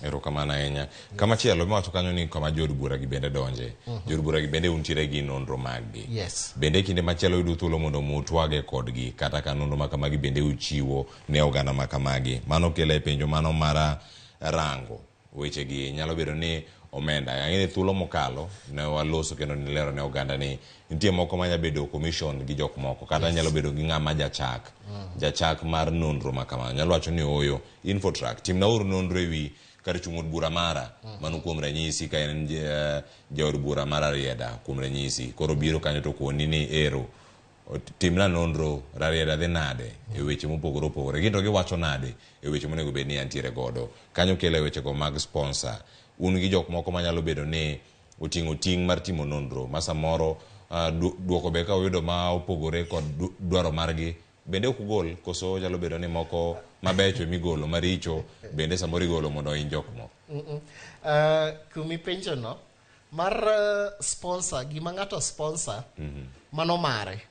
Erokamano ahinya. Kamachielo miwacho kanyo ni kama jood bura gi bende donje. Jood bura gi bende untiere gi nonro mag-gi. Yes. Bende kinde machielo yudo thuolo mondo mutwage kodgi kata ka nonro ma kamagi bende uchiwo ne oganda ma kamagi. Mano kela e penjo mano mara rango weche gi nyalo bedo ni omenda. Ang'e ni thuolo mokalo ne waloso kendo nilero ne oganda ni nitie moko manya bedo commission gi jok moko kata nyalo bedo gi ng'ama jachak. Jachak mar nonro ma kamano nyalo wacho ni ooyo Infotrack timna uru nonro ewi kar chung' od bura mara mano kuom ranyisi ka en jaod bura mar Rarieda kuom ranyisi koro biro kanyo to koni ni ero timna nonro Rarieda dhi nade e weche mopogore opogore gin to giwacho nade e weche monego bed ni antiere godo kanyo kelo weche go mag sponsor un gi jok moko manyalo bedo ni oting'o ting' mar timo nonro ma samoro duoko be ka oyudo ma opogore kod dwaro margi bende ok ugol koso nyalo bedo ni moko mabecho emigolo maricho bende samoro igolo mondo ohiny jok moko. Kumipenjo no mar sponsor, gima ng'ato sponsor mano mare.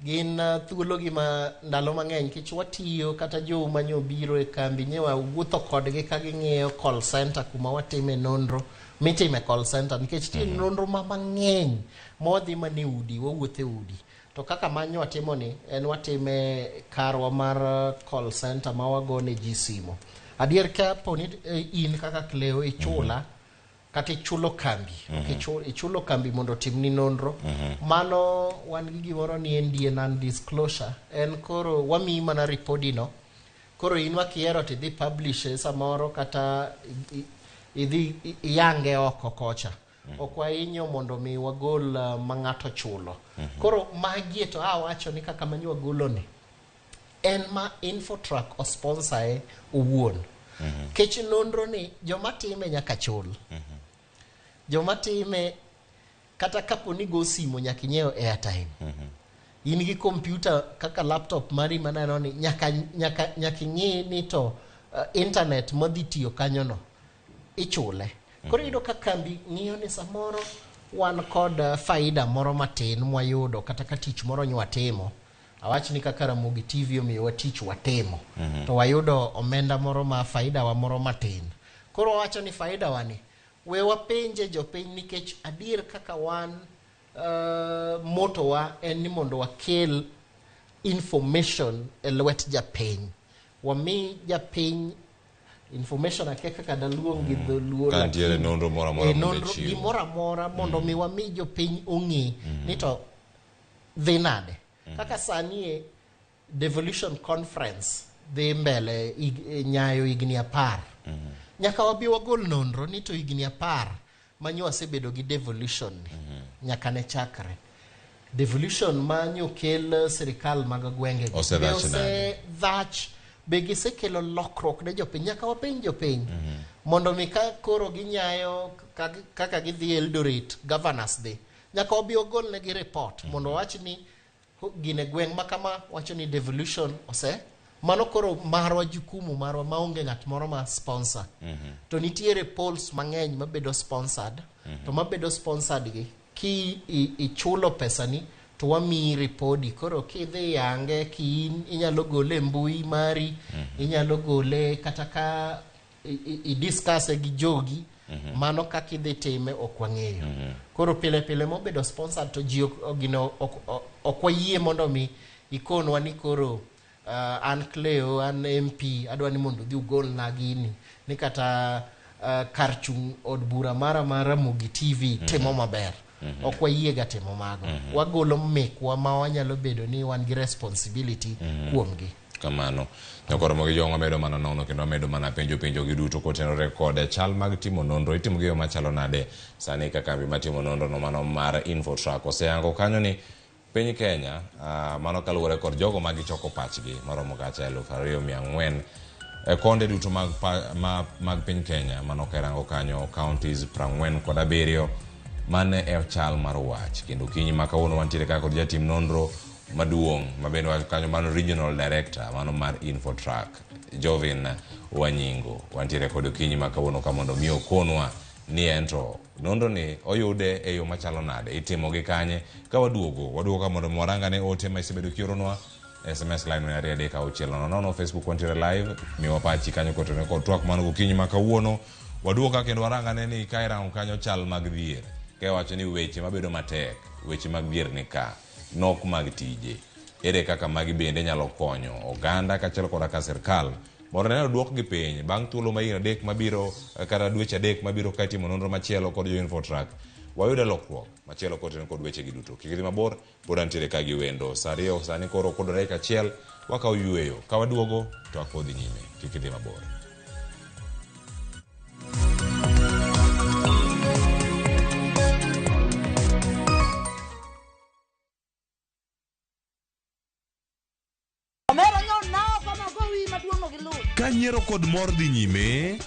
Gin thuolo gi ma ndalo mang'eny nikech watiyo kata jou manyo biro e kambi nye wawuotho kodgi ka ging'iyo call center kuma watime nonro mitime call center nikech tie nonro ma mang'eny ma wadhi mana e udi wawuotho e udi to kaka manyo watimo ni en watime karwa mar call center ma wagone ji simo. Adier ka poni in kaka Cleo ichula kata ichulo kambi ichulo kambi mondo otimni nonro mano wan gi gimoro ni NDA non disclosure en koro wamiyi mana ripodi no koro in wakiero to idhi publish samoro kata idhi iyange oko kocha ok wahinyo mondo mi wagol ma ng'ato chulo koro magie to awacho ni kaka manyo wagolo ni en ma Infotrack osponsor owuon. Kech nonro ni joma time nyaka chul. Joma time kata kapo ni go simo nyaka inyiew airtime. In gi computer kaka laptop mari maneno ni nyaka ing'i ni to internet madhi tiyo kanyo no ichule. Koro iyudo ka kambi ng'iyo ni samoro wan kod faida moro matin mwayudo kata ka tich moro nywatimo. Awach ni kaka Ramogi TV omiyowa tich watimo to wayudo omenda moro ma faida wa moro matin. Koro wawacho ni faida wa ni we wapenje jopiny nikech adier kaka wan moto wa en ni mondo wakel information e lwet japiny. Wami japiny information akia kaka daluong gi dholuo Ka nitiere nonro moro amora mondo ichiw. Gimoro amora mondo mi wami jopiny ong'e ni to dhi nade. Kaka sani e devolution conference dhi mbele nyayo higni 10. Nyaka wabi wagol nonro ni to higni 10 manyo wasebedo gi devolution ni nyaka ne chakre. Devolution manyo kel sirikal mag gwenge gi. Osedhach be gisekelo lokruok ne jopiny. Nyaka wapenj jopiny mondo mi ka koro ginyayo kaka gidhi Eldoret governors dhi. Nyaka wabi wagol negi report mondo wawach ni gine gweng' ma kama wacho ni devolution ose mano koro marwa jukumu marwa maonge ng'at moro ma sponsor. To nitiere polls mang'eny mabedo sponsored to mabedo sponsored gi ki ichulo pesani to wamiyi ripodi. Koro kidhi yange ki inyalo gole mbui mari inyalo gole kata ka i-discuss gi jogi mano kaka idhi time ok wang'eyo. Koro pile pile mobedo sponsored to ji ok wayie mondo mi ikonwa ni koro an Cleo an MP adwa ni mondo udhi ugolna gini ni kata kar chung' od bura mara mar Ramogi TV timo maber. Ok wayiega timo mago. Wagolo mekwa ma wanyalo bedo ni wan gi responsibility kuomgi. Kamano. Nyakoro mogi jong'o medo mana nono kendo medo mana penjo gi duto kotenore kod chal mag timo nonro. Itimo gi yo machalo nade sani ka kambi matimo nonro no mano mar Infotrack oseyango kanyo ni piny Kenya mano kaluwore kod jogo ma gichoko pachgi maromo kacha 2400 e konde duto mag piny Kenya mano ka irango kanyo counties 47 mane e chal mar wach. Kendo kinyi ma kawuono wantiere ka kod jatim nonro maduong' mabende wacho kanyo mano regional director mano mar Infotrack Jovin Wanyingo. Wantiere kod okinyi ma kawuono ka mondo mi okonwa ni ento nonro ni oyude e yo machalo nade, itimo gi kanye. Ka waduogo waduogo ka mondo warangane ote ma isebedo kioronwa SMS line 23600, Facebook wantiere live, miwa pachi kanyo kotenore kod twak mano gokinyi ma kawuono. Waduogo ka kendo warangane ni ka irango kanyo chal mag dhier, ka iwacho ni weche mabedo matek, weche mag dhier ni ka, nok mag tije, ere kaka magi bende nyalo konyo oganda kaachiel koda ka sirkal mondo ne oduokgi piny bang' thuolo ma higni 3 mabiro kata dweche 3 mabiro ka itimo nonro machielo kod jo Infotrack wayude lokruok machielo kotenore kod weche gi duto. Kik idhi mabor, pod antiere ka gi wendo. Sa 2 sani koro kod dakika 1 wakawo yueyo, ka waduogo to twak podhi nyime. Kik idhi mabor. Ka nyiero kod mor dhi nyime,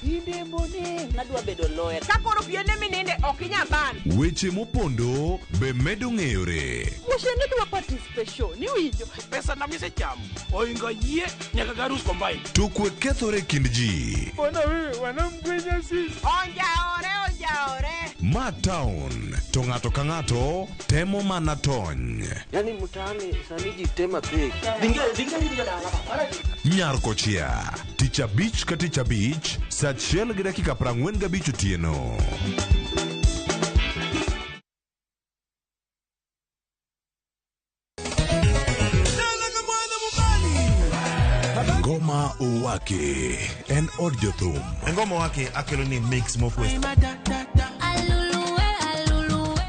Nadwa bedo lawyer. Ka koro piene mininde ok inyal ban. weche mopondo be medo ng'eyore. Wuoche ne dwa participation, iwinjo? Pesa na misechamo oingo yie nyaka garus combine. To kwe kethore e kind ji. Bona wewe wanamgwenya sisi. Onjaore, onjaore. Ma town to ng'ato ka ng'ato temo mana tony. Yaani mtaani sani ji tema pek. Nyar kochia tich abich ka tich abich saa achiel gi dakika 45 otieno. Ngoma Owake en od jothum. Ngoma Owake akelo ni mix mokwe.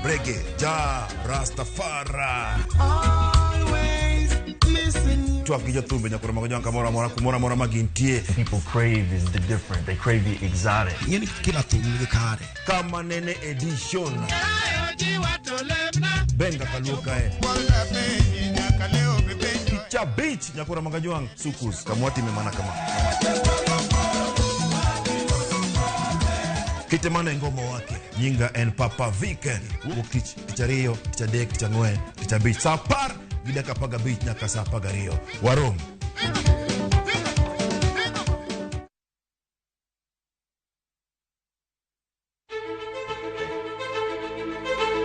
Reggae, ja, Rastafari. Twak gi jothumbe nyaka romo gi kamoro amora kumoro amora ma gintie. People crave is the different. They crave the exotic. Ing'eni kila thum nigi kare. Kama nene edition. Benga kaluo kae. Tich abich nyaka romo gi jwang' sukus kamwatime mana kama. Kite mana e ngoma wake. Nyinga en Papa Vic. Wuok tich, tich ariyo, tich adek, tich ang'wen, tich abich. Saa apar gi dakika apar gabich nyaka saa apar gariyo. Warom.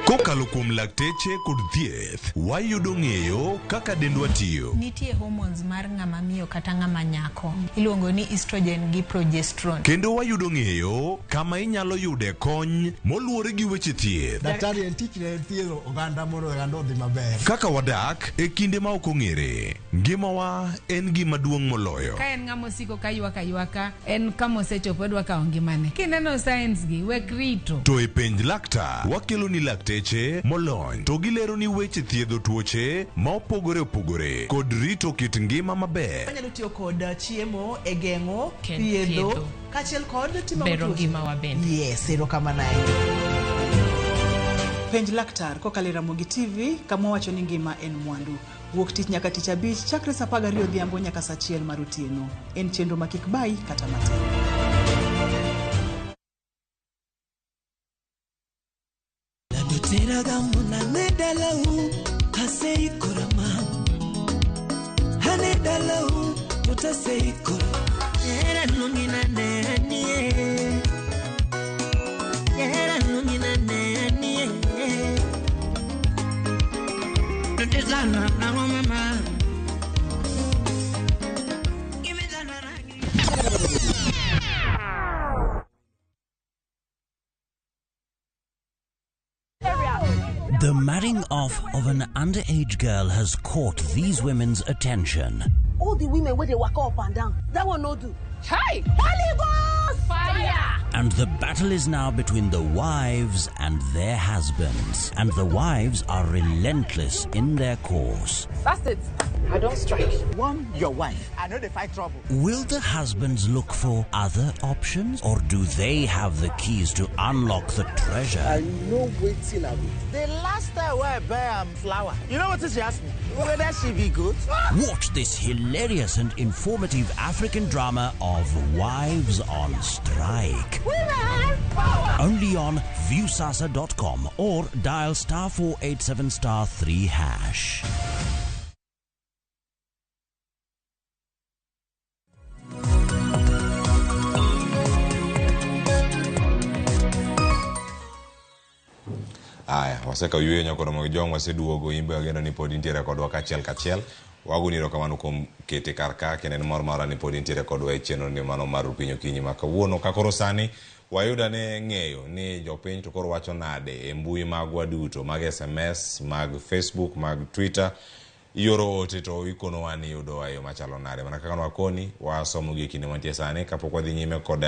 Kokalo kuom lakteche kod thieth, wayudo ng'eyo kaka dendwa tiyo. Nitie hormones mar ng'ama miyo kata ng'ama nyako iluongo ni estrogen gi progesterone. Kendo wayudo ng'eyo kama inyalo yude kony moluwore gi weche thieth. Daktari en tich ne thiedho oganda mondo oganda odhi maber. Kaka wadak e kinde ma ok ong'ere, ngimawa en gima duong' moloyo. Ka en ng'ama osiko ka ywak aywaka, en kama osechopo odwa kawo ngimane. Kineno signs gi, wek rito. To e penj laktar, wakelo ni lakteche molony to gilero ni weche thiedho tuoche ma opogore opogore kod rito kit ngima maber. Wanyalo tiyo kod chiemo e geng'o, thiedho, thiedho. kaachiel kod timo Bero tuoche. ngimawa bende. Yes, erokamano ahinya. Penj laktar kokalo e Ramogi TV kama wawacho ni ngima en mwandu. Wuok tich nyaka tich abich chakre saa 12 odhiambo nyaka saa 1 mar otieno. En chenro ma kik bayi kata matin. Teraga mona dalau aseikora ma hane dalau tutaseikora era nungina nenie era nungina nenie tutizana na mama. The marrying off of an underage girl has caught these women's attention. All the women where they walk up and down, that one no do. Hi! Holy Ghost! Fire! And the battle is now between the wives and their husbands. And the wives are relentless in their course. That's it. I don't strike. One, your wife. I know they fight trouble. Will the husbands look for other options, or do they have the keys to unlock the treasure? I know waiting I will. The last time where I buy flour, you know what she asked me? Whether she be good? Watch this hilarious and informative African drama of Wives on Strike. Women power! Only on viewsasa.com or dial *487 *3#. Aya, wasekawo yweyo nyaka romo gi jong waseduogo imbe ageno ni pod intiere kodwa kachiel kachiel. Wagoni erokamano kuom kete kar ka kendo en mor mara ni pod intiere kodwa e chenro ni mano mar Rupiny Okinyi ma kawuono. Ka koro sani wayudo ane ng'eyo ni jopiny to koro wacho nade e mbui magwa duto mag SMS, mag Facebook, mag Twitter. Ioro ote to ikonowa ni iyudowa e yo machalo nade. Mana kaka nwakoni, wasomo gi e kinde mantie sani kapok wadhi nyime kod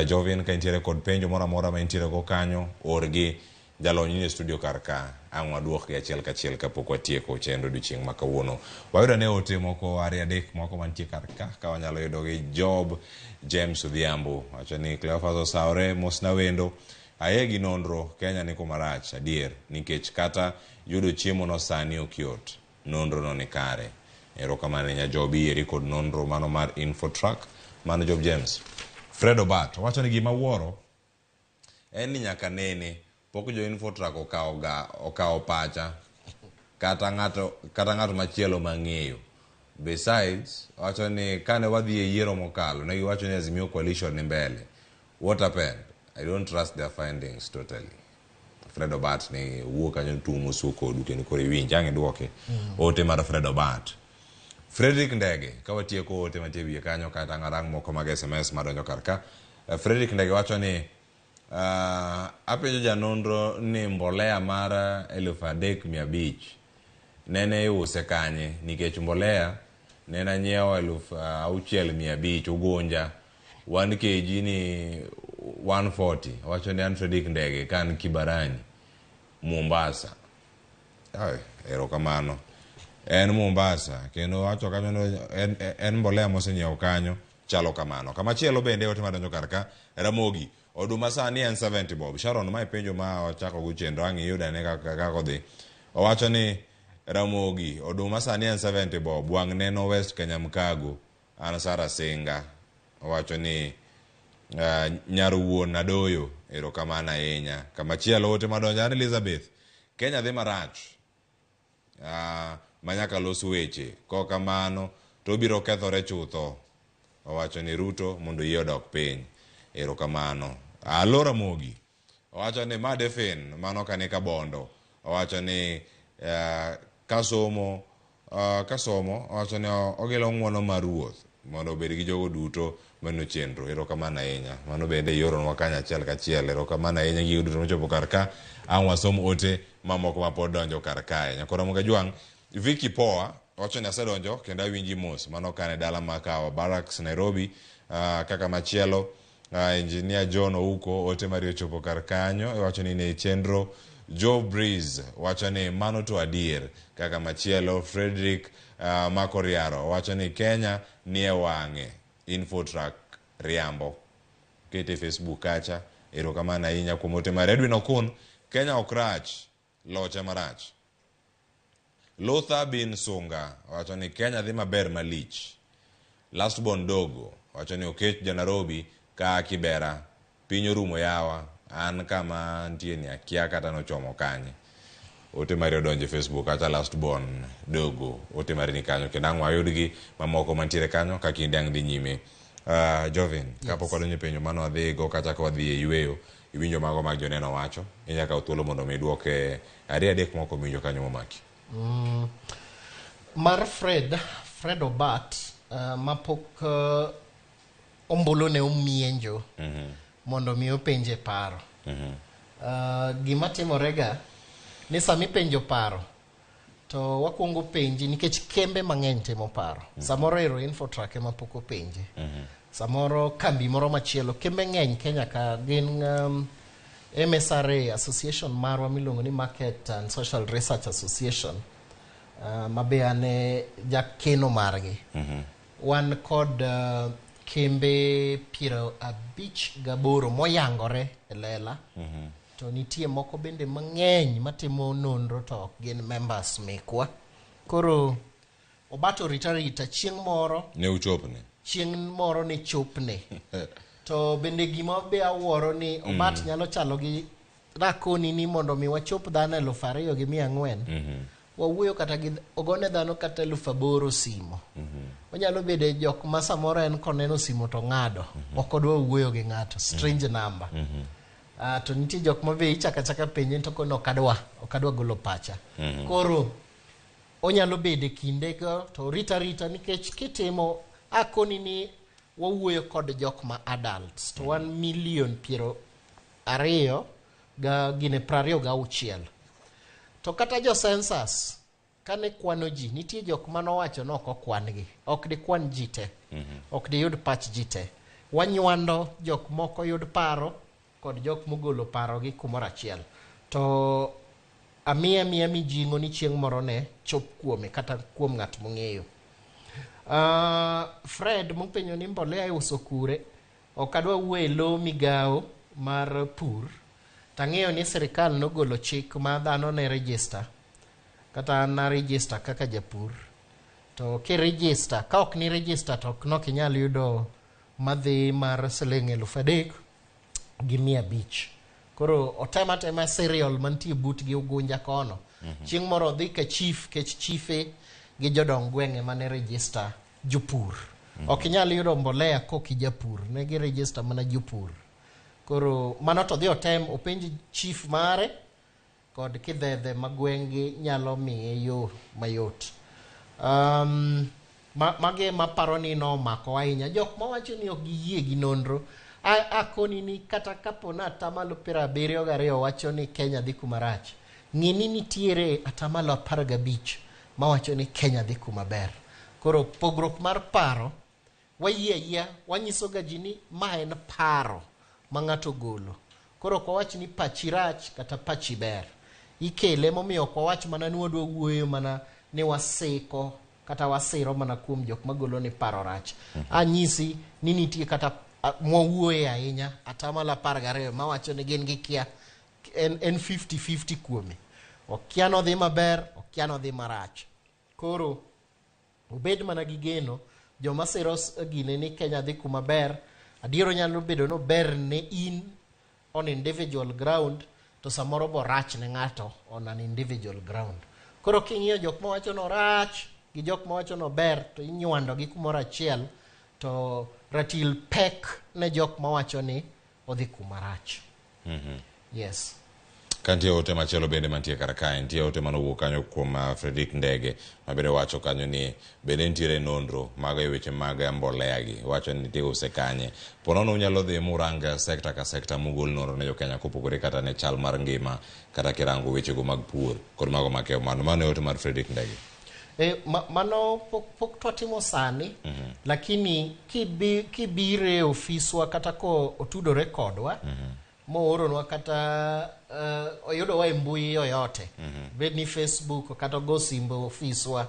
Jovin ka intiere kod penjo moro amora ma intiere go kanyo, orgi jalony ni e studio kar ka ang' waduokgi achiel kachiel kapok watieko chenro odiochieng' ma kawuono. Wayudo ane ote moko ariyo adek moko mantie kar ka ka wanyalo yudogi. Job James Odhiambo wacho ni Cleophas osawore mosna wendo. Aye gi nonro Kenya ni kuma rach adier nikech kata yudo chiemo no sani ok yot. Nonro no ni kare. Erokamano ne Nyajobi eri kod nonro mano mar Infotrack Mano Job James. Fred Obat wacho ni gima wuoro en ni nyaka nene pok jo Infotrak okawo ga okawo pacha kata ng'ato kata ng'at machielo mang'eyo. Besides, wacho ni kane wadhi e yiero mokalo ne giwacho ni Azimio coalition ni mbele. What happened? I don't trust their findings totally. Fred Obat ni wuo kanyo tumo su kodu kendo koro iwinj ang' idwoke ote mar Fred Obat. Frederick Ndege ka watieko ote mantie e wiye kanyo kata ang' moko mag SMS madonjo kar ka. Frederick Ndege wacho ni apenjo janonro ni mbolea mar 3500 nene iuse kanye nikech mbolea nene anyiewo 6500 ugunja 1 kg ni 140. Wacho ni an Frederick Ndege ka an Kibarani Mombasa. Ai, erokamano. En Mombasa kendo wacho kanyo ni en mbolea mosenyiewo kanyo chalo kamano. Kamachielo bende ote madonjo kar ka Ramogi oduma sani en 70 bob. Sharon mae penjo ma wachako go chenro ang' iyud ane kaka odhi. Owacho ni Ramogi oduma sani en 70 bob wang' neno West Kanyamkago an Sara Singa. Owacho ni nyar wuon Adoyo erokamano ahinya. Kamachielo ote madonjo an Elizabeth Kenya dhi marach manyaka los weche kok kamano to obiro kethore chutho. Owacho ni Ruto mondo yie odok piny. Erokamano. Alo Ramogi owacho ni ma Defin mano kani Kabondo. Owacho ni kasomo owacho ni ogilo ng'uono mar ruoth mondo obed gi jogo duto mano chenro. Erokamano ahinya. Mano bende ioronwa kanyo achiel kachiel. Erokamano ahinya gigo duto mochopo kar ka. Ang' wasom ote mamoko mapod donjo kar kae. Nyakoro Ramogi Ajwang' Vicky Poa wacho ni asedonjo kendo awinji mos. Mano kane dala ma Kawa Barracks Nairobi. Kaka machielo Engineer John Ouko ote mari ochopo kar kanyo. Wacho ni ne chenro. Joe Breeze wacho ni mano to adier. Kaka machielo Frederick Makoriaro wacho ni Kenya nie wang'e. Infotrak riambo. Kete Facebook kacha. Erokamano ahinya kuom ote mari. Edwin Okun Kenya ok rach, loche marach. Luther Bin Sunga wacho ni Kenya dhi maber malich. Last Born Dogo wacho ni Okech ja Nairobi ka Kibera piny orumo yawa an kama nitie ni akia kata nochomo kanye. Ote mari odonjo e Facebook kacha Last Born Dogo ote mari ni kanyo kendo ang' wayudgi mamoko mantiere kanyo ka kinde ang' dhi nyime. Jovin, kapok wadonjo e penjo mano wadhi go kacha ka wadhi e yweyo iwinjo mago mag joneno wacho inyalo kawo thuolo mondo mi idwoke ariyo adek moko miwinjo kanyo momaki. Mar Fred Obat mapok ombulu ne omienjo mondo mi openje paro. Gima timorega ni sama ipenjo paro to wakwongo penji nikech kembe mang'eny timo paro. Samoro ero Infotrak ema pok openje. Samoro kambi moro machielo kembe ng'eny Kenya ka gin MSRA association marwa miluongo ni Market and Social Research Association ma be an e jakeno margi. Wan kod kembe 58 moyangore e lela. To nitie moko bende mang'eny matimo nonro to ok gin members mekwa. Koro Obat orita rita chieng' moro ne uchopne. Chieng' moro ne chopne. To bende gima be awuoro ni Obat nyalo chalo gi rakoni ni mondo mi wachop dhano 2400. Wawuoyo kata gi ogone dhano kata 8000 simo. Onyalo bedo jok ma samoro en koneno simo to ng'ado. Ok odwa wuoyo gi ng'ato, strange number. To nitie jok ma be ichaka chaka penje to kono ok adwa golo pacha. Koro onyalo bedo e kinde go to rita rita nikech kitimo akoni ni wawuoyo kod jok ma adults to wan milion 26 26. To kata jo census kane kwano ji nitie jok manowacho ni ok okwan-gi, ok dikwan ji te, ok diyud pach ji te. Wanywando jok moko yud paro kod jok mogolo parogi kumoro achiel. To amiya miya mijing'o ni chieng' moro ne chop kuome kata kuom ng'at mong'eyo. Fred mopenjo ni mbolea iuso kure, ok adwa wuoyo e lo migawo mar pur. Tang'eyo ni sirikal nogolo chik ma dhano ne register, kata an na register kaka japur. To ki register, ka ok ni register to ok inyal yudo madhi mar siling 3,500. Koro otem atema cereal mantie butgi Ugunja kono. Chieng' moro odhi ka chief, kech chife gi jodong gweng'e mane register jopur. Ok inyal yudo mbolea kok ijapur, ne gi register mana jopur. Koro mano to odhi otem openj chief mare kod kidhedhe ma gweng'gi nyalo miye yo mayot. Magi ema aparo ni nomako ahinya. Jok mawacho ni ok giyie gi nonro, akoni ni kata kapo ni atamalo 72 wacho ni Kenya dhi kuma rach, ng'e ni nitiere atamalo 15 mawacho ni Kenya dhi kuma ber. Koro pogruok mar paro, wayie ayiea, wanyiso ga ji ni ma en paro ma ng'ato ogolo. Koro ok wawach ni pachi rach kata pachi ber. Ikele momiyo ok wawach mana ni wadwa wuoyo mana ni wasiko kata wasiro mana kuom jok magolo ni paro rach. Anyisi ni nitie kata mwawuoye ahinya atamalo 12 mawacho ni gin gikia en 50-50 kuome. Okia nodhi maber, okia nodhi marach. Koro obed mana gi geno, joma siro gine ni Kenya dhi kuma ber, adier nyalo bedo no ber ne in on individual ground, to samoro bo rach ne ng'ato on an individual ground. Koro king'iyo jok mawacho no rach gi jok mawacho no ber, to inywando gi kumoro achiel, to ratil pek ne jok mawacho ni odhi kuma rach. Yes. Ka nitie ote machielo bende mantie kar kae, nitie ote manowuok kanyo kuom Frederick Ndege ma bende wacho kanyo ni bende nitiere nonro mag e weche mag mbolea gi, wacho ni nitie use kanye. Po nono unyalo dhi murang sekta ka sekta mugol nonro ne jokenya kopogore kata ne chal mar ngima kata kirango wechego mag pur kod mago makewo mano. Mano e ote mar Frederick Ndege. Mano pok twatimo sani, lakini kibire e ofiswa kata ko otudore kodwa, mooronwa kata oyudowa e mbui yoyote, bed ni Facebook kata ogo simbe ofiswa,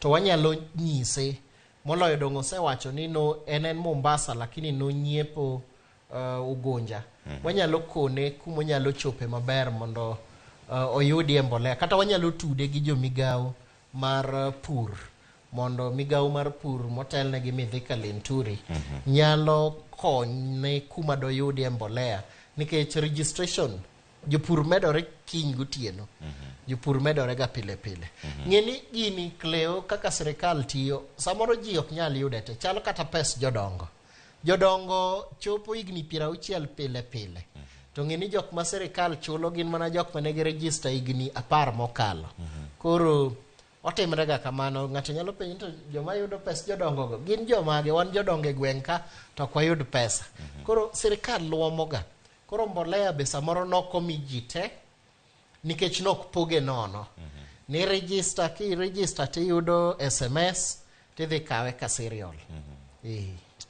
to wanyalo nyise. Moloyo dong' osewacho ni no en Mombasa lakini nonyiepo Ugunja. Wanyalo kone kumonyalo chope maber mondo oyudie mbolea, kata wanyalo tude gi jomigawo mar pur, mondo migawo mar pur motelne gi Mithika Linturi nyalo konyne kuma doyudie mbolea, nikech registration jopur medore kiny gotieno. Jopur medore ga pile pile. Ng'e ni gini Cleo kaka sirikal tiyo, samoro ji ok nyal yude te, chalo kata pes jodongo. Jodongo chopo higni 60 pile pile. To ng'e ni jok ma sirikal chulo gin mana jok ma nigi register higni 10 mokalo. Koro otimre ga kamano, ng'ato nyalo penjo to joma yudo pes jodongo go gin jomage? Wan jodongo e gweng' ka to ok wayud pesa. Koro sirikal luomo ga. Koro mbolea be samoro nokomi ji te nikech nok poge nono. Ni register, ki register tiyudo SMS tidhi kawe ka cereal.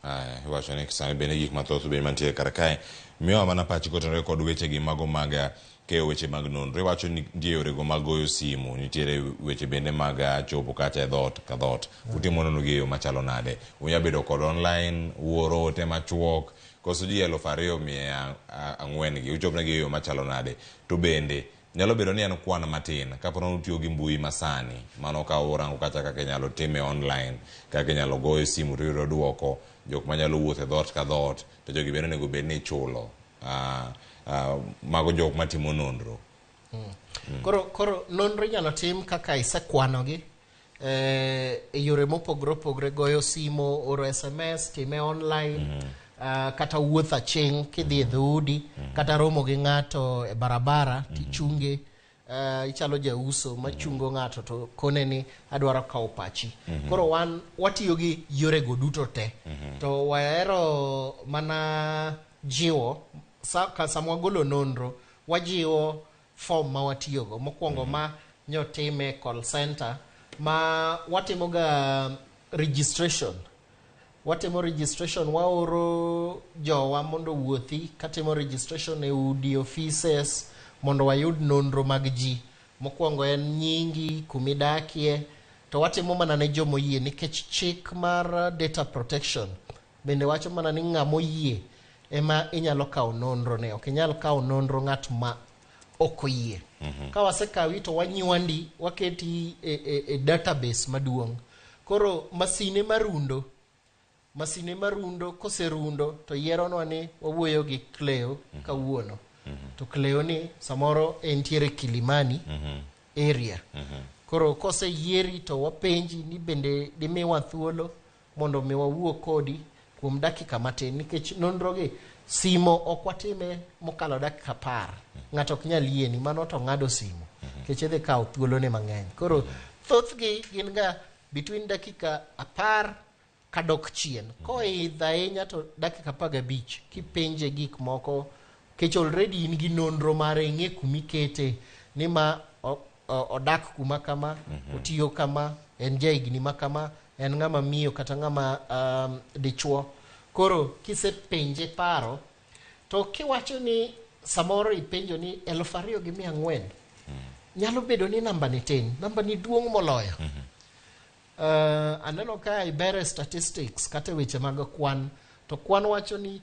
Aya, iwacho ni sani bende gik mathoth bende mantiere kar kae. Miyowa mana pachi kotenore kod wechegi mago mag keyo weche mag nonro. Iwacho ni nitie yorego mag goyo simu, nitiere weche bende mag chopo kata e dhoot ka dhoot. Utimo nonro gi e yo machalo nade? Unya bedo kod online, uoro ote machuok, koso ji 2,400 gi, uchoponegi e yo machalo nade? To bende, nyalo bedo ni en kwan matin, kapo ni utiyo gi mbui masani, mano ka urango kata kaka inyalo time online, kaka inyalo goyo simu to iyudo duoko, jok manyalo wuotho e dhoot ka dhoot, to jogi bende onego bed ni ichulo. Mago jok matimo nonro. Koro nonro inyalo tim kaka isekwanogi e yore mopogore opogore, goyo simo, oro SMS, time online, kata wuoth aching' kidhi e dhoudi, kata romo gi ng'ato e barabara tichunge, ichalo jauso machungo ng'ato to kone ni adwaro kawo pachi. Koro wan watiyo gi yorego duto te. To wahero mana jiwo sama wagolo nonro, wajiwo form ma watiyogo. Mokwongo ma nyotime call center ma watimoga registration. Watimo registration, waoro jowa mondo owuothi katimo registration e udi, offices, mondo wayud nonro mag ji. Mokwongo en nyingi, kumidakie, to watimo mana ne jomoyie nikech chik mar data protection bende wacho mana ni ng'amoyie ema inyalo kawo nonro ne, ok inyal kawo nonro ng'at ma ok oyie. Ka wasekawi to wanywandi, waketi e database maduong'. Koro masine marundo Masinde marundo koserundo to yieronwa ni wawuoyo gi Cleo kawuono. To Cleo ni samoro entiere Kilimani area. Koro koseyieri to wapenji ni bende dimiwa thuolo mondo mi wawuo kodi kuom dakika matin nikech nonro gi simo ok watime mokalo dakika 10. Ng'ato ok nyal yieni mano to ng'ado simo nikech idhi kawo thuolone mang'eny. Koro thothgi gin ga between dakika 10 kadok chien. Koidho ahinya to dakika 15 kipenje gik moko nikech already in gi nonro mare ing'e kumikete ni ma odak kuma kama, otiyo kama, en jahigni ma kama, en ng'ama miyo kata ng'ama dichuo. Koro kisepenje paro to kiwacho ni samoro ipenjo ni 2400 nyalo bedo ni namba ni tin, namba ni duong' moloyo. Aneno ka ibere statistics kata weche mag kwan to kwan wacho ni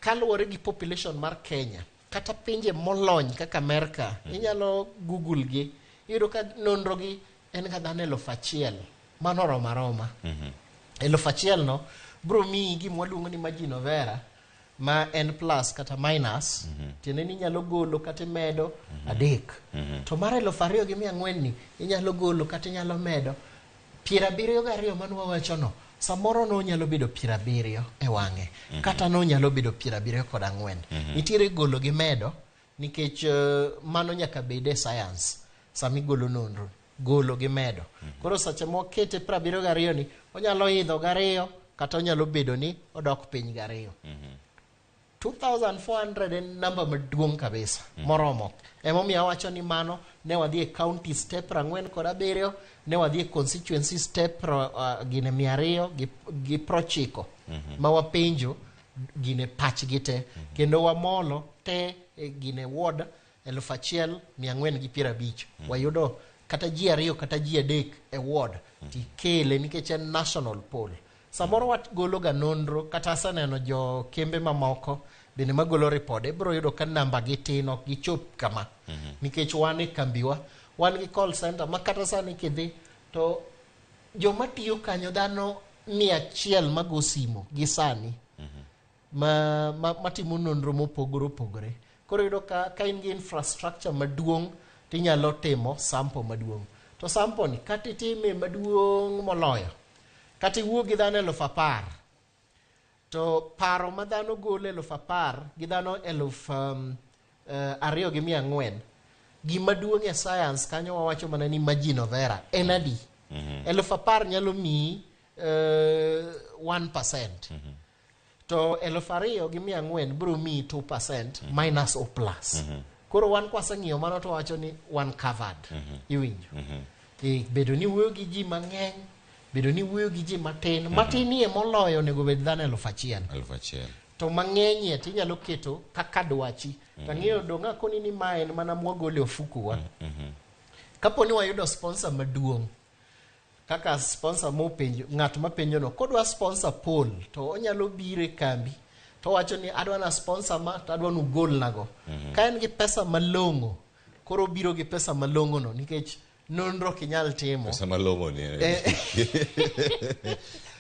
kaluwore gi population mar Kenya kata pinje molony kaka Amerka inyalo google gi iyudo ka nonro gi en ga dhano 1000 mano oromo aroma. 1000 no bro miyi gima waluongo ni margin of error ma en plus kata minus, tiende ni inyalo golo kata imedo 3. To mar 2400 ni inyalo golo kata inyalo medo 72 mane wawachono samoro no nyalo bedo 70 e wang'e kata no nyalo bedo 74. Nitiere golo gi medo nikech mano nyaka bed e science sama igolo nonro, golo gi medo. Koro seche mokete 72 ni onyalo idho gariyo kata onyalo bedo ni odok piny gariyo. 2400 en namba maduong' kabisa moromo. Emomiyo awacho ni mano ne wadhi e county step 47, ne wadhi e constituency step gine 290 ma wapenjo gine pachgi te kendo wamolo te gine ward 1450. Wayudo kata ji 2 kata ji 3 e ward tikele nikech en national poll. Samoro wagolo ga nonro kata aseneno jo kembe mamoko bende magolo ripode ibiro yudo ka namba gi tin ok gichop kama. Nikech wan e kambiwa wan gi call center ma kata sani kidhi to joma tiyo kanyo dhano 100 mago simo gi sani matimo nonro mopogore opogore. Koro iyudo ka in gi infrastructure maduong' tinyalo timo sample maduong'. To sample ni kata itime maduong' moloyo kata iwuo gi dhano 10,000 to paro ma dhano golo 10,000 gi dhano 2400 gima duong' e science kanyo wawacho mana ni margin of error en adi. 10,000 nyalo miyi 1%. To 2400 biro miyi 2% minus or plus. Koro wan kwaseng'iyo mano to wawacho ni wan covered. Iwinjo. Bedo ni wuoyo gi ji mang'eny, bedo ni wuoyo gi ji matin, matinie moloyo onego bed dhano 1000. 1000. To mang'enyie tinyalo keto kaka dwachi. Tang'iyo dong' akoni ni ma en mana mwagole ofukuwa. Kapo ni wayudo sponsor maduong' kaka sponsor mopenjo ng'at mapenjo no kodwa sponsor poll to onyalo biro e kambi to wacho ni adwa na sponsor ma to adwa nugolnago. Ka en gi pesa malong'o koro obiro gi pesa malong'o no nikech nonro ok inyal timo. Pesa malong'o ni.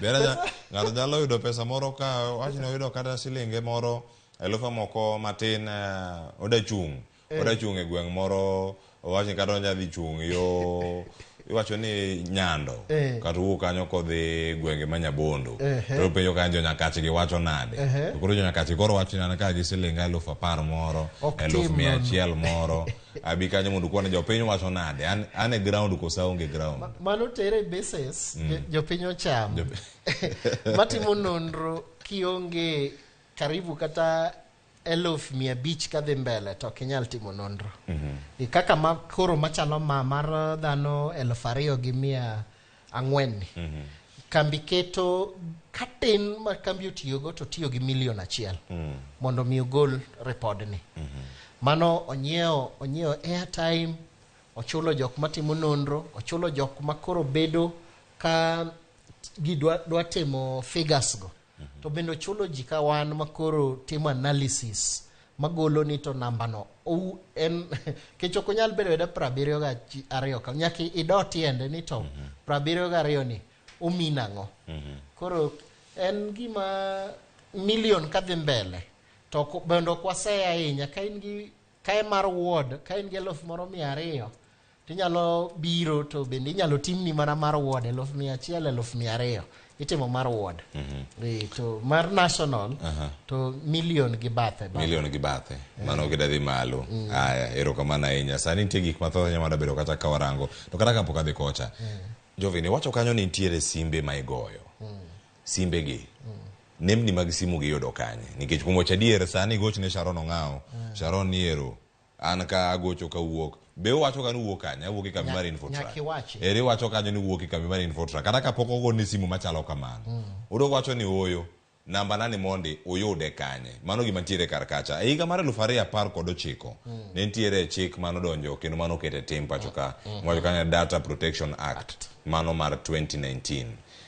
Bera ng'ato nyalo yudo pesa moro ka wach ni oyudo kata silinge moro 1000 moko matin oda chung'. Oda chung' e gweng' moro owach ni kata onya dhi chung' yo iwacho ni Nyando kata owuok kanyo kodhi gwenge ma Nyabondo to openjo kanyo jo Nyakach gi wacho nade. To koro jo Nyakach koro wacho ni an ka gi siling 10,000 moro 100,000 moro abi kanyo mondo ukwane jopiny wacho nade an e ground koso aonge ground. Mano tere basis jopiny ocham. Matimo nonro kionge karibu kata 500,000 kadhi mbele to ok inyal timo nonro. Kaka ma koro machalo ma mar dhano 2400 ni. Kambi keto katin ma kambi otiyogo to tiyo gi 1 million mondo mi ogol ripodni. Mano onyiewo airtime, ochulo jok matimo nonro, ochulo jok ma koro bedo ka gidwa timo figures go. To bende ochulo ji ka wan makoro timo analysis magolo ni to namba no en kech ok onyal bedo eda 72 ka nyaka ido tiende ni to 72 ni omi nang'o. Koro En gima million kadhi mbele to bende ok waseye ahinya. Ka in gi kae mar ward, ka in gi 200,000 tinyalo biro to bende inyalo timni mana mar ward 100,000, 200,000 itimo mar ward. To mar national to million gi bathe. Million gi bathe. Mano gida dhi malo. Aya, erokamano ahinya. Sani nitie gik mathoth ahinya madwa bedo kata ka warango. To kata kapok adhi kocha. Jovin, iwacho kanyo ni nitiere simbe ma igoyo. Simbe gi. Nembni mag simu gi yudo kanye? Nikech kuom wacho adier sani igoch ne Sharon Ong'awo. Sharon ni ero. An ka agocho kawuok. Be uwacho ka ni uwuok kanye? Awuok e kambi mar Infotrack. Nyaka iwachi. Ere iwacho kanyo ni uwuok e kambi mar Infotrack. Kata kapok ogoni simu machalo kamano. Udok wacho ni ooyo. Namba na ni mondi uyude kanye? Mano gima nitiere kar kacha. E higa mar 2019 ne nitiere chik manodonjo kendo manoket e tim pacho ka. Wacho kanyo Data Protection Act mano mar 2019.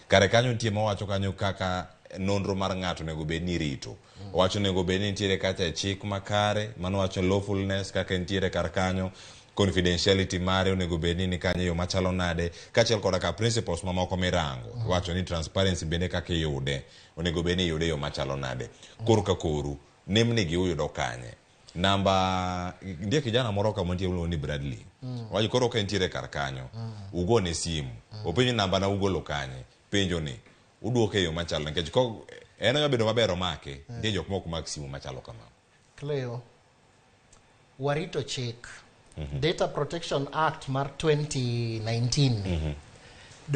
Kare kanyo nitie mawacho kanyo kaka nonro mar ng'ato onego bed ni irito. Owacho onego bed ni nitiere kacha e chik makare, mano wacho lawfulness kaka nitiere kar kanyo, confidentiality mare onego bed ni ni kanyo e yo machalo nade, kaachiel koda ka principles mamoko mirango. Iwacho ni transparency bende kaka iyude, onego bed ni iyude e yo machalo nade. Koro ka koru, nembni gi uyudo kanye? Namba, nitie kijana moro ka mantie miluongo ni Bradley. Owacho koro ka entiere kar kanyo, ugone simu. Openjo namba na ugolo kanye? Penjo ni, uduoke e yo machalo nikech ko en onyalo bedo maber omake, nitie jok mok mak simu machalo kamano. Cleo, warito chik. Data Protection Act mar 2019 ni.